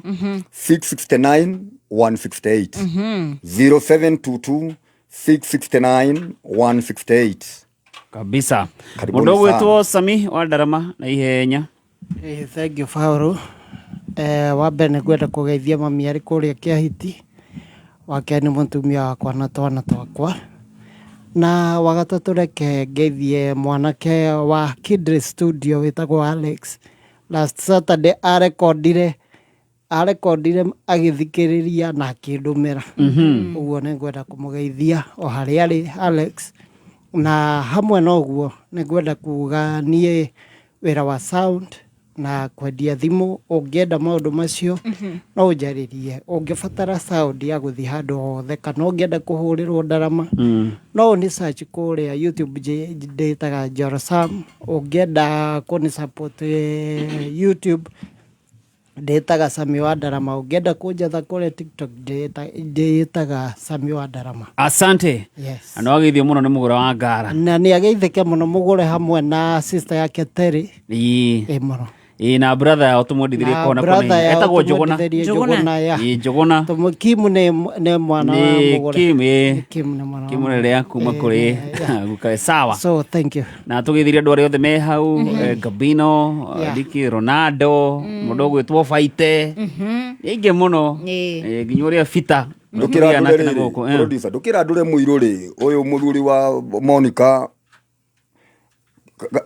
669 168, 0722 669 168. Kabisa. Karibuni Mũndũ ũgwĩtwo sana. Sami wa Ndarama na ihenya. Thank you Paul. Wa mbere nĩ ngwenda kũgeithia mami arĩ kũrĩa Kĩahiti, wa kerĩ nĩ mũtumia wakwa na twana twakwa, na wa gatatũ reke ngeithie mwanake wa Kidri Studio wĩtagwo Alex. Last Saturday arekondire agĩthikĩrĩria na akĩndũmĩra. Ũguo nĩ ngwenda kũmũgeithia o harĩa arĩ Alex. Na hamwe na ũguo nĩ ngwenda kuga niĩ wĩra wa sound na kwendia thimũ, ũngĩenda maũndũ macio no ũnjarĩrie. Ũngĩbatara sound ya gũthiĩ handũ hothe kana ũngĩenda kũhũrĩrwo ndarama, no ũnĩ search kũrĩa YouTube, ndĩtaga Njoro Sam. Ũngĩenda kũnĩ support YouTube, ndĩtaga Sami wa Ndarama. Ũngĩenda kũnjetha kũrĩa TikTok, ndĩtaga Sami wa Ndarama. Asante. Yes. Na nĩwageithio mũno nĩ mũgũra wa ngara. Na nĩ ageithĩke mũno mũgũre hamwe na sister yake Terry. Ĩĩ. Ĩ mũno. Ĩĩ, na brother yao tũmwendithĩrie Na kona brother kona yao etagwo Njũgũna. tũmwendithĩrie Njũgũna, yeah. Ĩĩ, Njũgũna. Kimu nĩ mwana wa Nĩ mũgũre. Kim, ĩĩ. Kim nĩ mwana wa Kim rĩrĩa kuma kũrĩ gukawe sawa. So thank you. Na tũgeithirie andũ arĩa othe me hau, Gabino, Diki Ronaldo, mũndũ ũgwĩtwo Faite. Nĩ aingĩ mũno. Nginya ũrĩa Fita. Ndũkĩra Tũgĩa ndũre nake na rĩrĩ, gũkũ, producer, ndũkĩra ndũre mũirũ rĩ, ũyũ mũthuri wa Monica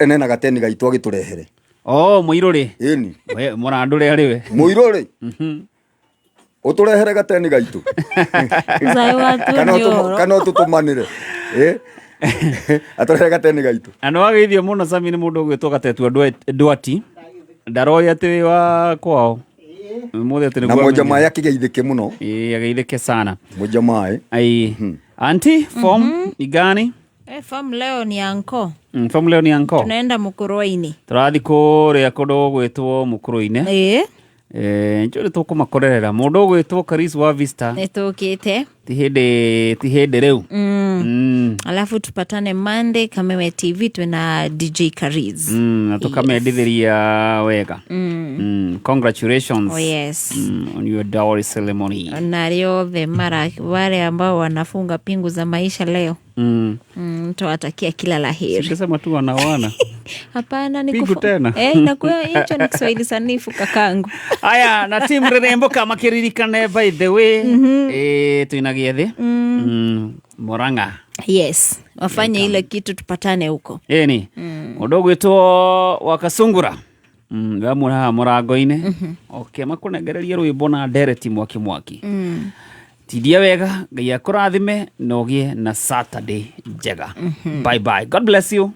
nena gateni gaitũ agĩtũrehere. Oh, mũirũ rĩ. Ĩni. We mũrandũre arĩ we. Mũirũ rĩ. Ũtũrehere gateni gaitũ. Mzai watu Kana nĩ ũhoro. Kana ũtũtũmanĩre. Eh? Atũrehere gateni gaitũ. Na nĩ wageithio mũno Sami nĩ mũndũ ũgwĩtwo Gatetua Ndwati. Ndaroĩ atĩ wĩ wa kwao. Mũthĩ atĩ Na nĩguo mwenja amenye. maĩ akĩgeithĩke mũno. Ĩĩ, ageithĩke sana. Mwenja maĩ. Ai. Auntie, form ni gani? Form leo ni anko. Form leo ni anko. Tunaenda Mukurweini. Tũrathiĩ kũrĩa kũndũ gwĩtwo Mũkũrũ-inĩ. Ĩĩ. Njũĩ nĩ tũkũmakorerera mũndũ ũgwĩtwo Karis wa Vista. Nĩ tũkĩte. Ti hĩndĩ ti hĩndĩ rĩu. Alafu tupatane Monday Kameme TV twina DJ Kariz. Na tũkamendithĩria wega. Congratulations. Oh, yes. On your dowry ceremony. Na arĩa othe mara wale ambao wanafunga pingu za maisha leo. Tuwatakia kila la heri. Singesema tu wanaoana. Hapana, ni Pingu tena. Inakuwa hicho ni Kiswahili sanifu kakangu. Aya, na team Rĩrĩmbũka makĩririkane by the way. Twĩna gĩathĩ. Murang'a. Yes, wafanye ile kitu tupatane huko. Ĩni. Mũndũ ũgwĩtwo Wakasungura. Wamwona haha mũrango-inĩ. Okay, makũnengererie rwĩmbo na ndereti mwaki mwaki. Tindia wega, Ngai akũrathime na ũgĩe na Saturday njega. Bye bye. God bless you.